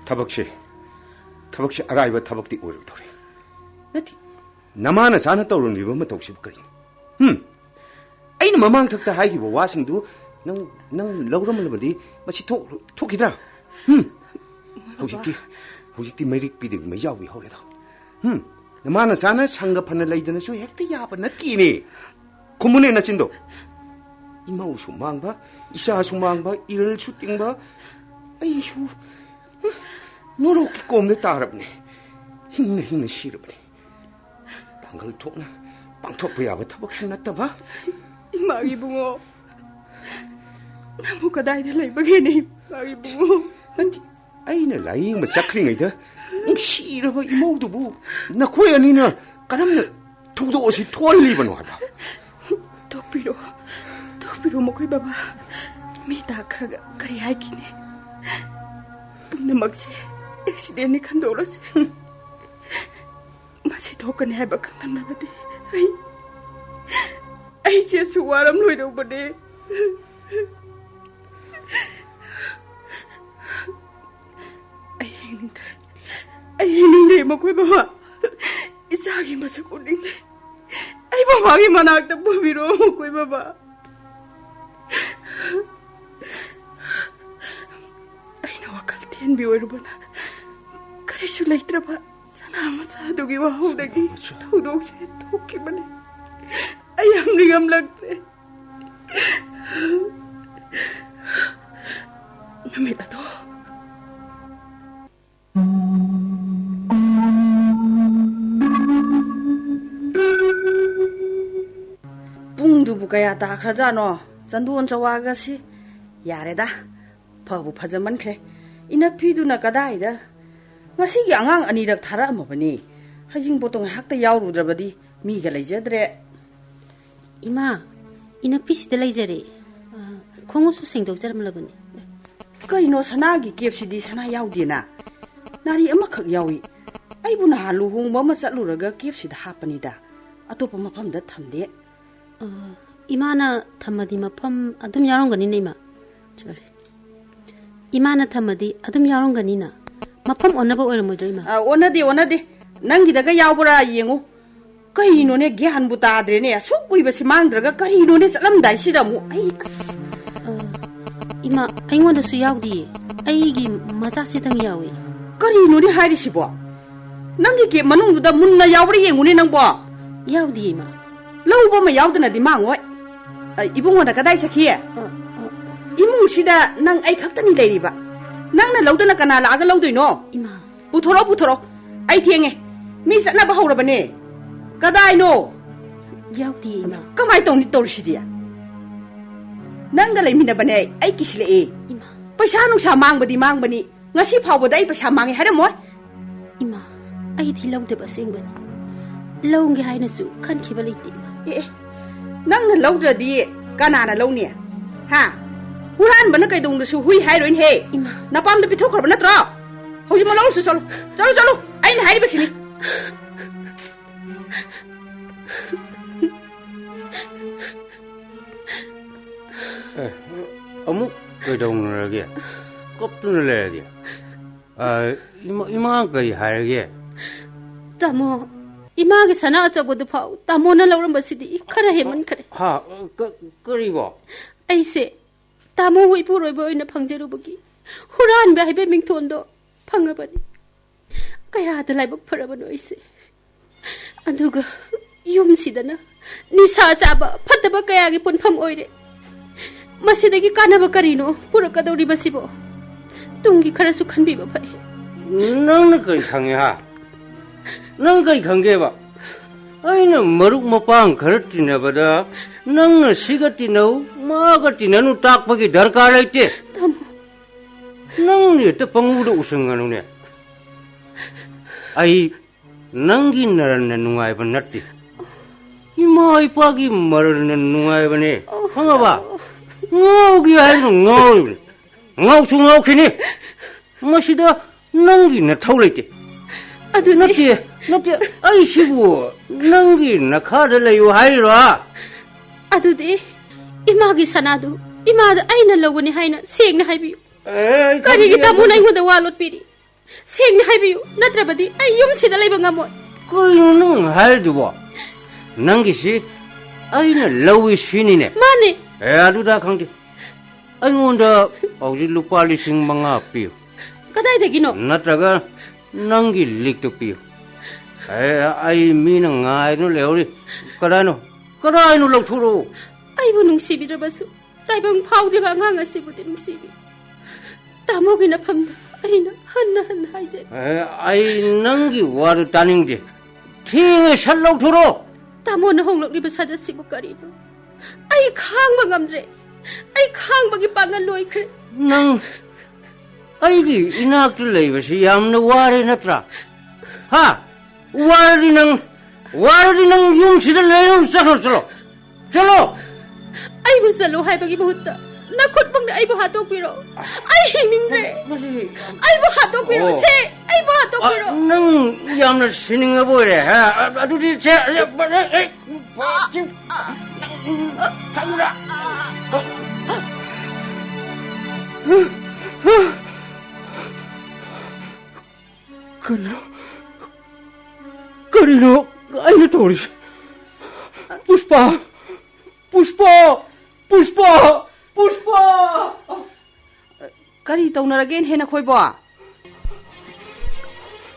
ꯊꯕꯛꯁꯦ, ꯊꯕꯛꯁꯦ ꯑꯔꯥꯏꯕ ꯊꯕꯛꯇꯤ ꯑꯣꯏꯔꯣꯏꯗꯧꯔꯤ꯫ ꯅꯠꯇꯦ, ꯅꯃꯥ ꯅꯆꯥꯅ ꯇꯧꯔꯝꯂꯤꯕ ꯃꯇꯧꯁꯤꯕꯨ ꯀꯔꯤꯅꯣ? ꯍꯨꯝ? ꯑꯩꯅ ꯃꯃꯥꯡ ꯊꯛꯇ ꯍꯥꯏꯈꯤꯕ ꯋꯥꯁꯤꯡꯗꯨ ꯅꯪ, ꯅꯪ ꯂꯧꯔꯝꯂꯕꯗꯤ ꯃꯁꯤ ꯊꯣꯛ-, ꯊꯣꯛꯈꯤꯗ꯭ꯔꯥ? ꯍꯨꯝ? ꯍꯧꯖꯤꯛꯇꯤ, ꯍꯧꯖꯤꯛꯇꯤ ꯃꯩꯔꯤꯛ ꯄꯤꯗꯕꯤ ꯃꯩ ꯌꯥꯎꯕꯤ ꯍꯧꯔꯦꯗꯣ꯫ ꯍꯨꯝ? ꯅꯃꯥ ꯅꯆꯥꯅ ꯁꯪꯒ ꯐꯅ ꯂꯩꯗꯅꯁꯨ ꯍꯦꯛꯇ ꯌꯥꯕ ꯅꯠꯇꯦꯅꯦ꯫ ꯈꯨꯝꯃꯨꯅꯦ ꯅꯆꯤꯟꯗꯣ꯫ ꯏꯃꯧꯁꯨ ꯃꯥꯡꯕ, ꯏꯆꯥꯁꯨ ꯃꯥꯡꯕ, ꯏꯔꯜꯁꯨ ꯇꯤꯡꯕ, ꯑꯩꯁꯨ, ꯍꯨꯝ, ꯅꯣꯔꯣꯛꯀꯤ ꯀꯣꯝꯗ ꯇꯥꯔꯕꯅꯦ꯫ ꯍꯤꯡꯅ ꯍꯤꯡꯅ ꯁꯤꯔꯕꯅꯦ꯫ ꯄꯥꯡꯒꯜ ꯊꯣꯛꯅ ꯄꯥꯡꯊꯣꯛꯄ ꯌꯥꯕ ꯊꯕꯛꯁꯨ ꯅꯠꯇꯕ꯫ ꯏꯃꯥꯒꯤ ꯏꯕꯨꯡꯉꯣ, ꯅꯪꯕꯨ ꯀꯗꯥꯏꯗ ꯂꯩꯕꯒꯦꯅꯦ, ꯏꯃꯥꯒꯤ ꯏꯕꯨꯡꯉꯣ? ꯅꯠꯇꯦ, ꯑꯩꯅ ꯂꯥꯌꯦꯡꯕ ꯆꯠꯈ꯭ꯔꯤꯉꯩꯗ ꯅꯨꯡꯁꯤꯔꯕ ꯏꯃꯧꯗꯨꯕꯨ ꯅꯈꯣꯏ ꯑꯅꯤꯅ ꯀꯔꯝꯅ ꯊꯧꯗꯣꯛ ꯑꯁꯤ ꯊꯣꯛꯍꯜꯂꯤꯕꯅꯣ ꯍꯥꯏꯕ? ꯇꯣꯛꯄꯤꯔꯣ, ꯇꯣꯛꯄꯤꯔꯣ ꯃꯈꯣꯏ ꯕꯕꯥ꯫ ꯃꯤ ꯇꯥꯈ꯭ꯔꯒ ꯀꯔꯤ ꯍꯥꯏꯈꯤꯅꯤ? ꯄꯨꯝꯅꯃꯛꯁꯦ ꯑꯦꯛꯁꯤꯗꯦꯟꯅꯤ ꯈꯟꯗꯣꯛꯂꯁꯤ꯫ ꯃꯁꯤ ꯊꯣꯛꯀꯅꯤ ꯍꯥꯏꯕ ꯈꯪꯂꯝꯂꯕꯗꯤ ꯑꯩ, ꯑꯩꯁꯦ ꯑꯁꯨꯛ ꯋꯥꯔꯝꯂꯣꯏꯗꯧꯕꯅꯦ꯫ ꯑꯩ ꯍꯤꯡꯅꯤꯡꯗ꯭ꯔꯦ꯫ ꯑꯩ ꯍꯤꯡꯅꯤꯡꯗ꯭ꯔꯦ ꯃꯈꯣꯏ ꯕꯕꯥ꯫ ꯏꯆꯥꯒꯤ ꯃꯁꯛ ꯎꯠꯅꯤꯡꯗꯦ꯫ ꯑꯩ ꯕꯕꯥꯒꯤ ꯃꯅꯥꯛꯇ ꯄꯨꯕꯤꯔꯣ ꯃꯈꯣꯏ ꯕꯕꯥ꯫ ꯑꯩꯅ ꯋꯥꯈꯜ ꯊꯦꯟꯕꯤ ꯑꯣꯏꯔꯨꯕꯅ ꯀꯔꯤꯁꯨ ꯂꯩꯇ꯭ꯔꯕ ꯁꯅꯥ ꯃꯆꯥꯗꯨꯒꯤ ꯋꯥꯍꯧꯗꯒꯤ ꯊꯧꯗꯣꯛꯁꯦ ꯊꯣꯛꯈꯤꯕꯅꯤ꯫ ꯑꯩ ꯌꯥꯝ ꯅꯤꯡꯉꯝꯂꯛꯇ꯭ꯔꯦ꯫ ꯅꯨꯃꯤꯠ ꯑꯗꯣ꯫ ꯄꯨꯡꯗꯨꯕꯨ ꯀꯌꯥ ꯇꯥꯈ꯭ꯔꯖꯥꯠꯅꯣ? ꯆꯟꯗꯣꯟ ꯆꯋꯥꯒꯁꯤ ꯌꯥꯔꯦꯗ, ꯐꯕꯨ ꯐꯖꯃꯟꯈ꯭ꯔꯦ꯫ ꯏꯅꯞꯐꯤꯗꯨꯅ ꯀꯗꯥꯏꯗ? ꯉꯁꯤꯒꯤ ꯑꯉꯥꯡ ꯑꯅꯤꯔꯛ ꯊꯥꯔꯛꯑꯝꯃꯕꯅꯤ꯫ ꯍꯩꯖꯤꯡꯄꯣꯠꯇꯣ ꯉꯥꯏꯍꯥꯛꯇ ꯌꯥꯎꯔꯨꯗ꯭ꯔꯕꯗꯤ ꯃꯤꯒ ꯂꯩꯖꯗ꯭ꯔꯦ꯫ ꯏꯃꯥ, ꯏꯅꯛꯄꯤꯁꯤꯗ ꯂꯩꯖꯔꯦ꯫ ꯑ, ꯈꯣꯡꯎꯞꯁꯨ ꯁꯦꯡꯗꯣꯛꯆꯔꯝꯂꯕꯅꯤ꯫ ꯀꯩꯅꯣ, ꯁꯅꯥꯒꯤ ꯀꯦꯞꯁꯤꯗꯤ ꯁꯅꯥ ꯌꯥꯎꯗꯦꯅ? ꯅꯥꯔꯤ ꯑꯃꯈꯛ ꯌꯥꯎꯏ꯫ ꯑꯩꯕꯨ ꯅꯍꯥꯟ ꯂꯨꯍꯣꯡꯕ ꯑꯃ ꯆꯠꯂꯨꯔꯒ ꯀꯦꯞꯁꯤꯗ ꯍꯥꯞꯄꯅꯤꯗ꯫ ꯑꯇꯣꯞꯄ ꯃꯐꯝꯗ ꯊꯝꯗꯦ꯫ ꯑ, ꯏꯃꯥꯅ ꯊꯝꯃꯗꯤ ꯃꯐꯝ ꯑꯗꯨꯝ ꯌꯥꯎꯔꯝꯒꯅꯤꯅꯦ, ꯏꯃꯥ꯫ ꯁꯣꯔꯤ꯫ ꯏꯃꯥꯅ ꯊꯝꯃꯗꯤ ꯑꯗꯨꯝ ꯌꯥꯎꯔꯝꯒꯅꯤꯅ꯫ ꯃꯐꯝ ꯑꯣꯟꯅꯕ ꯑꯣꯏꯔꯝꯃꯣꯏꯗ꯭ꯔꯣ, ꯏꯃꯥ? ꯑ, ꯑꯣꯟꯅꯗꯦ, ꯑꯣꯟꯅꯗꯦ꯫ ꯅꯪꯒꯤꯗꯒ ꯌꯥꯎꯕ꯭ꯔꯥ ꯌꯦꯡꯉꯨ꯫ ꯀꯩꯅꯣꯅꯦ, ꯒ꯭ꯌꯥꯟꯕꯨ ꯇꯥꯗ꯭ꯔꯦꯅꯦ꯫ ꯑꯁꯨꯛ ꯀꯨꯏꯕꯁꯤ ꯃꯥꯡꯗ꯭ꯔꯒ ꯀꯔꯤꯅꯣꯅꯦ ꯆꯠꯂꯝꯗꯥꯏꯁꯤꯗ ꯑꯃꯨꯛ? ꯑꯩ ꯑꯁ꯫ ꯑ, ꯏꯃꯥ, ꯑꯩꯉꯣꯟꯗꯁꯨ ꯌꯥꯎꯗꯤꯌꯦ꯫ ꯑꯩꯒꯤ ꯃꯆꯥꯁꯤꯗꯪ ꯌꯥꯎꯏ꯫ ꯀꯔꯤꯅꯣꯅꯦ ꯍꯥꯏꯔꯤꯁꯤꯕꯣ? ꯅꯪꯒꯤ ꯀꯦꯞ ꯃꯅꯨꯡꯗꯨꯗ ꯃꯨꯟꯅ ꯌꯥꯎꯕ꯭ꯔꯥ ꯌꯦꯡꯉꯨꯅꯦ ꯅꯪꯕꯣ꯫ ꯌꯥꯎꯗꯤꯌꯦ, ꯏꯃꯥ꯫ ꯂꯧꯕ ꯑꯃ ꯌꯥꯎꯗꯅꯗꯤ ꯃꯥꯡꯉꯣꯏ꯫ ꯑ, ꯏꯕꯨꯡꯉꯣꯅ ꯀꯗꯥꯏ ꯆꯠꯈꯤ? ꯑ, ꯑ꯫ ꯏꯃꯨꯡꯁꯤꯗ ꯅꯪ ꯑꯩ ꯈꯛꯇꯅꯤ ꯂꯩꯔꯤꯕ꯫ ꯅꯪꯅ ꯂꯧꯗꯅ ꯀꯅꯥ ꯂꯥꯛꯑꯒ ꯂꯧꯗꯣꯏꯅꯣ? ꯏꯃꯥ꯫ ꯄꯨꯊꯣꯔꯛꯑꯣ, ꯄꯨꯊꯣꯔꯛꯑꯣ꯫ ꯑꯩ ꯊꯦꯡꯉꯦ꯫ ꯃꯤ ꯆꯠꯅꯕ ꯍꯧꯔꯕꯅꯦ꯫ ꯀꯗꯥꯏꯅꯣ? ꯌꯥꯎꯗꯤꯌꯦ, ꯏꯃꯥ꯫ ꯀꯃꯥꯏ ꯇꯧꯅꯤ ꯇꯧꯔꯤꯁꯤꯗꯤ? ꯅꯪꯒ ꯂꯩꯃꯤꯟꯅꯕꯅꯦ ꯑꯩ, ꯑꯩ ꯀꯤꯁꯤꯜꯂꯛꯑꯦ꯫ ꯏꯃꯥ꯫ ꯄꯩꯁꯥ ꯅꯨꯡꯁꯥ ꯃꯥꯡꯕꯗꯤ ꯃꯥꯡꯕꯅꯤ, ꯉꯁꯤ ꯐꯥꯎꯕꯗ ꯑꯩ ꯄꯩꯁꯥ ꯃꯥꯡꯉꯦ ꯍꯥꯏꯔꯝꯃꯣꯏ꯫ ꯏꯃꯥ, ꯑꯩꯗꯤ ꯂꯧꯗꯕ ꯑꯁꯦꯡꯕꯅꯤ꯫ ꯂꯧꯒꯦ ꯍꯥꯏꯅꯁꯨ ꯈꯟꯈꯤꯕ ꯂꯩꯇꯦ, ꯏꯃꯥ꯫ ꯑꯦ, ꯑꯦ, ꯅꯪꯅ ꯂꯧꯗ꯭ꯔꯗꯤ ꯀꯅꯥꯅ ꯂꯧꯅꯤ? ꯍꯥ? ꯍꯨꯔꯥꯟꯕꯅ ꯀꯩꯗꯧꯅꯨꯡꯗꯁꯨ ꯍꯨꯏ ꯍꯥꯏꯔꯣꯏꯅꯦꯍꯦ꯫ ꯏꯃꯥ꯫ ꯅꯄꯥꯝꯗ ꯄꯤꯊꯣꯛꯈ꯭ꯔꯕ ꯅꯠꯇ꯭ꯔꯣ? ꯍꯧꯖꯤꯛꯃꯛ ꯂꯧꯔꯨꯁꯤ ꯆꯠꯂꯨ꯫ ꯆꯠꯂꯨ, ꯆꯠꯂꯨ꯫ ꯑꯩꯅ ꯍꯥꯏꯔꯤꯕꯁꯤꯅꯤ꯫ ꯑꯦ, ꯑꯃꯨꯛ ꯀꯩꯗꯧꯅꯔꯒꯦ? ꯀꯞꯇꯨꯅ ꯂꯩꯔꯗꯤ꯫ ꯑ, ꯏꯃꯥ, ꯏꯃꯥ ꯀꯔꯤ ꯍꯥꯏꯔꯒꯦ? ꯇꯥꯃꯣ, ꯏꯃꯥꯒꯤ ꯁꯅꯥ ꯑꯆꯧꯕꯗꯨ ꯐꯥꯎ ꯇꯥꯃꯣꯅ ꯂꯧꯔꯝꯕꯁꯤꯗꯤ ꯈꯔ ꯍꯦꯟꯃꯟꯈ꯭ꯔꯦ꯫ ꯍꯥ? ꯀ-, ꯀꯔꯤꯕꯣ? ꯑꯩꯁꯦ ꯇꯥꯃꯣꯕꯨ ꯏꯄꯨꯔꯣꯏꯕ ꯑꯣꯏꯅ ꯐꯪꯖꯔꯨꯕꯒꯤ ꯍꯨꯔꯥꯟꯕ ꯍꯥꯏꯕ ꯃꯤꯡꯊꯣꯟꯗꯣ ꯐꯪꯉꯕꯅꯤ꯫ ꯀꯌꯥꯗ ꯂꯥꯏꯕꯛ ꯐꯔꯕꯅꯣ ꯑꯩꯁꯦ꯫ ꯑꯗꯨꯒ ꯌꯨꯝꯁꯤꯗꯅ ꯅꯤꯁꯥ ꯆꯥꯕ ꯐꯠꯇꯕ ꯀꯌꯥꯒꯤ ꯄꯨꯟꯐꯝ ꯑꯣꯏꯔꯦ꯫ ꯃꯁꯤꯗꯒꯤ ꯀꯥꯟꯅꯕ ꯀꯔꯤꯅꯣ ꯄꯨꯔꯛꯀꯗꯧꯔꯤꯕꯁꯤꯕꯣ? ꯇꯨꯡꯒꯤ ꯈꯔꯁꯨ ꯈꯟꯕꯤꯕ ꯐꯩ꯫ ꯅꯪꯅ ꯀꯔꯤ ꯈꯪꯉꯦ, ꯍꯥ? ꯅꯪ ꯀꯔꯤ ꯈꯪꯒꯦꯕ? ꯑꯩꯅ ꯃꯔꯨꯞ ꯃꯄꯥꯡ ꯈꯔ ꯇꯤꯟꯅꯕꯗ ꯅꯪꯅ ꯁꯤꯒ ꯇꯤꯟꯅꯧ, ꯃꯥꯒ ꯇꯤꯟꯅꯅꯨ ꯇꯥꯛꯄꯒꯤ ꯗꯔꯀꯥꯔ ꯂꯩꯇꯦ꯫ ꯇꯥꯃꯣ꯫ ꯅꯪꯅ ꯍꯦꯛꯇ ꯄꯪꯎꯗ ꯎꯁꯟꯒꯅꯨꯅꯦ꯫ ꯑꯩ ꯅꯪꯒꯤ ꯅꯔꯟꯅ ꯅꯨꯡꯉꯥꯏꯕ ꯅꯠꯇꯦ꯫ ꯏꯃꯥ ꯏꯄꯥꯒꯤ ꯃꯔꯟꯅ ꯅꯨꯡꯉꯥꯏꯕꯅꯦ꯫ ꯈꯪꯉꯕ? ꯉꯥꯎꯒꯦ ꯍꯥꯏꯗꯨꯅ ꯉꯥꯎꯔꯤꯕꯅꯤ꯫ ꯉꯥꯎꯁꯨ ꯉꯥꯎꯈꯤꯅꯤ꯫ ꯃꯁꯤꯗ ꯅꯪꯒꯤ ꯅꯊꯧ ꯂꯩꯇꯦ꯫ ꯑꯗꯨꯗꯤ ꯅꯠꯇꯦ, ꯅꯠꯇꯦ, ꯑꯩꯁꯤꯕꯨ ꯅꯪꯒꯤ ꯅꯈꯥꯗ ꯂꯩꯌꯨ ꯍꯥꯏꯔꯤꯔꯣ? ꯑꯗꯨꯗꯤ ꯏꯃꯥꯒꯤ ꯁꯅꯥꯗꯨ ꯏꯃꯥꯗ ꯑꯩꯅ ꯂꯧꯒꯅꯤ ꯍꯥꯏꯅ ꯁꯦꯡꯅ ꯍꯥꯏꯕꯤꯌꯨ꯫ ꯑꯦ, ꯑꯩ ꯀꯔꯤꯒꯤ ꯈꯪꯗꯦ, ꯇꯥꯃꯣꯅ ꯑꯗꯨꯗꯤ꯫ ꯑꯩꯉꯣꯟꯗ ꯋꯥ ꯂꯣꯠꯄꯤꯔꯤ? ꯁꯦꯡꯅ ꯍꯥꯏꯕꯤꯌꯨ, ꯅꯠꯇ꯭ꯔꯕꯗꯤ ꯑꯩ ꯌꯨꯝꯁꯤꯗ ꯂꯩꯕ ꯉꯝꯃꯣꯏ꯫ ꯀꯩꯅꯣ ꯅꯪ ꯍꯥꯏꯔꯤꯗꯨꯕꯣ? ꯅꯪꯒꯤꯁꯤ ꯑꯩꯅ ꯂꯧꯏ ꯁꯤꯅꯤꯅꯦ? ꯃꯥꯅꯦ꯫ ꯑꯦ, ꯑꯗꯨꯗ ꯈꯪꯗꯦ꯫ ꯑꯩꯉꯣꯟꯗ ꯍꯧꯖꯤꯛ ꯂꯨꯄꯥ ꯂꯤꯁꯤꯡ ꯃꯉꯥ ꯄꯤꯌꯨ꯫ ꯀꯗꯥꯏꯗꯒꯤꯅꯣ? ꯅꯠꯇ꯭ꯔꯒ ꯅꯪꯒꯤ ꯂꯤꯛꯇꯨ ꯄꯤꯌꯨ꯫ ꯑꯦ, ꯑꯩ ꯃꯤꯅ ꯉꯥꯏꯗꯨꯅ ꯂꯩꯍꯧꯔꯤ꯫ ꯀꯗꯥꯏꯅꯣ? ꯀꯗꯥꯏꯅꯣ? ꯂꯧꯊꯣꯔꯛꯑꯣ꯫ ꯑꯩꯕꯨ ꯅꯨꯡꯁꯤꯕꯤꯗ꯭ꯔꯕꯁꯨ ꯇꯥꯏꯕꯪ ꯐꯥꯎꯗ꯭ꯔꯤꯕ ꯑꯉꯥꯡ ꯑꯁꯤꯕꯨꯗꯤ ꯅꯨꯡꯁꯤꯕꯤ꯫ ꯇꯥꯃꯣꯒꯤ ꯅꯐꯝꯗ ꯑꯩꯅ ꯍꯟꯅ ꯍꯟꯅ ꯍꯥꯏꯖꯔꯤ꯫ ꯑꯦ, ꯑꯩ ꯅꯪꯒꯤ ꯋꯥꯗꯨ ꯇꯥꯅꯤꯡꯗꯦ꯫ ꯊꯦꯡꯉꯦ, ꯁꯠ ꯂꯧꯊꯣꯔꯛꯑꯣ꯫ ꯇꯥꯃꯣꯅ ꯍꯣꯡꯂꯛꯂꯤꯕ ꯁꯥꯖꯠꯁꯤꯕꯨ ꯀꯔꯤꯅꯣ? ꯑꯩ ꯈꯥꯡꯕ ꯉꯝꯗ꯭ꯔꯦ꯫ ꯑꯩ ꯈꯥꯡꯕꯒꯤ ꯄꯥꯡꯒꯜ ꯂꯣꯏꯈ꯭ꯔꯦ꯫ ꯅꯪ ꯑꯩꯒꯤ ꯏꯅꯥꯛꯇ ꯂꯩꯕꯁꯤ ꯌꯥꯝꯅ ꯋꯥꯔꯦ ꯅꯠꯇ꯭ꯔꯥ? ꯍꯥ? ꯋꯥꯔꯗꯤ ꯅꯪ, ꯋꯥꯔꯗꯤ ꯅꯪ ꯌꯨꯝꯁꯤꯗ ꯂꯩꯔꯨ, ꯆꯠꯈ꯭ꯔꯣ, ꯆꯠꯂꯣ꯫ ꯆꯠꯂꯣ! ꯑꯩꯕꯨ ꯆꯠꯂꯣ ꯍꯥꯏꯕꯒꯤ ꯃꯍꯨꯠꯇ ꯅꯈꯨꯠꯃꯛꯅ ꯑꯩꯕꯨ ꯍꯥꯠꯇꯣꯛꯄꯤꯔꯣ꯫ ꯑꯩ ꯍꯤꯡꯅꯤꯡꯗ꯭ꯔꯦ꯫ ꯃꯁꯤ ꯑꯩꯕꯨ ꯍꯥꯠꯇꯣꯛꯄꯤꯔꯣ꯫ ꯑꯣ꯫ ꯁꯦ, ꯑꯩꯕꯨ ꯍꯥꯠꯇꯣꯛꯄꯤꯔꯣ꯫ ꯑ, ꯅꯪ ꯌꯥꯝꯅ ꯁꯤꯅꯤꯡꯉꯕ ꯑꯣꯏꯔꯦ, ꯍꯥ? ꯑ, ꯑꯗꯨꯗꯤ ꯁꯦ, ꯑ, ꯑ, ꯑ, ꯑ, ꯊꯝꯃꯨꯔꯥ? ꯀꯔꯤꯅꯣ? ꯀꯔꯤꯅꯣ ꯑꯩꯅ ꯇꯧꯔꯤꯁꯦ? ꯄꯨꯁꯄꯥ! ꯄꯨꯁꯄꯥ! ꯄꯨꯁꯄꯥ! ꯄꯨꯁꯄꯥ! ꯀꯔꯤ ꯇꯧꯅꯔꯒꯦꯅꯦ ꯅꯈꯣꯏꯕꯣ?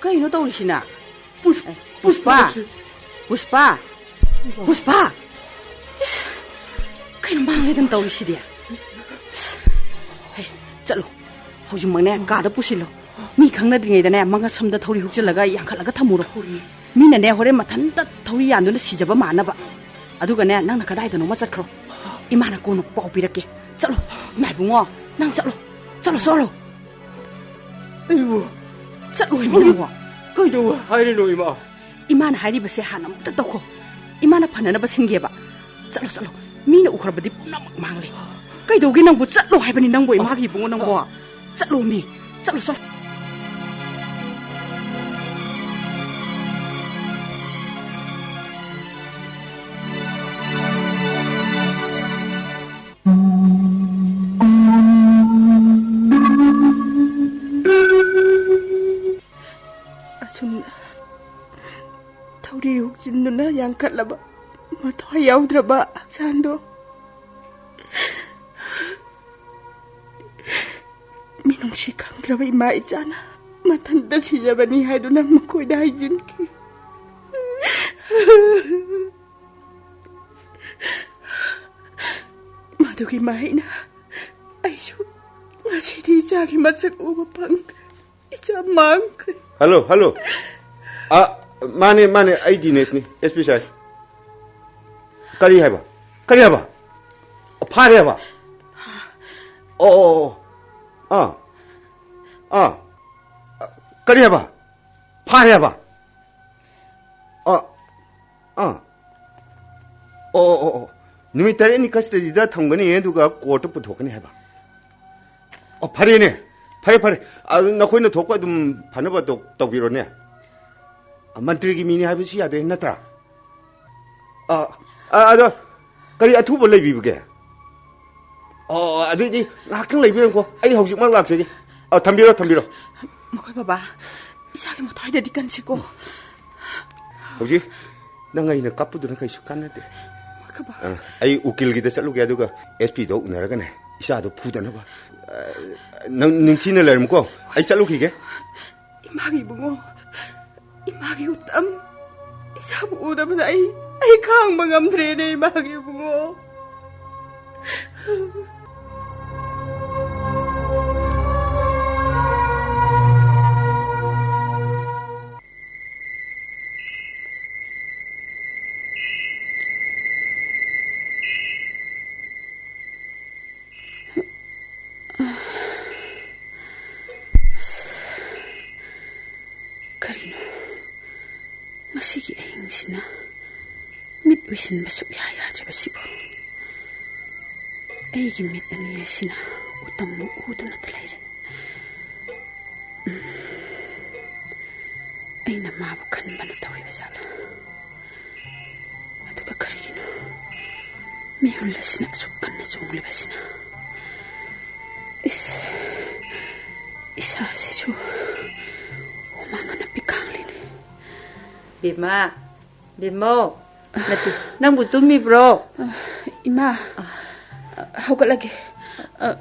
ꯀꯩꯅꯣ ꯇꯧꯔꯤꯁꯤꯅ? ꯄꯨꯁ-, ꯑꯦ, ꯄꯨꯁꯄꯥ! ꯄꯨꯁꯄꯥꯁꯤ꯫ ꯄꯨꯁꯄꯥ! ꯄꯨꯁꯄꯥ! ꯏꯁ! ꯀꯩꯅꯣ ꯃꯥꯡꯂꯦꯗꯅ ꯇꯧꯔꯤꯁꯤꯗꯤ? ꯍꯦ, ꯆꯠꯂꯣ꯫ ꯍꯧꯖꯤꯛꯃꯛꯅꯦ ꯀꯥꯗ ꯄꯨꯁꯤꯜꯂꯣ꯫ ꯃꯤ ꯈꯪꯅꯗ꯭ꯔꯤꯉꯩꯗꯅꯦ ꯃꯉꯛꯁꯝꯗ ꯊꯧꯔꯤ ꯍꯨꯛꯆꯜꯂꯒ ꯌꯥꯟꯈꯠꯂꯒ ꯊꯝꯃꯨꯔꯣ꯫ ꯊꯧꯔꯤ? ꯃꯤꯅꯅꯦ ꯍꯣꯔꯦꯟ ꯃꯊꯟꯇ ꯊꯧꯔꯤ ꯌꯥꯟꯗꯨꯅ ꯁꯤꯖꯕ ꯃꯥꯟꯅꯕ꯫ ꯑꯗꯨꯒꯅꯦ ꯅꯪꯅ ꯀꯗꯥꯏꯗꯅꯣꯃ ꯆꯠꯈ꯭ꯔꯣ꯫ ꯏꯃꯥꯅ ꯀꯣꯟꯅ ꯄꯥꯎ ꯄꯤꯔꯛꯀꯦ꯫ ꯆꯠꯂꯣ꯫ ꯏꯃꯥ ꯏꯕꯨꯡꯉꯣ, ꯅꯪ ꯆꯠꯂꯣ꯫ ꯆꯠꯂꯣ, ꯆꯠꯂꯣ꯫ ꯑꯩꯕꯨ ꯆꯠꯂꯣ ꯍꯥꯏꯕ ꯅꯪꯕꯨ꯫ ꯀꯩꯗꯧ ꯍꯥꯏꯔꯤꯅꯣ, ꯏꯃꯥ? ꯏꯃꯥꯅ ꯍꯥꯏꯔꯤꯕꯁꯦ ꯍꯥꯟꯅ ꯑꯃꯨꯛꯇ ꯇꯧꯈꯣ꯫ ꯏꯃꯥꯅ ꯐꯅꯅꯕ ꯁꯤꯟꯒꯦꯕ꯫ ꯆꯠꯂꯣ, ꯆꯠꯂꯣ꯫ ꯃꯤꯅ ꯎꯈ꯭ꯔꯕꯗꯤ ꯄꯨꯝꯅꯃꯛ ꯃꯥꯡꯂꯦ꯫ ꯀꯩꯗꯧꯒꯦ ꯅꯪꯕꯨ? ꯆꯠꯂꯣ ꯍꯥꯏꯕꯅꯤ ꯅꯪꯕꯨ, ꯏꯃꯥꯒꯤ ꯏꯕꯨꯡꯉꯣ, ꯅꯪꯕꯨ꯫ ꯆꯠꯂꯣ ꯃꯤ, ꯆꯠꯂꯣ, ꯆꯠꯂꯣ꯫ ꯑꯁꯨꯝꯅ ꯊꯧꯔꯤ ꯍꯨꯛꯆꯤꯟꯗꯨꯅ ꯌꯥꯡꯈꯠꯂꯕ ꯃꯊ꯭ꯋꯥꯏ ꯌꯥꯎꯗ꯭ꯔꯕ ꯍꯛꯆꯥꯡꯗꯣ ꯃꯤꯅꯨꯡꯁꯤ ꯈꯪꯗ꯭ꯔꯕ ꯏꯃꯥ ꯏꯆꯥꯅ ꯃꯊꯟꯇ ꯁꯤꯖꯕꯅꯤ ꯍꯥꯏꯗꯨꯅ ꯃꯈꯣꯏꯗ ꯍꯥꯏꯖꯤꯟꯈꯤ꯫ ꯃꯗꯨꯒꯤ ꯃꯍꯩꯅ ꯑꯩꯁꯨ ꯉꯁꯤꯗꯤ ꯏꯆꯥꯒꯤ ꯃꯁꯛ ꯎꯕ ꯐꯪꯗ꯭ꯔꯦ꯫ ꯏꯆꯥ ꯃꯥꯡꯈ꯭ꯔꯦ꯫ Hello, hello. ꯑ, ꯃꯥꯅꯦ, ꯃꯥꯅꯦ, ꯑꯩ ꯗꯤꯅꯦꯁꯅꯤ, SP sir꯫ ꯀꯔꯤ ꯍꯥꯏꯕ? ꯀꯔꯤ ꯍꯥꯏꯕ? ꯐꯥꯔꯦ ꯍꯥꯏꯕ? ꯑꯣ, ꯑꯣ, ꯑꯣ, ꯑꯣ꯫ ꯑꯥ, ꯑꯥ꯫ ꯀꯔꯤ ꯍꯥꯏꯕ? ꯐꯥꯔꯦ ꯍꯥꯏꯕ? ꯑꯥ, ꯑꯥ꯫ ꯑꯣ, ꯑꯣ, ꯑꯣ, ꯑꯣ꯫ ꯅꯨꯃꯤꯠ ꯇꯔꯦꯠꯅꯤ custody ꯗ ꯊꯝꯒꯅꯤ, ꯑꯗꯨꯒ court ꯇ ꯄꯨꯊꯣꯛꯀꯅꯤ ꯍꯥꯏꯕ꯫ ꯑꯣ, ꯐꯔꯦꯅꯦ꯫ ꯐꯔꯦ, ꯐꯔꯦ꯫ ꯑꯗꯨ ꯅꯈꯣꯏꯅ ꯊꯣꯛꯄ ꯑꯗꯨꯝ ꯐꯅꯕ ꯇꯧ-, ꯇꯧꯕꯤꯔꯣꯅꯦ꯫ ꯃꯟꯇ꯭ꯔꯤꯒꯤ ꯃꯤꯅꯤ ꯍꯥꯏꯕꯁꯨ ꯌꯥꯗꯦ, ꯅꯠꯇ꯭ꯔꯥ? ꯑ, ꯑ, ꯑꯗꯣ ꯀꯔꯤ ꯑꯊꯨꯕ ꯂꯩꯕꯤꯕꯒꯦ? ꯑꯣ, ꯑꯗꯨꯏꯗꯤ ꯉꯥꯏꯍꯥꯛꯇꯪ ꯂꯩꯕꯤꯔꯝꯀꯣ, ꯑꯩ ꯍꯧꯖꯤꯛꯃꯛ ꯂꯥꯛꯆꯒꯦ꯫ ꯑ, ꯊꯝꯕꯤꯔꯣ, ꯊꯝꯕꯤꯔꯣ꯫ ꯃꯈꯣꯏ ꯕꯕꯥ, ꯏꯆꯥꯒꯤ ꯃꯊ꯭ꯋꯥꯏꯗꯗꯤ ꯀꯟꯁꯤꯀꯣ꯫ ꯍꯧꯖꯤꯛ ꯅꯪ ꯑꯩꯅ ꯀꯞꯄꯨꯗꯨꯅ ꯀꯩꯁꯨ ꯀꯥꯟꯅꯗꯦ꯫ ꯃꯈꯣꯏ ꯕꯕꯥ꯫ ꯑ, ꯑꯩ ꯎꯀꯤꯜꯒꯤꯗ ꯆꯠꯂꯨꯒꯦ, ꯑꯗꯨꯒ SP ꯗꯣ ꯎꯅꯔꯒꯅꯦ, ꯏꯆꯥꯗꯣ ꯐꯨꯗꯅꯕ꯫ ꯑ, ꯅꯪ ꯅꯤꯡꯊꯤꯅ ꯂꯩꯔꯝꯃꯨꯀꯣ, ꯑꯩ ꯆꯠꯂꯨꯈꯤꯒꯦ꯫ ꯏꯃꯥꯒꯤ ꯏꯕꯨꯡꯉꯣ, ꯏꯃꯥꯒꯤ ꯎꯇꯝ, ꯏꯆꯥꯕꯨ ꯎꯗꯕꯗ ꯑꯩ, ꯑꯩ ꯈꯥꯡꯕ ꯉꯝꯗ꯭ꯔꯦꯅꯦ, ꯏꯃꯥꯒꯤ ꯏꯕꯨꯡꯉꯣ꯫ ꯀꯔꯤꯅꯣ? ꯉꯁꯤꯒꯤ ꯑꯍꯤꯡꯁꯤꯅ ꯃꯤꯠ ꯎꯏꯁꯤꯟꯕ ꯁꯨꯛꯌꯥ ꯌꯥꯗ꯭ꯔꯤꯕꯁꯤꯕꯨ꯫ ꯑꯩꯒꯤ ꯃꯤꯠ ꯑꯅꯤ ꯑꯁꯤꯅ ꯎꯇꯝꯕꯨ ꯎꯗꯨꯅꯇ ꯂꯩꯔꯦ꯫ ꯎꯝ꯫ ꯑꯩꯅ ꯃꯥꯕꯨ ꯈꯟꯕꯅ ꯇꯧꯔꯤꯕ ꯖꯥꯠꯂꯥ? ꯑꯗꯨꯒ ꯀꯔꯤꯒꯤꯅꯣ ꯃꯤꯍꯨꯜ ꯑꯁꯤꯅ ꯑꯁꯨꯛ ꯀꯟꯅ ꯆꯣꯡꯂꯤꯕꯁꯤꯅ? ꯏꯁ, ꯏꯁꯥꯁꯤꯁꯨ ꯍꯨꯃꯥꯡ ꯑꯅꯞꯄꯤ ꯀꯥꯡꯂꯤꯅꯦ꯫ ꯕꯦꯝꯃ, ꯕꯦꯝꯃꯧ, ꯅꯠꯇꯦ, ꯅꯪꯕꯨ ꯇꯨꯝꯃꯤꯕ꯭ꯔꯣ? ꯏꯃꯥ, ꯍꯧꯒꯠꯂꯒꯦ꯫ ꯑ,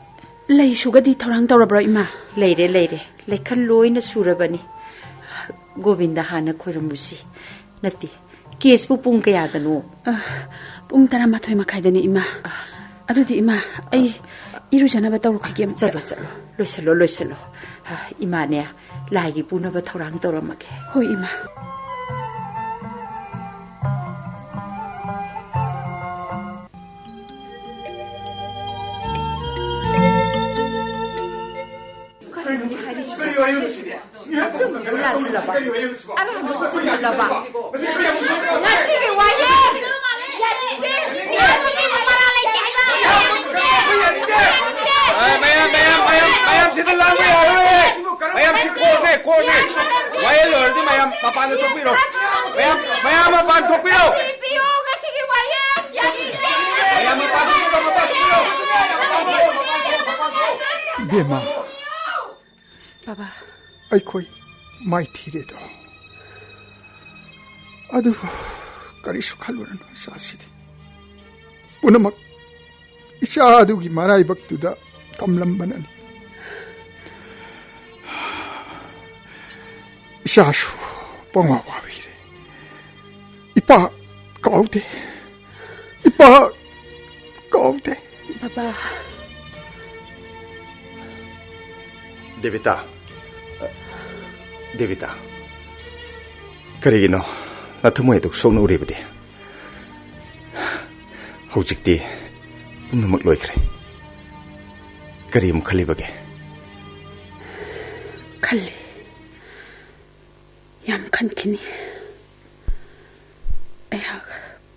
ꯂꯩ ꯁꯨꯒꯗꯤ ꯊꯧꯔꯥꯡ ꯇꯧꯔꯕ꯭ꯔꯣ, ꯏꯃꯥ? ꯂꯩꯔꯦ, ꯂꯩꯔꯦ꯫ ꯂꯩꯈꯜ ꯂꯣꯏꯅ ꯁꯨꯔꯕꯅꯤ꯫ ꯒꯣꯕꯤꯟꯗ ꯍꯥꯟꯅ ꯈꯣꯏꯔꯝꯃꯨꯁꯤ꯫ ꯅꯠꯇꯦ, ꯀꯦꯁꯄꯨ ꯄꯨꯡ ꯀꯌꯥꯗꯅꯣ? ꯑ, ꯄꯨꯡ ꯇꯔꯥꯃꯥꯊꯣꯏ ꯃꯈꯥꯏꯗꯅꯤ, ꯏꯃꯥ꯫ ꯑꯗꯨꯗꯤ, ꯏꯃꯥ, ꯑꯩ ꯏꯔꯨꯖꯅꯕ ꯇꯧꯔꯨꯈꯤꯒꯦ ꯑꯃꯨꯛꯇ꯫ ꯆꯠꯂꯣ, ꯆꯠꯂꯣ꯫ ꯂꯣꯏꯁꯜꯂꯣ, ꯂꯣꯏꯁꯜꯂꯣ꯫ ꯑ, ꯏꯃꯥꯅꯦ, ꯂꯥꯏꯒꯤ ꯄꯨꯅꯕ ꯊꯧꯔꯥꯡ ꯇꯧꯔꯝꯃꯒꯦ꯫ ꯍꯣꯏ, ꯏꯃꯥ꯫ ꯀꯔꯤꯅꯣ ꯍꯥꯏꯔꯤꯁꯤꯕꯣ? ꯀꯔꯤ ꯋꯥꯔꯤꯅꯣ ꯁꯤꯗꯤ? ꯑꯆꯨꯝꯕꯗꯨ ꯂꯥꯜꯂꯕ? ꯑꯔꯥꯟꯕꯗꯨ ꯆꯨꯝꯂꯕ? ꯉꯁꯤꯒꯤ ꯋꯥꯌꯦꯜ! ꯌꯥꯅꯤꯡꯗꯦ! ꯌꯥꯅꯤꯡꯗꯦ! ꯃꯔꯥꯜ ꯂꯩꯇꯦ ꯍꯥꯏꯕ! ꯌꯥꯅꯤꯡꯗꯦ! ꯑ, ꯃꯌꯥꯝ, ꯃꯌꯥꯝ, ꯃꯌꯥꯝ, ꯃꯌꯥꯝ ꯁꯤꯗ ꯂꯥꯡꯕ ꯌꯥꯔꯣꯏ! ꯃꯌꯥꯝ ꯁꯤ ꯀꯣꯔꯠꯅꯦ, ꯀꯣꯔꯠꯅꯦ! ꯋꯥꯌꯦꯜ ꯂꯣꯏꯔꯗꯤ ꯃꯌꯥꯝ ꯃꯄꯥꯟꯗ ꯊꯣꯛꯄꯤꯔꯣ! ꯃꯌꯥꯝ, ꯃꯌꯥꯝ ꯃꯄꯥꯟ ꯊꯣꯛꯄꯤꯔꯣ! ꯄꯤꯌꯨ, ꯉꯁꯤꯒꯤ ꯋꯥꯌꯦꯜ! ꯌꯥꯅꯤꯡꯗꯦ! ꯃꯌꯥꯝ ꯃꯄꯥꯟ ꯊꯣꯛꯄꯤꯔꯣ, ꯃꯄꯥꯟ ꯊꯣꯛꯄꯤꯔꯣ! ꯏꯕꯦꯝꯃ, ꯕꯕꯥ꯫ ꯑꯩꯈꯣꯏ ꯃꯥꯏꯊꯤꯔꯦꯗꯣ꯫ ꯑꯗꯨꯕꯨ ꯀꯔꯤꯁꯨ ꯈꯜꯂꯨꯔꯅꯨ, ꯏꯆꯥꯁꯤꯗꯤ꯫ ꯄꯨꯝꯅꯃꯛ ꯏꯆꯥ ꯑꯗꯨꯒꯤ ꯃꯔꯥꯏꯕꯛꯇꯨꯗ ꯇꯝꯂꯝꯕꯅꯅꯤ꯫ ꯏꯆꯥꯁꯨ ꯄꯪꯋꯥ ꯋꯥꯕꯤꯔꯦ꯫ ꯏꯄꯥ ꯀꯥꯎꯗꯦ꯫ ꯏꯄꯥ ꯀꯥꯎꯗꯦ꯫ ꯕꯕꯥ꯫ ꯗꯦꯕꯤꯇꯥ꯫ ꯗꯦꯕꯤꯇꯥ꯫ ꯀꯔꯤꯒꯤꯅꯣ ꯅꯊꯃꯣꯏ ꯑꯗꯨꯛ ꯁꯣꯛꯅ ꯎꯔꯤꯕꯗꯤ? ꯍꯧꯖꯤꯛꯇꯤ ꯄꯨꯝꯅꯃꯛ ꯂꯣꯏꯈ꯭ꯔꯦ꯫ ꯀꯔꯤ ꯑꯃꯨꯛ ꯈꯜꯂꯤꯕꯒꯦ? ꯈꯜꯂꯤ꯫ ꯌꯥꯝ ꯈꯟꯈꯤꯅꯤ꯫ ꯑꯩꯍꯥꯛ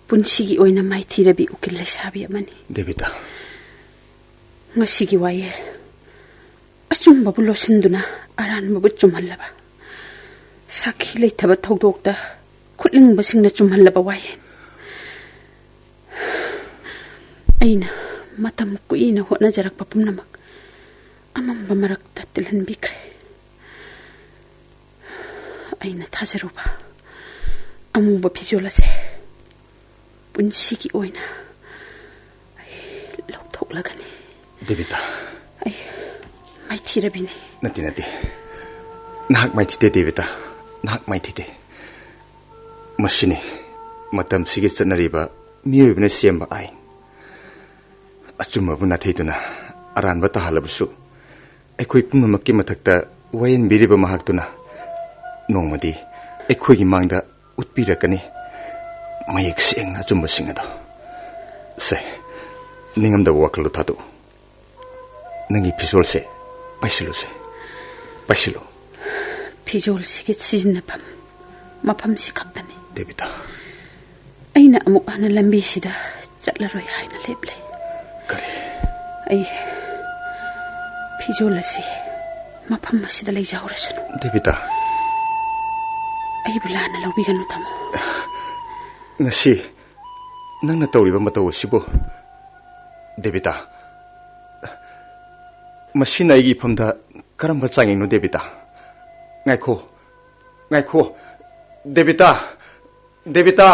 ꯄꯨꯟꯁꯤꯒꯤ ꯑꯣꯏꯅ ꯃꯥꯏꯊꯤꯔꯕꯤ ꯎꯀꯤꯜ ꯂꯩꯁꯥꯕꯤ ꯑꯃꯅꯤ꯫ ꯗꯦꯕꯤꯇꯥ꯫ ꯉꯁꯤꯒꯤ ꯋꯥꯌꯦꯜ ꯑꯆꯨꯝꯕꯕꯨ ꯂꯣꯠꯁꯤꯟꯗꯨꯅ ꯑꯔꯥꯟꯕꯕꯨ ꯆꯨꯝꯍꯜꯂꯕ, ꯁꯥꯈꯤ ꯂꯩꯇꯕ ꯊꯧꯗꯣꯛꯇ ꯈꯨꯠꯂꯤꯡꯕꯁꯤꯡꯅ ꯆꯨꯝꯍꯜꯂꯕ ꯋꯥꯌꯦꯜ꯫ ꯑꯩꯅ ꯃꯇꯝ ꯀꯨꯏꯅ ꯍꯣꯠꯅꯖꯔꯛꯄ ꯄꯨꯝꯅꯃꯛ ꯑꯃꯝꯕ ꯃꯔꯛꯇ ꯇꯤꯜꯍꯟꯕꯤꯈ꯭ꯔꯦ꯫ ꯑꯩꯅ ꯊꯥꯖꯔꯨꯕ ꯑꯃꯨꯕ ꯐꯤꯖꯣꯜ ꯑꯁꯦ ꯄꯨꯟꯁꯤꯒꯤ ꯑꯣꯏꯅ ꯑꯩ ꯂꯧꯊꯣꯛꯂꯒꯅꯤ꯫ ꯗꯦꯕꯤꯇꯥ꯫ ꯑꯩ ꯃꯥꯏꯊꯤꯔꯕꯤꯅꯤ꯫ ꯅꯠꯇꯦ, ꯅꯠꯇꯦ꯫ ꯅꯍꯥꯛ ꯃꯥꯏꯊꯤꯗꯦ, ꯗꯦꯕꯤꯇꯥ꯫ ꯅꯍꯥꯛ ꯃꯥꯏꯊꯤꯗꯦ꯫ ꯃꯁꯤꯅꯤ ꯃꯇꯝꯁꯤꯒꯤ ꯆꯠꯅꯔꯤꯕ ꯃꯤꯑꯣꯏꯕꯅ ꯁꯦꯝꯕ ꯑꯥꯏꯟ꯫ ꯑꯆꯨꯝꯕꯕꯨ ꯅꯥꯊꯩꯗꯨꯅ ꯑꯔꯥꯟꯕ ꯇꯥꯍꯜꯂꯕꯁꯨ, ꯑꯩꯈꯣꯏ ꯄꯨꯝꯅꯃꯛꯀꯤ ꯃꯊꯛꯇ ꯋꯥꯌꯦꯟꯕꯤꯔꯤꯕ ꯃꯍꯥꯛꯇꯨꯅ ꯅꯣꯡꯃꯗꯤ ꯑꯩꯈꯣꯏꯒꯤ ꯃꯥꯡꯗ ꯎꯠꯄꯤꯔꯛꯀꯅꯤ ꯃꯌꯦꯛ ꯁꯦꯡꯅ ꯑꯆꯨꯝꯕꯁꯤꯡ ꯑꯗꯣ꯫ ꯁꯦ, ꯅꯤꯡꯉꯝꯗꯕ ꯋꯥꯈꯜꯗꯣ ꯊꯥꯗꯣꯛꯎ꯫ ꯅꯪꯒꯤ ꯐꯤꯖꯣꯜꯁꯦ ꯄꯥꯏꯁꯤꯜꯂꯨꯁꯦ, ꯄꯥꯏꯁꯤꯜꯂꯨ꯫ ꯐꯤꯖꯣꯜꯁꯤꯒꯤ ꯁꯤꯖꯤꯟꯅꯐꯝ ꯃꯐꯝꯁꯤ ꯈꯛꯇꯅꯤ꯫ ꯗꯦꯕꯤꯇꯥ꯫ ꯑꯩꯅ ꯑꯃꯨꯛ ꯍꯟꯅ ꯂꯝꯕꯤꯁꯤꯗ ꯆꯠꯂꯔꯣꯏ ꯍꯥꯏꯅ ꯂꯦꯞꯂꯦ꯫ ꯀꯔꯤ? ꯑꯩ ꯐꯤꯖꯣꯜ ꯑꯁꯤ ꯃꯐꯝ ꯑꯁꯤꯗ ꯂꯩꯖꯍꯧꯔꯁꯅꯨ꯫ ꯗꯦꯕꯤꯇꯥ꯫ ꯑꯩꯕꯨ ꯂꯥꯟꯅ ꯂꯧꯕꯤꯒꯅꯨ, ꯇꯥꯃꯣ꯫ ꯉꯁꯤ ꯅꯪꯅ ꯇꯧꯔꯤꯕ ꯃꯇꯧ ꯑꯁꯤꯕꯨ, ꯗꯦꯕꯤꯇꯥ, ꯃꯁꯤꯅ ꯑꯩꯒꯤ ꯏꯐꯝꯗ ꯀꯔꯝꯕ ꯆꯥꯡꯌꯦꯡꯅꯣ, ꯗꯦꯕꯤꯇꯥ? ꯉꯥꯏꯈꯣ, ꯉꯥꯏꯈꯣ, ꯗꯦꯕꯤꯇꯥ, ꯗꯦꯕꯤꯇꯥ!